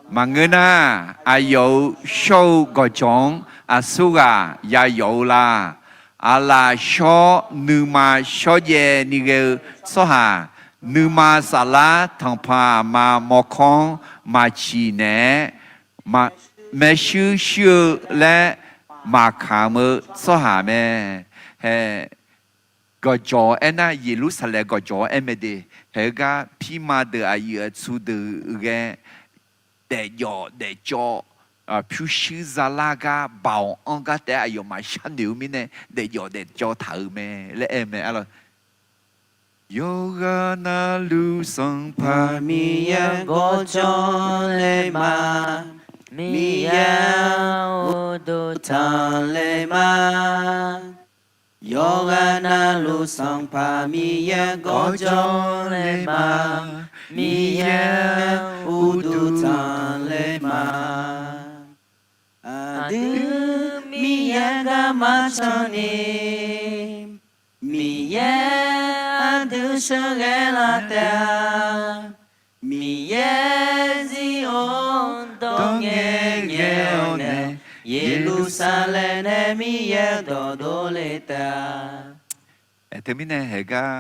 Maqngeur nar, aqyawf-euq shawr-eu gawqjawq-anr aqsurghaq yayawf-eu la? Aqlaf shawr nuima shawrjaev ni ghae-eu tsawrhaq, nuima saflar tanqpanq aqma mawrkawr-anr maqciq naeq-aer, maershuir shuir-eu laer maqkamq-eu tsawrhaq mae. Hae, gawqjawq aernar, Yeqlursaqlaeq gawqjawq-anr aer mae de. Haeq-eu gar pirma deuq aqyuif aqtsu deuq ghae daefjawf daefcawv, pyurshuir zalar gar baoq anr gar taef-aer aqyawfmaf sharnoeq-eu mirnae daefjawf daefcawv taq-euq mae laer aer mae arlawq. Yawqghaq navluf Sanqpaq Miqyaer gawqjawq le ma. Miqyaer uqduq tanqle ma. Yawqghaq navluf Sanqpaq Miqyaer gawqjawq le ma. Miqyaer uqduq tanqle ma. Aqdui Miqyaer garma canni, Miqyaer aqdui sheuqghae lar taef-a. Miqyaer Zion dawq ngaeqngaeq-awr nae, Yeqlursaqlaeq nae Miqyaer dawqdov le taef-a. Teumirnae haeq gar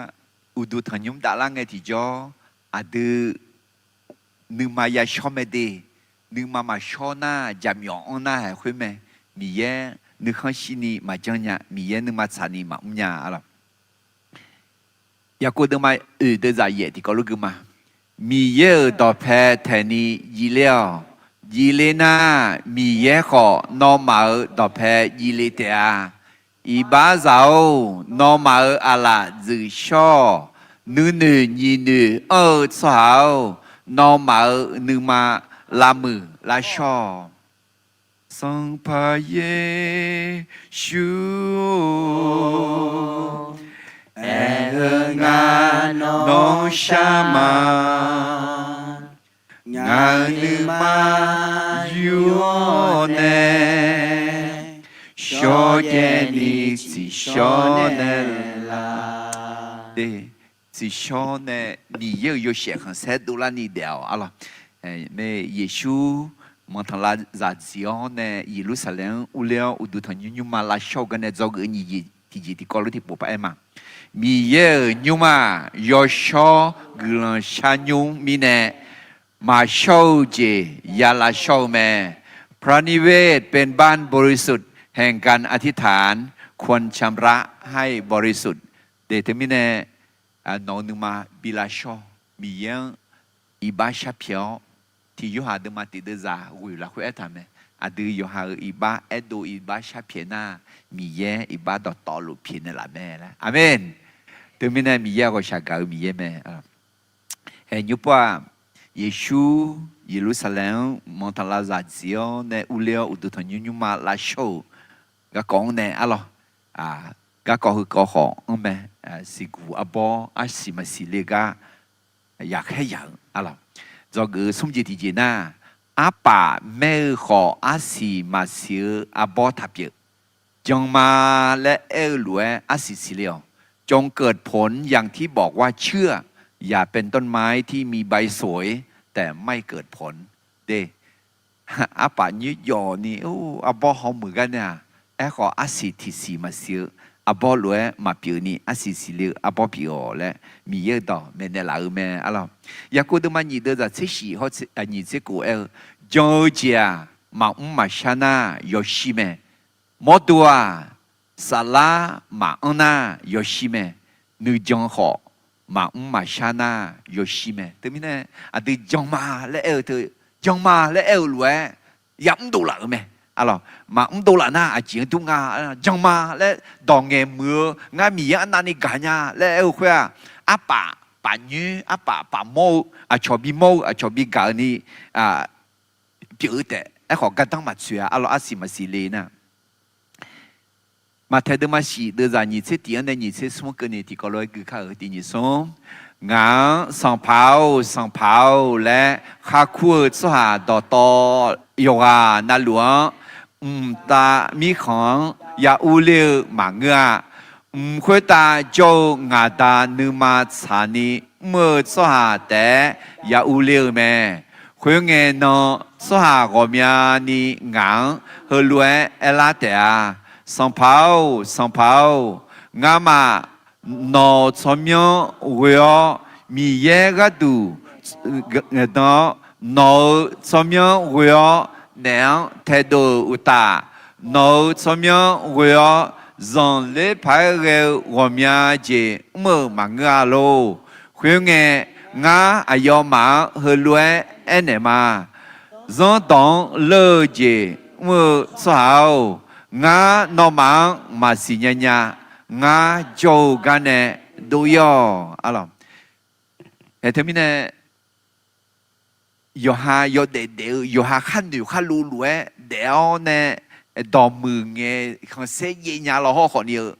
uqduq tanqnymr davlar ngae tiqjawr, aqdui nuima yashawr mae de. Nuima maqshawr nar, jaqmyawf anr nar haeq khoer mae. Miqyaer nuikhanr shirni maqjanr nya. Miqyaer nuima tsaqni maqmr nya arlawq. Yaqkov deuvma oeq deuvzaq yaef tiqkawv lof gui ma. Miqyaer-euq dawqpae taeqni jivler-awq. Jivler nar, Miqyaer khawf nawmaf-euq dawqpae jivle taef-a. Iqbaxzaq-or, nawmaf-euq aqlaf dzuif shawr-awq. Nuinoeq nyiq noeq anr-eu tsawrhaq-or, nawmaf-euq nuima lavmuiq lavshawr-awq. Sanqpaq Yeqsur-or, aer-eu ngar nawr shar ma. Ngaq-euq nuima yur-awr nae, shawrjaev ni tsiqshawr nae la. Tsiqshawr nae Miqyaer-euq yawshaef khanqsaer dovlarni daef-awq arlawq. Mae Yeqsur manqtanqlav zaqdziq-awr nae Yeqlursaqlaeq-anr urler-awr uqduq tanqnymr nymrma lavshawr-eu garnae dzawgeuf-eu nyiq jeq tiqjeq tiqkawv lof tiqpov paq-aer ma. Miqyaer-euq nymrma yawshawr guiqlanq sharnymr mirnae, maqshawr-eu jeq ya lavshawr-eu mae. พระนิเวศเป็นบ้านบริสุทธิ์แห่งการอธิษฐาน ควรชำระให้บริสุทธิ์ de. Teumirnae nawq-eu nuima bi lavshawr, Miqyaer-anr iqbax sharpyaeq-awr, tiq Yorhaq deuvma tiq deuvzaq ghoeq lafkhoer aertaq mae. Aqdui yawqha-euq iqbax aerdov iqbax sharpyaeq nar, Miqyaer iqbax dawqtawvluf pyaeqnaeq laf mae laer. Aqmeq. Teumirnae Miqyaer ghawqshaq gaq-eu Miqyaer mae. Haeq nymr pov-aq, Yeqsur Yeqlursaqlaeq-anr manqtanqlav zaqdziq-awr nae urler-awr uqduq tanqnymr nymrma lavshawr-euq garkawv-anr nae arlawq, garkawv heukawv khawf-anr mae, siqguq arbawr arsiq maqsiq le gar yaqkhaer yaq-eu arlawq. Dzawgeuf-eu smr jeq tiqjeq nar, arpaf maer-eu khawf arsiq maqsiq-eu arbawr taq pyeuf. Jan ma laer aer-eu lof-aer arsiq siqle-awq. จงเกิดผลอย่างที่บอกว่าเชื่อ อย่าเป็นต้นไม้ที่มีใบเสวยแต่ไม่เกิดผล de. Arpaf nyoer jawf ni arbawr hawmuiq gar nae-aq, aerkhawf arsiq tiqsiq maqsiq-eu arbawr lof-aer maqpyeuf ni arsiq siqle-eu arbawr pyeuf-awq laer Miqyaer-euq dawq maeqnaeq laf-eu mae arlawq. Yaqkov deuvma nyiq deuvzaq tser shif hawr nyiq tser kof aer-eu, jan-eu jeq-aq, maqmr maqshar nar yawshir mae. Mawrdo-aq, saflar maqanr nar yawshir mae. Nuijan khawf, maqmr maqshar nar yawshir mae. Teumirnae aqdui jan ma laer aer-eu teu, jan ma laer aer-eu lof-aer yamr dovlaf-euq mae. Arlawq, maqmr dovlaf nar aqjeq-anr dur nga. Jan ma laer dawq ngaeq muiq-eu ngar Miqyaer arnavni gaq nya laer aer-eu khoer-aq, arpaf paf nyoer, arpaf paf mawr-eu aqcawq bimawr-eu aqcawq bigaq-eu ni pyeuf-eu taef. Aerkhawf gardanr maqtsoeq-a arlawq, arsiq maqsiq le nar. Maqtaeq deuvma shif deuvzaq nyiq tser tiq-anr nae nyiq tser smr-anr keuvni tiqkawv lof-aer gui kar-euq tiq nyiq smr. Ngaq-anr Sanqpaq-or, Sanqpaq-or laer kharkur-eu tsawrhaq dawqtawv yawqghaq navluf-anr, mqtav mirkhanq-anr ya urler-eu maqngeur-a. Mq khoertav jawr-eu ngaq Da nuima tsaqni mr-eu tsawrhaq taef-aer ya urler-eu mae. Khoerngae nan, tsawrhaq ghawqmyani ngaq-anr heulof-aer aerlar taef-a. Sanqpaq-or, Sanqpaq-or, ngamaf nawq-euq tsawrmyanr ghoe-awr Miqyaer gharduq ngaeqdan-awr, nawq-euq tsawrmyanr ghoe-awr naef-anr taedov-euq uqtaf, nawq-euq tsawrmyanr ghoe-awr zanqler paq-aer ghae-eu ghawqmya jeq mr-euq maqngeur-a lor. Khoerngae, ngar aqyawfmaf-anr heulof-aer aernaeq ma. Zanrdawq-anr leur-eu jeq mr-eu tsawrhaq-or, ngar nawmaf-anr maqsiq nya nya. Ngar jawr-eu gar nae dov-ir-awq. Teumirnae yawqha yawdaef daef-eu, yawqha khar noeq khar lov lof-aer daef-awr nae, dawqmuiq ngae khanqsaer jaev nya lawhawr khawfni-eu,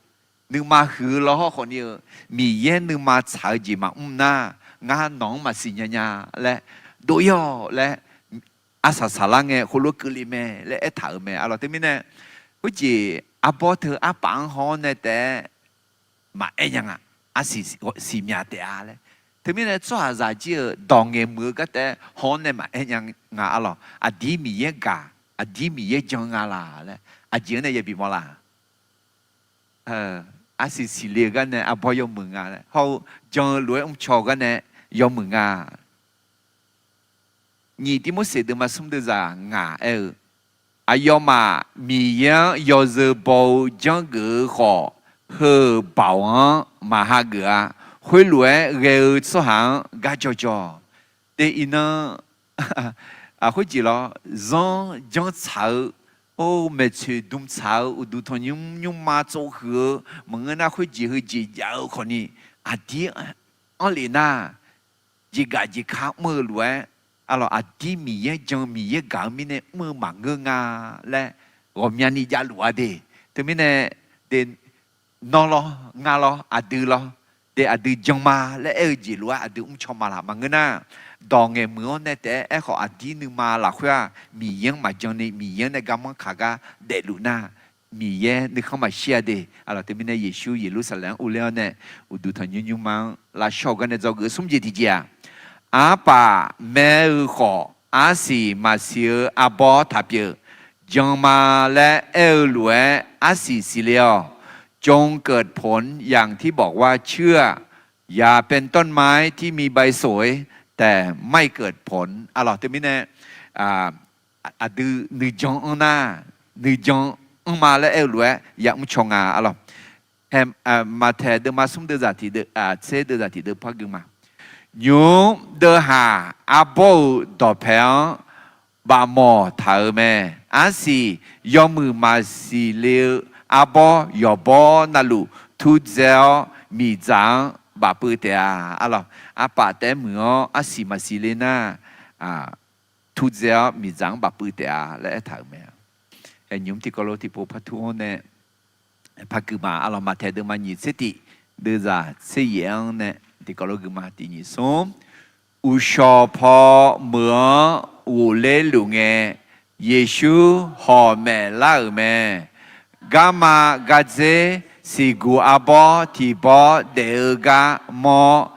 nuima huiq-eu lawhawr khawfni-eu, Miqyaer nuima tsaq-eu jeq maqmr nar, ngar nawq-anr maqsiq nya nya laer, dov-ir-awq laer, arsaq saqlar ngae heulof keuvle mae laer aertaq-euq mae. Aqlawq teumirnae, khoerjeq arbawr teu arpaf-anr haw-awr nae taef-aer maqaer nya nga. Arsiq siqmyaq taef-a laer. Teumirnae tsawrhaqzaq jir-euq dawq ngaeqmuiq-eu gar taef-aer haw-awr nae maqaer nya nga. Aqlawq aqdir Miqyaer gaq, aqdir Miqyaer jan nga laq laer aqjeq-anr nae yabi mawr laq. Arsiq siqle-eu gar nae arbawr yawmuiq nga laer hawr-eu, jan-eu lof-aer mrcaw-eu gar nae yawmuiq nga. Nyiq Tirmorseq deuvma smr deuvzaq ngaq aer-eu, aqyawfmaf Miqyaer-anr yawzeu baw-eu janrgeuf-eu khawf, heu-euq baoq-anr maqhageuf-a. Khoerlof-aer ghae-eu tsawrhaq-anr gar jawrjawr. Te iqnan khoerjeq lawr, zanr janr tsaq-eu, or, maeqtsoeq dm tsaq-eu, uqduq tanqnymr nymrma tsov huiq-eu maqngeur nar, khoerjeq heujeq jav-eu khawfni aqdir anr lef nar, jeqgaf jeqka mr-eu lof-aer, aqlawq aqdir Miqyaer jan Miqyaer gaq-eu mirnae mr-eu maqngeur nga laer ghawqmyani javluf-a de. Teumirnae, de, nawr lawr, ngar lawr, aqdui lawr, de aqdui jan ma laer aer-eu jeq lof-aer aqdui mrcaw ma laq. Maqngeur nar, dawq ngaeqmuiq-anr nae taef-aer aerkhawf aqdir nuima lafkhoer-aq Miqyaer-anr maqjan ni Miqyaer-anr nae garmanr kaq gar daefluf nar, Miqyaer nuikhanr maqshir-a de. Aqlawq teumirnae Yeqsur Yeqlursaqlaeq-anr urler-awr nae uqduq tanqnymr nymrma-anr lavshawr-eu gar nae dzawgeuf smr jeq tiqjeq-aq, arpaf maer-eu khawf arsiq maqsiq-eu arbawr taq pyeuf. Jan ma laer aer-eu lof-aer arsiq siqle-awq. จงเกิดผลอย่างที่บอกว่าเชื่อ อย่าเป็นต้นไม้ที่มีใบเสวยแต่ไม่เกิดผล Aqlawq teumirnae aqdui nuijan anr nar, nuijan anr ma laer aer-eu lof-aer ya mrcaw nga. Aqlawq, Maqtaeq deuvma smr deuvzaq tiqdeuv, tser deuvzaq tiqdeuv par gui ma. Nymq-mr deuvhaq arbawr-euq dawqpae-anr bafmawq taq-euq mae. Arsiq yawmuiq maqsiq le-eu arbawr yawqbawr navluf turdzae-awr miqdzaq-anr bafpuiv taef-a. Aqlawq, arpaf taef-aer muiq-awr arsiq maqsiq le nar, turdzae-awr miqdzaq-anr bafpuiv taef-a laer aertaq-euq mae. Nymq-mr tiqkawv lof tiqpov par tur-anr nae par gui ma. Aqlawq, Maqtaeq deuvma nyiq tser tiq deuvzaq tser yaef-anr nae tiqkawv lof gui ma. Tiq nyiq smr, uqshawq paw meuq-anr ghofler luf ngae, Yeqsur hawq maef lar-euq mae. Garma gardzer siqguq arbawr tiq bawr daef-eu gar mawr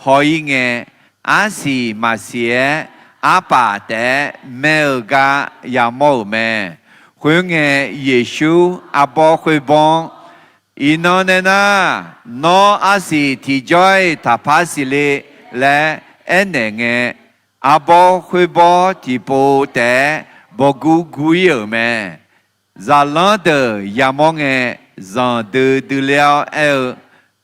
haw-ir ngae, arsiq maqsiq-aer arpaf taef-aer maer-eu gar yamawr-euq mae. Khoerngae, Yeqsur arbawr khoerbawr-anr, Iqnan nae nar, nawr arsiq tiqjawr-iq taqpar siqle laer aernaeq ngae, arbawr khoerbawr tiqpov taef-aer bawrgur gur-ir-euq mae. Zaqlanr deuq yamawr ngae, zanqdui dui ler-awr aer-eu,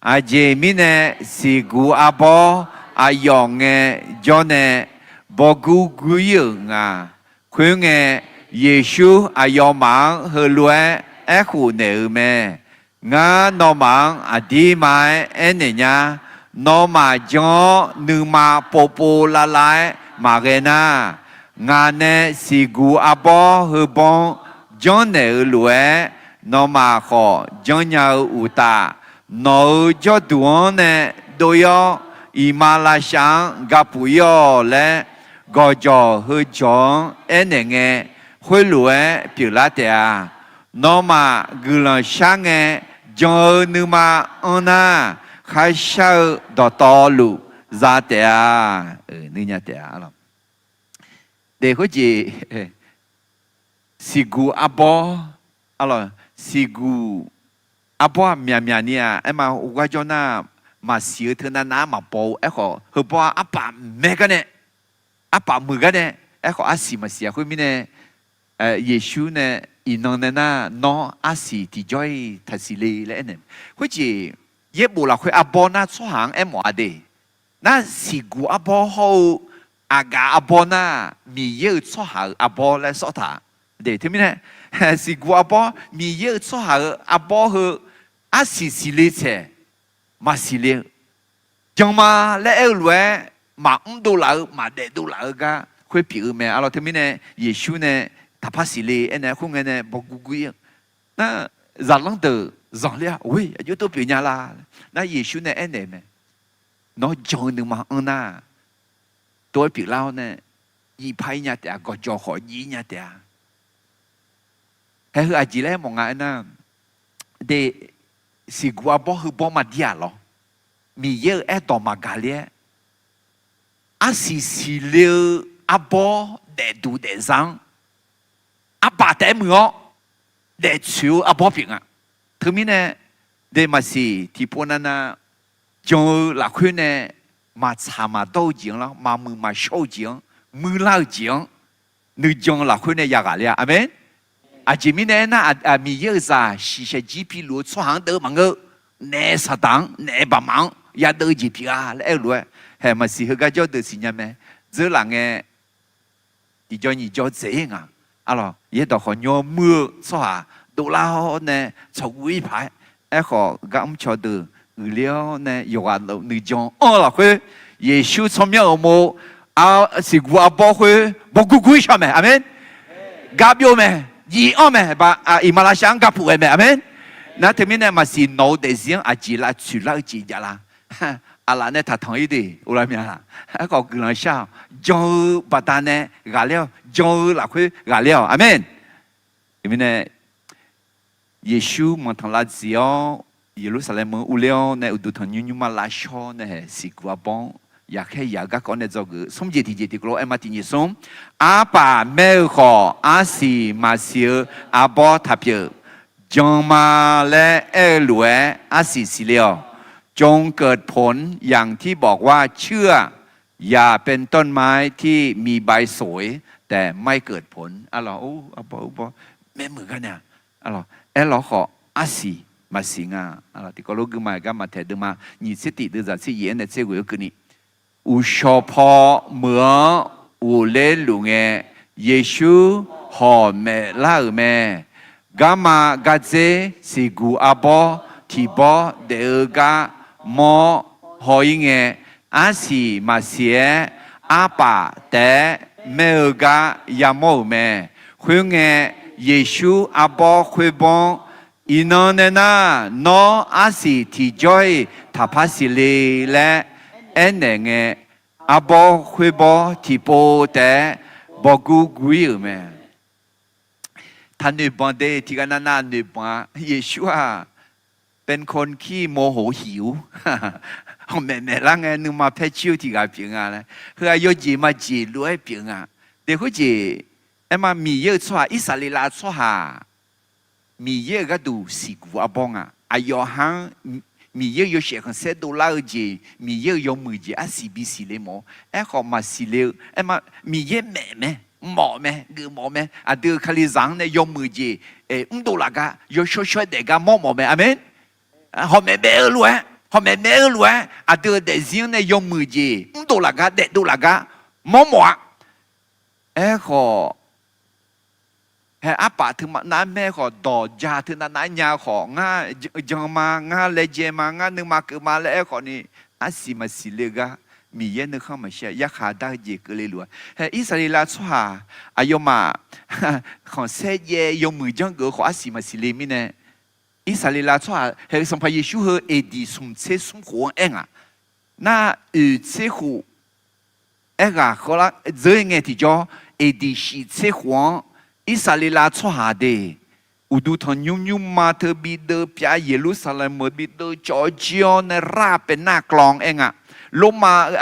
Aqjeq mirnae siqguq arbawr aqyawf ngae jawr nae bawrgur gur-ir-euq nga. Khoerngae, Yeqsur aqyawfmaf-anr heulof-aer aerkhof naeq-euq mae. Ngar nawmaf-anr aqdirma-aer aernaeq nyar. Nawmaf jan-awr nuima povpov lavlav-aer maqghae nar, ngaq nae siqguq arbawr heubawr-anr janrnaeq-eu lof-aer, nawmaf khawf janrnya-eu uqtaf, nawq-euq jawrduq-anr nae dov-ir-awr, iqmalavshav-anr gapuf-ir-awq laer, gawqjawq heujawq-anr aernaeq ngae, khoerlof-aer pyeuflar taef-a. Nawmaf guiqlanq shar ngae, jan-eu nuima anr nar, kharshar-eu dawqtawvluf za taef-a. Nuinya taef-a. Daef khoerjeq, siqguq arbawr, siqguq arbawr-aq myaqmyaq ni-aq, aerma ghawqgar jawr nar, maqsiq-eu teu navnav-aer maqbaw-eu. Aerkhawf heubawr-aq arpaf mae gar nae, arpaf meuq gar nae, aerkhawf arsiq maqsiq-a. Khoermirnae, Yeqsur nae iqnan nae nar, nawr arsiq tiqjawr-iq taqsiq le laer aernaeq. Khoerjeq, yaerbof lafkhoer arbawr nar tsawrhaq-anr aermawf-a de. Nar siqguq arbawr hawr-eu aqgaf arbawr nar, Miqyaer-euq tsawrhaq-euq arbawr laer sawr taq. Teumirnae, siqguq arbawr, Miqyaer-euq tsawrhaq-euq arbawr heu arsiq siqle tsaeq maqsiq le-eu, jan ma laer aer-eu lof-aer maqmr dov laf-eu, maqdaef dov laf-eu gar khoer pyeuf-eu mae. Arlawr teumirnae Yeqsur nae taqpar siqle aernaeq-aer khoerngae nae bawguv guv-ir-eu nar, zaqlanr deuq zanqler-a, oe, aqjox tov pyeuf nya la. Nar Yeqsur nae aernaeq mae, nawr jan-eu nuima anr nar, tov-aer pyeuflar-awr nae, jiv par-ir nya taef-a, gawqjawq khawf jiv-ir nya taef-a. Hae heu aqjeq laer mawf nga aernar, de, siqguq arbawr heubawr maqdir-aq lawr, Miqyaer-euq aerdawq maqgaq ler-aer, arsiq siqle-eu arbawr daefduq daefzar-anr, arbaq taef-aer muiq-awr daeftsoeq-eu arbawr pyeuf nga. Teumirnae, de, maqsiq tiqpov navnav jan-eu lafkhoer nae maqtsaq maqdawr-eu jeq-anr lawr, maqmuiq maqshawr-eu jeq-anr, muiqlar-eu jeq-anr, nuijan lafkhoer nae yaghaq ler-a. Aqmeq. Aqjeq mirnae aernar, Miqyaer-euq zaq shiqshaq jir piluf-eu tsawrhaq-anr deuv maqngeur. Naef saqdaq-anr, naef baqmaf-anr yadeuv-eu jeq pyeuf-a laer aer-eu lof-aer, hae maqsiq heugar jawr deuq siqnya mae. Dzeurlaf ngae, tiqjaw nyiq jaw dzaeq-ir nga. Arlawr yaerdawq khawf nymr-eu muir-eu tsawrhaq dovlar-awr nae tsawqguv-ir paq-aer, aerkhawf gar mrcaw deuq uiqler-awr nae yawqghaq nuijan anr-eu lafkhoer, Yeqsur tsawrmyanr-euq uqmov, siqguq arbawr khoer bawguv guv-ir shaw mae. Aqmeq. Gar byov mae, jiv anr mae, iqmalavshav-anr gar puq ghae mae. Aqmeq. Nar teumirnae maqsiq nawq-eu daefzir-anr aqjeq lavtsoeq lar-eu jeq jav la? Aqlaf nae taqtanq-ir de, uvlav mya. Aerkhawf guiqlanq shar-awq, jan-eu baqdanae ghaqler-awq, jan-eu lafkhoer ghaqler-awq. Aqmeq. Teumirnae Yeqsur manqtanq lavdziq-awr, Yeqlursaqlaeq meuq uvler-awr nae uqduq tanqnymr nymrma lavshawr nae hae siqguq arbawr-anr yaqkhaer yaq-eu garkawv nae dzawgeuf-eu smr jeq tiqjeq tiqkawv lof aer ma tiqnyiq smr. Arpaf maer-eu khawf, arsiq maqsiq-eu arbawr taqpyeuf. Jan ma laer aer-eu lof-aer arsiq siqle-awq. จงเกิดผลอย่างที่บอกว่าเชื่อ อย่าเป็นต้นไม้ที่มีใบเสวยแต่ไม่เกิดผล Arlawr, arbawr, arbawr, maermuiq gar nae, arlawr, aerlawr khawf arsiq maqsiq nga. Arlawr tiqkawv lof guima-iq gar Maqtaeq deuvma nyiq tser tiq deuv zaq tser yaef-aer nae tser ghoeq-eu keuvni, uqshawq paw meuq-anr ghofler luf ngae, Yeqsur hawq maef lar-euq mae. Garma gardzer siqguq arbawr tiqbawr daef-eu gar mawr haw-ir ngae, arsiq maqsiq-aer arpaf taef-aer maer-eu gar yamawr-euq mae. Khoerngae, Yeqsur arbawr khoerbawr-anr, Iqnan nae nar, nawr arsiq tiqjawr-iq taqpar siqle laer aernaeq ngae, arbawr khoerbawr tiqpov taef-aer bawguv guv-ir-euq mae. Taqnoeq banq de, tiqghaq navnav noeq banq-a. Yeqsur-aq, เป็นคนขี้โมโหหิว hawq maef maef lar ngae nuima paer cir-eu tiqghaq pyeuf nga laer, heu-aq yawjeq majeq lof-aer pyeuf nga. Daef khoerjeq aerma, Miqyaer-euq tsawrhaq, Irsaqleqlav tsawrhaq Miqyaer-euq gharduq siqguq arbawr nga. Aqyawf ha-anr Miqyaer-euq yawshaef khanqsaer dovlar-eu jeq, Miqyaer-euq yawmuiq jeq arsiq bisiq le mawf-awr, aerkhawf maqsiq le-eu aerma, Miqyaer maef mae, mawf mae, geufmawf mae. Aqdui-euq Kalizaq-anr nae yawmuiq jeq mrdov laf gar, yawshawr shawr-aer daef gar mawr mawf mae. Aqmeq. Hawq maef maef-eu lof-aer, hawq maef maef-eu lof-aer aqdui-euq daefzir-anr nae yawmuiq jeq mrdov laf gar, daefdov laf gar mawr mawf-a. Aerkhawf, hae arpaf teu nav-aer maer khawf, dawq ja teu nav nav-aer nya khawf, ngar jan ma, ngar laejae ma, ngar nuima keuv ma laer aer khawfni, arsiq maqsiq le-eu gar, Miqyaer nuikhanr maqshir-a. Yarkhaq dar-eu jeq keuvle luf-a. Hae Irsaqleqlav tsawrhaq aqyawfmaf khanqsaer jaev yawmuiq janrgeuf-eu khawf, arsiq maqsiq le mirnae, Irsaqleqlav tsawrhaq hae Sanqpaq Yeqsur heu aqdiq smq tser smr khof-anr aer nga. Nar oeq tser khof aerghaq heular dzeur ngae tiqjawr, aqdiq shif tser khof-anr Irsaqleqlav tsawrhaq de, uqduq tanqnymr nymrma teu bideuv pyav, Yeqlursaqlaeq meuq bideuv cawv jir-awr nae rar paev nar klanv aer nga. Lormav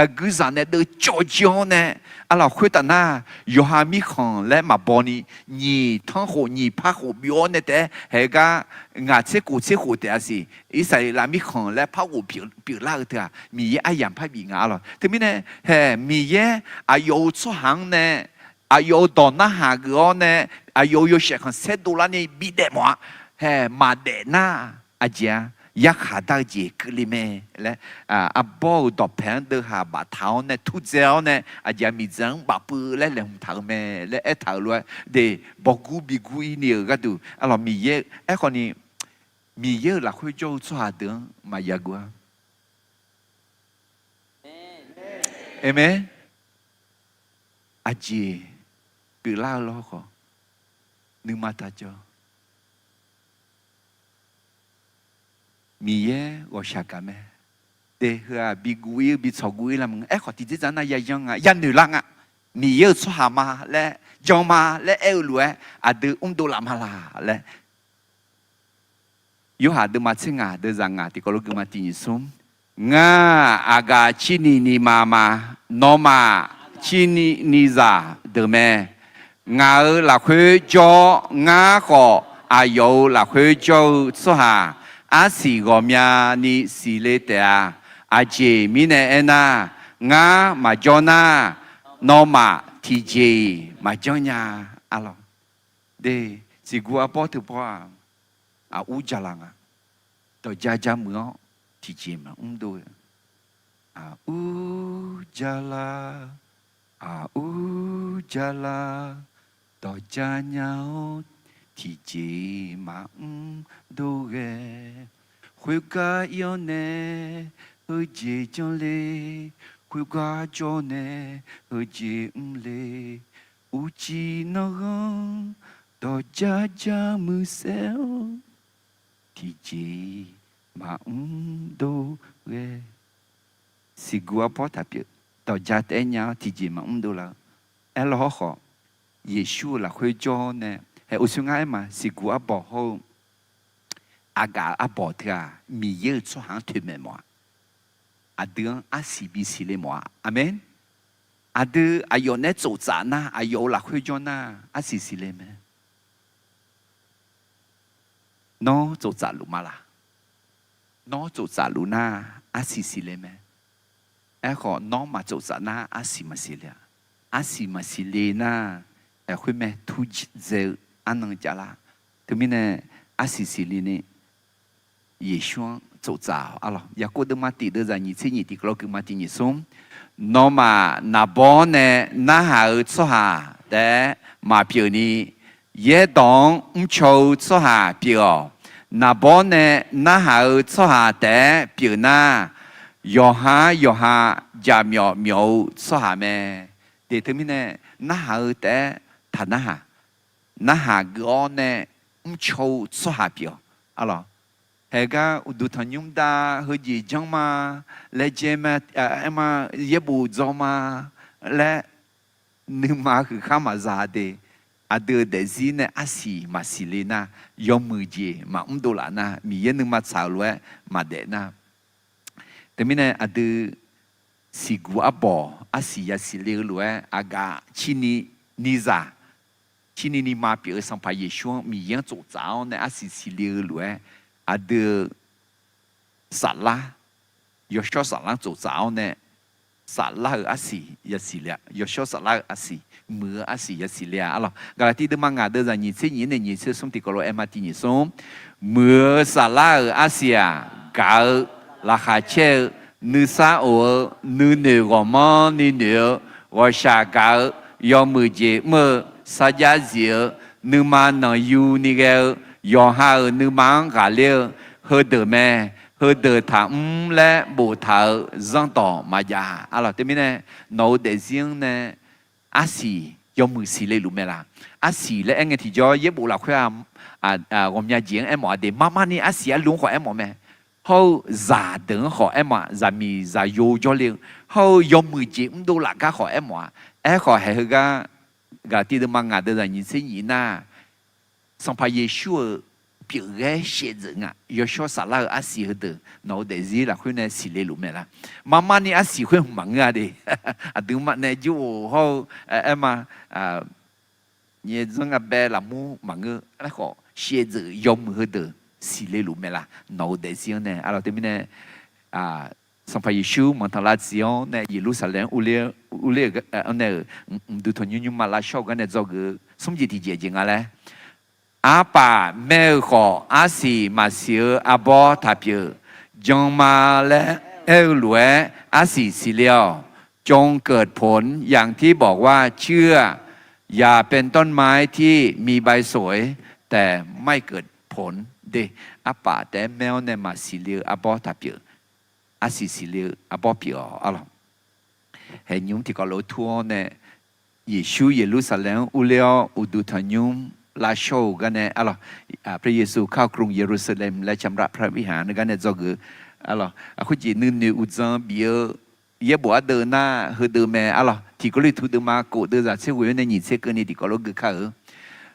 aqguirzaq nae deuv cawv jir-awr nae, arlawq khoertaf nar, yawqha mirkhanq laer maqbaw ni, nyiq tanr khof nyiq par khof byov-awr nae taef-aer haeq gar, ngaq tser khof tser khof taef-a siq, Irsaqleqlav mirkhanq laer par ghof pyeuflar-eu teu-aq, Miqyaer aryamq par bif nga arlawq. Teumirnae, haeq Miqyaer aqyawf-euq tsawrhaq-anr nae, aqyawf-euq dawq narhaq geuf-awr nae, aqyawf-euq yawshaef khanqsaer dovlar ni bidaef mawf-a. Haeq maqdaef nar, aqjeq-a, yarkhaq dar-eu jeq keuvle mae laer, arbawr-euq dawqpaeq-anr deuv haq baftaq-awr nae turdzae-awr nae, aqjeq-a, miqdzaq-anr bafpuiv laer laeqhmq taq-euq mae laer aertaq-euq lof-aer, de, bawqgur bigur ir ni-euq gharduq arlawq, Miqyaer aerkhawf ni, Miqyaer-euq lafkhoer jawr-eu tsawrhaq deuq-anr maqya geuf-a. Aqmeq. Aqjeq pyeuflar-eu lawr khawf, nuima taqjawr. Miqyaer ghawqshaq gaq mae. De heu-aq, bi guv ir-eu bi tsawq guv ir lar maqngeur. Aerkhawf, tiqjeq dzaq nar ya yanr nga, ya noeq lar nga. Miqyaer-euq tsawrhaq ma laer, jan ma laer aer-eu lof-aer aqdui mrdov laf ma laq laer. Yorhaq deuvma tser ngaq deuvzaq ngaq tiqkawv lof geufma tiq nyiq smr. Ngar aqgaf cirni ni ma ma, nawmaf cirni ni zaq deuq mae. Ngaq-euq lafkhoer jawr-awr, ngar khawf aqyawf-euq lafkhoer jawr-eu tsawrhaq arsiq ghawqmyani siqle taef-a. Aqjeq mirnae aernar, ngar maqjawr nar, nawmaf tiqjeq-iq maqjanr nya. Arlawq, de, siqguv arbawr teu bawr-aq, aqur jala nga. Dawqja ja muiq-awr tiqjeq maqmr dov-eu. Aqur jala, aqur jala, dawqja nya-awr tiqjeq maqmr dov ghae. Khoergar ir-awr nae heujeq janr le, khoergar jawr nae heujeq mr le. Uqcif nanrghanr dawqja ja muiq saer-awr tiqjeq-iq maqmr dov ghae. Siqguv arbawr taq pyeuf, dawqja taef-aer nya-awr tiqjeq maqmr dov laf-eu. Aerlawr hawrkhawf, Yeqsur-euq lafkhoer jawr nae, haeq uqshoe ngar aer ma, siqguv arbawr hawr-eu aqgaf arbawr teu-aq, Miqyaer-euq tsawrhaq-anr toeqmaeq mawf-a. Aqdui-anr arsiq bisiq le mawf-a. Aqmeq. Aqdui aqyawf nae tsoftsaf nar, aqyawf-euq lafkhoer jawr nar, arsiq siqle mae. Nawr tsoftsaf luf ma laq? Nawr tsoftsaf luf nar, arsiq siqle mae. Aerkhawf, nawr maqtsoftsaf nar, arsiq maqsiq le-a. Arsiq maqsiq le nar, khoermae turdzae-eu arnan javlar. Teumirnae, arsiq siqle ni Yeqsur-anr tsoftsaf-awq. Arlawq, Yaqkov deuvma tiq deuvzaq nyiq tser nyiq tiqkawv lof geufma tiq nyiq smr. Nawmaf naqbawr nae narhaq-eu tsawrhaq taef-aer maqpyeuf ni, yaerdawq-anr mrcaw-eu tsawrhaq pyeuf-awq. Naqbawr nae narhaq-eu tsawrhaq taef-aer pyeuf nar, yawqha yawqha jaqmyawf myawf-eu tsawrhaq mae. De teumirnae, narhaq-eu taef-aer taqnarhaq, narhaq geuf-awr nae mrcaw-eu tsawrhaq pyeuf-awq. Arlawq, haeq gar uqduq tanqnymr dav, heujeq janr ma, laejae ma, aer ma, yaerbof dzaw ma laer nuima huiqkhar maqza de. Aqdui-euq daefzir nae arsiq maqsiq le nar, yawmuiq jeq maqmr dov laf nar, Miqyaer nuima tsaq-euq lof-aer maqdaef nar. Teumirnae aqdui siqguq arbawq arsiq yasiq le-eu lof-aer, aqgaf cirni ni zaq, cirni ni ma pyeuf-eu Sanqpaq Yeqsur-anr Miqyaer-anr tsoftsaf-awr nae arsiq siqle-eu lof-aer, aqdui-euq saflar, yawshawr saflar tsoftsaf-awr nae saflar-euq arsiq yasiq le-a. Yawshawr saflar-euq arsiq, muiq-eu arsiq yasiq le-a. Arlawq, Gaqlaqtiv deuvma ngaq deuvzaq nyiq tser nyiq nae nyiq tser smr tiqkawv lof-aer ma tiq nyiq smr. Muiq-eu saflar-euq arsiq-aq, gaq-eu laqkhaq caer-eu, nuisar of-eu, nuinoeq ghawqmanrni noeq-eu, ghawqshaq gaq-eu, yawmuiq jeq mr-eu, sarjax zif-eu, nuima nanqyu ni ghae-eu, yawqha-euq nuima-anr ghaqler-eu, heudeuq mae. Heudeuq taqmr laer boftaq-euq zanrdawq maqjav. Arlawq, teumirnae nawq-euq daefzir-anr nae arsiq yawmuiq siqle luf mae laq? Arsiq laer aer ngae tiqjawr, yaerbof lafkhoer-aq, ghawqmya jeq-anr aermawf-a de. Marmarni arsiq arluf-anr khawf aermawf mae. Hawr-eu zaqdeuq-anr khawf aermawf-a, zaqmiq zaqyo jawrle-eu. Hawr-eu yawmuiq jeq mrdov laf gar khawf aermawf-a. Aerkhawf, haeq heugar Gaqtiv deuvma ngaq deuvzaq nyiq tser nyiq nar, Sanqpaq Yeqsur-euq pyeufghaer shaevdzeuf nga. Yawshawr saflar-eu arsiq heudeuq nawq-eu daefzir lafkhoer nae siqle luf mae lar. Marmar ni arsiq khoer hmq maqngeur-a de. Aqduimaf nae jur-eu hawr-eu aer ma, nyaeq dzanr nga bae lafmur maqngeur. Aerkhawf shaevdzeuf yawmuiq heudeuq siqle luf mae lar. Nawq-eu daefzir-anr nae arlawq teumirnae Sanqpaq Yeqsur manqtanqlav tsiq-awr nae Yeqlursaqlaeq-anr urler-eu, urler-euq nae-euq mqduq tanqnymr nymrma lavshawr-eu gar nae dzawgeuf-eu smr jeq tiqjeq jeq nga laer, arpaf maer-eu khawf arsiq maqsiq-eu arbawr taq pyeuf. Janma laer aer-eu lof-aer arsiq siqle-awq. จงเกิดผลอย่างที่บอกว่าเชื่อ อย่าเป็นต้นไม้ที่มีใบเสวยแต่ไม่เกิดผล de. Arpaf taef-aer maer-awr nae maqsiq le-eu arbawr taq pyeuf. Arsiq siqle-eu arbawr pyeuf-awq arlawq. Haeqnymr tiqkawv lof-aer tur-awr nae, Yeqsur Yeqlursaqlaeq-anr urler-awr uqduq tanqnymr lavshawr-euq gar nae arlawq, พระเยซูเข้ากรุงเยรูซาเล็ม และชำระพระวิหาร gar nae dzawgeuf arlawq. Khoerjeq nuinoeq uqdzan bif-eu yaerbof ardeuv nar heudeuv mae arlawq. Tiq Gawrliqtu deuvma kof deuvzaq tser ghoeq-awr nae nyiq tser keuvni tiqkawv lof-aer geuf kar-eu,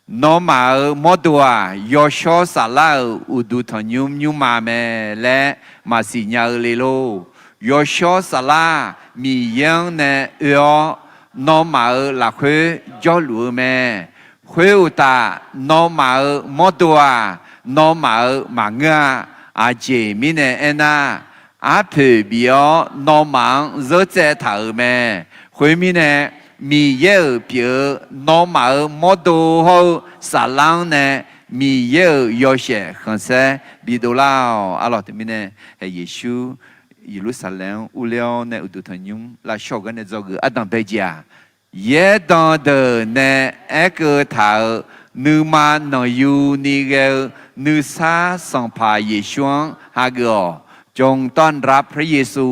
Nawmaf-euq mawrdo-aq, yawshawr saflar-euq uqduq tanqnymr nymrma mae laer maqsiq nya-eu le lor. Yawshawr saflar Miqyaer-anr nae oe-awr, nawmaf-euq lafkhoer jawrluf-eu mae. Khoeruqtaf, nawmaf-euq mawrdo-aq, nawmaf-euq maqngeur-a. Aqjeq mirnae aernar, arpoeq bif-awr nawmaf-anr zeurtsaev taq-euq mae. Khoermirnae, Miqyaer-euq pyeuf-eu nawmaf-euq mawrdo hawr-eu saflar-anr nae Miqyaer-euq yawshaef khanqsaer bidov lar-awq arlawq. Teumirnae, Yeqsur Yeqlursaqlaeq-anr urler-awr nae uqduq tanqnymr lavshawr-euq gar nae dzawgeuf ardanq bae jeq-aq, Yaerdanq deuq nae aerkeuv taq-euq nuima nanqyu ni ghae-eu nuisar Sanqpaq Yeqsur-anr hageuf-awq. จงต้อนรับพระเยซู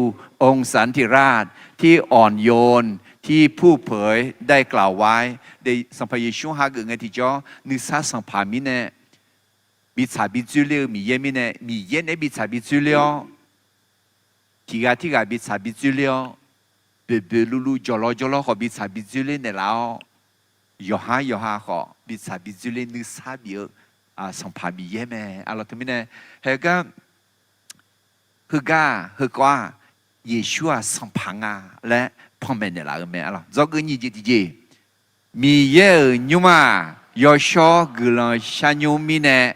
องค์สันติราช ที่อ่อนโยนที่ผู้เผยได้กล่าวไว้ Sanqpaq Yeqsur-anr hageuf ngae tiqjawr nuisar sanqpaq mirnae bitsaq bidzoerler-eu Miqyaer mirnae, Miqyaer nae bitsaq bidzoerler-awr, tiqghaq tirghaq bitsaq bidzoerler-awr, boeqboeq luvluv jawqlawr jawrlawr khawf bitsaq bidzoerler naeqlaf-awr, yawqhar yawqha khawf bitsaq bidzoerler nuisar bif-eu Sanqpaq Miqyaer mae arlawq. Teumirnae, heugar heugar-aq, heukawv-aq, Yeqsur-aq sanqpaq nga laer panmaeq naeqlaf-eu mae arlawq. Dzawgeuf nyiq jeq tiqjeq, Miqyaer-euq nymr-aq, yawshawr guiqlanq sharnymr mirnae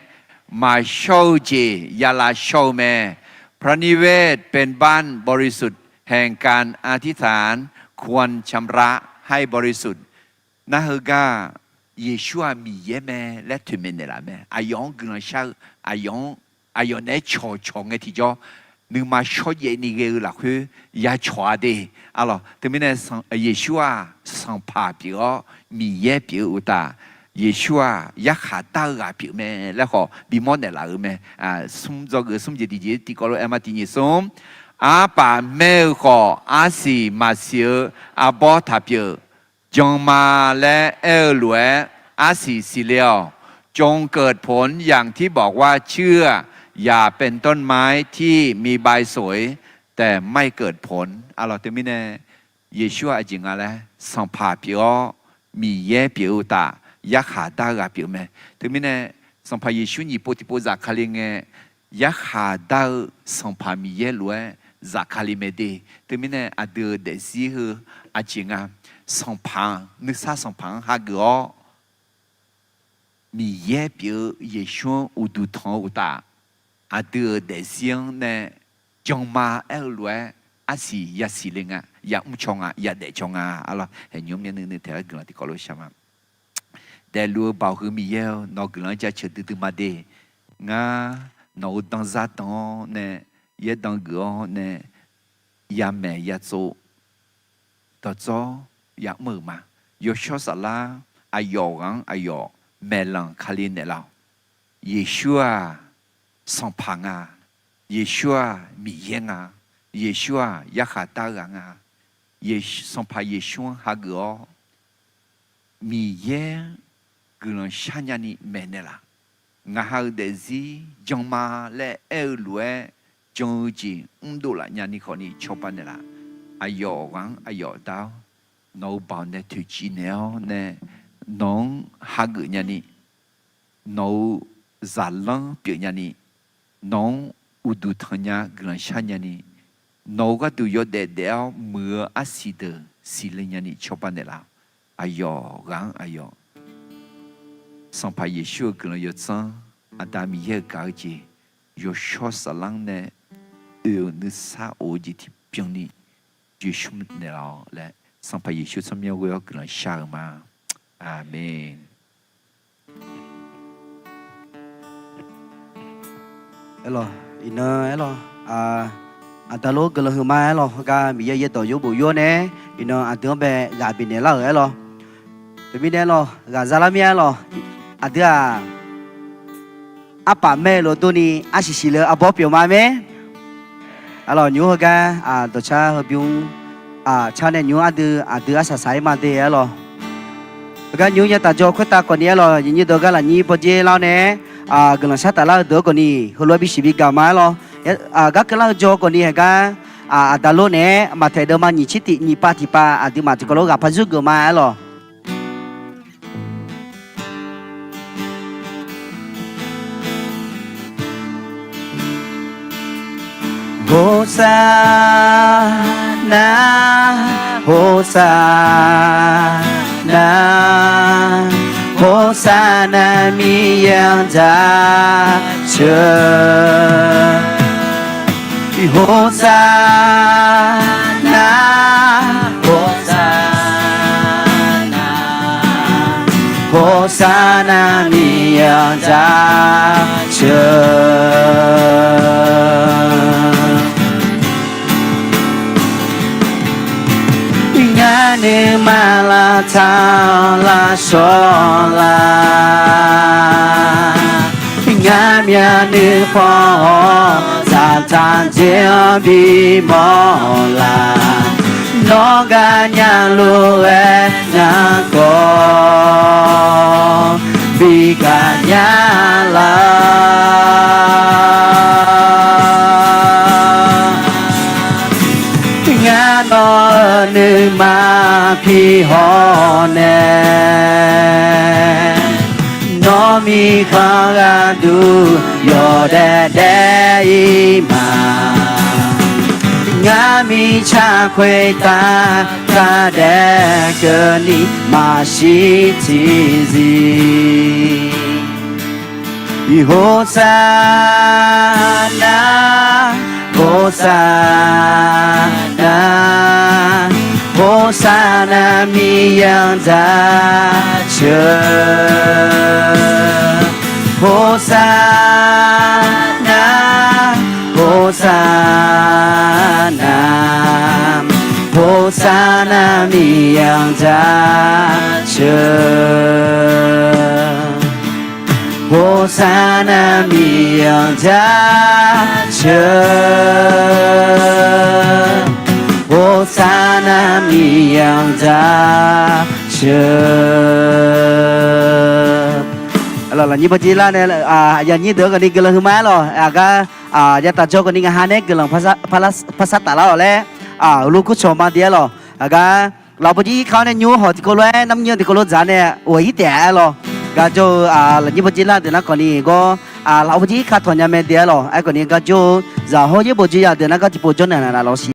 maqshawr-eu jeq ya lavshawr-eu mae. พระนิเวศเป็นบ้านบริสุทธิ์แห่งการอธิษฐาน ควรชำระให้บริสุทธิ์ Nar heugar-aq, Yeqsur-aq Miqyaer mae laer toeqmaeq naeqlaf mae. Aqyawf-anr guiqlanq shar-eu, aqyawf-anr, aqyawf naeq-aer cawqcawq ngae tiqjawr, nuima shawrjaev ni ghae-eu lafkhoer ya cawq-a de arlawq. Teumirnae Yeqsur-aq sanqpaq pyeuf-awr Miqyaer pyeuf-eu uqtaf, Yeqsur-aq yarkhaq dar-eu ghaq pyeuf mae laer khawf bimawr naeqlaf-euq mae. Smr dzawgeuf smr jeq tiqjeq tiqkawv lof-aer ma tiqnyiq smr, arpaf maer-eu khawf arsiq maqsiq-eu arbawr taq pyeuf. Janma laer aer-eu lof-aer arsiq siqle-awq. จงเกิดผลอย่างที่บอกว่าเชื่อ อย่าเป็นต้นไม้ที่มีใบเสวยแต่ไม่เกิดผล arlawq. Teumirnae Yeqsur-aq aqjeq nga laer sanqpaq pyeuf-awr Miqyaer pyeuf-eu uqtaf yarkhaq dar-eu ghaq pyeuf mae. Teumirnae Sanqpaq Yeqsur nyiq pov tiqpov zafkale ngae, yarkhaq dar-eu Sanqpaq Miqyaer lof-aer zafkale mae de. Teumirnae aqdui-euq daefzir heu aqjeq nga, Sanqpaq, nuisar Sanqpaq-anr hageuf-awr Miqyaer pyeuf-eu Yeqsur-anr uqduq tanq-eu uqtaf, aqdui-euq daefzir-anr nae janma aer-eu lof-aer arsiq yasiq le nga, yamr caw nga, yadaef caw nga arlawq. Haeqnymr myanr nuinui taeq-aer guiqlanq tiqkawv lof shar ma. Daefluf-eu Baoq heu Miqyaer-eu, nawq-eu guiqlanq-anr jaceuq duidui ma de. Ngar nawq-euq danzar dan-awr nae yaerdan geuf-awr nae yamaeq yatsov dawqdzawr yamr-euq ma. Yawshawr saflar aqyawf ghaq-anr aqyawf maeqlanq kali naeqlaf-awq. Yeqsur-aq Sanqpaq nga. Yeqsur-aq Miqyaer nga. Yeqsur-aq yarkhaq dar-eu ghaq nga. Sanqpaq Yeqsur-anr hageuf-awr Miqyaer guiqlanq sharnya ni maeqnaeq laf. Ngaq ha-euq daefzir janma laer aer-eu lof-aer jan-eu jeq mrdov laf nyani khawfni cawba naeqlaf. Aqyawf ghaq-anr aqyawf dar-awr, nawq-euq Baoq nae toeqciv naeq-awr nae nawq-anr hageuf nyani nawq-euq zaqlanr pyeufnya ni, nawq-anr uqduq tanqnya guiqlanq sharnya ni, nawq-euq gharduq yawdaef daef-awr muiq-eu arsiq deuq siqle nya ni cawba naeqlaf-awq. Aqyawf ghaq-anr aqyawf Sanqpaq Yeqsur-euq guiqlanq yawdzanr, Aqda Miqyaer-euq gaq-eu jeq, yawshawr saflar-anr nae oe-euq nuisar of-eu jeq tiqbyan ni joe shmr naeqlaf-awq laer, Sanqpaq Yeqsur tsawrmyanr ghoe-awr guiqlanq shar-eu ma. Aqmeq. Aerlawq, iqnan aerlawq, aqda lor guiqlanq huiqma aerlawq, heugar Miqyaer yaerdawq yawbof yur-awr nae, iqnan aqdui-anr bae ghaq bifnaeq lar-euq aerlawq. Teumirnae aerlawq, ghaq za lar mir aerlawq, aqdui-aq, arpaf maer-eu lof durni arsiq siqle-eu arbawr pyeuf ma mae. Aerlawq, nymr heugar dawqcar heubymr car nae nymr ardui aqdui arsaq saq-ir ma de aerlawq. Heugar nymr yataf jawr khoertav khawfni aerlawq, yaqnyir deuq gar lafnyir bawjer lar-awr nae, guiqlanq shar taf lar-eu deuq-anr khawfni heulof-aer bisiq bigaq ma aerlawq. Gar keuvlar-eu jawr khawfni heugar, aqda lor naeq-aer maqtaeq deuvma nyiq tser tiq nyiq pav tiq pav aqduimaf tiqkawv lof ghaq par zurgeuf ma aerlawq. Horsarnar, Horsarnar, Horsarnar Miqyaer-anr jaceuq. Horsarnar, Horsarnar, Horsarnar Miqyaer-anr jaceuq. Ngar nuima lavtaq-awr lavshawr la. Ngar myavnuiv paw-awr zaqtaf dzer-anr bimawr la. Nawr gar nya lof-aer ngar khawf bi gaqnya la. Ngar nawq-euq nuima pi hawr nae, nawr mirkhanq gharduq yawdaef daef-ir ma. Ngar mirtsaq khoertav khardaef keuvni maqshir tiqzir. Horsarnar, Horsarnar, Horsarnar Miqyaer-anr jaceuq. Horsarnar, Horsarnar, Horsarnar Miqyaer-anr jaceuq. Horsarnar Miqyaer-anr jaceuq. Horsarnar Miqyaer-anr jaceuq. Lafnyir bawjir lar nae, aqyuif aqnyir deuq-anr khawfni guiqlanq huiqma aerlawq. Aqgar yataf jawr khawfni ngaq ha nae guiqlanq par sar taf lar-awq laer, heulof kur cawq ma de aerlawq. Aqgar lafbawjir irkar-awr nae nymr hawq tiqkawv lof-aer narmr nymr tiqkawv lof dzaq nae ghofhir taef-a aerlawq. Gar jawr-eu lafnyir bawjir lar deuq nar khawfni gawr, lafbawjir irkar tawq nya mae de aerlawq. Aerkhawfni gar jawr-eu zaqhawr yaerbof jir ya deuq nar gar tiqpov jawr naeq laf lawq siq.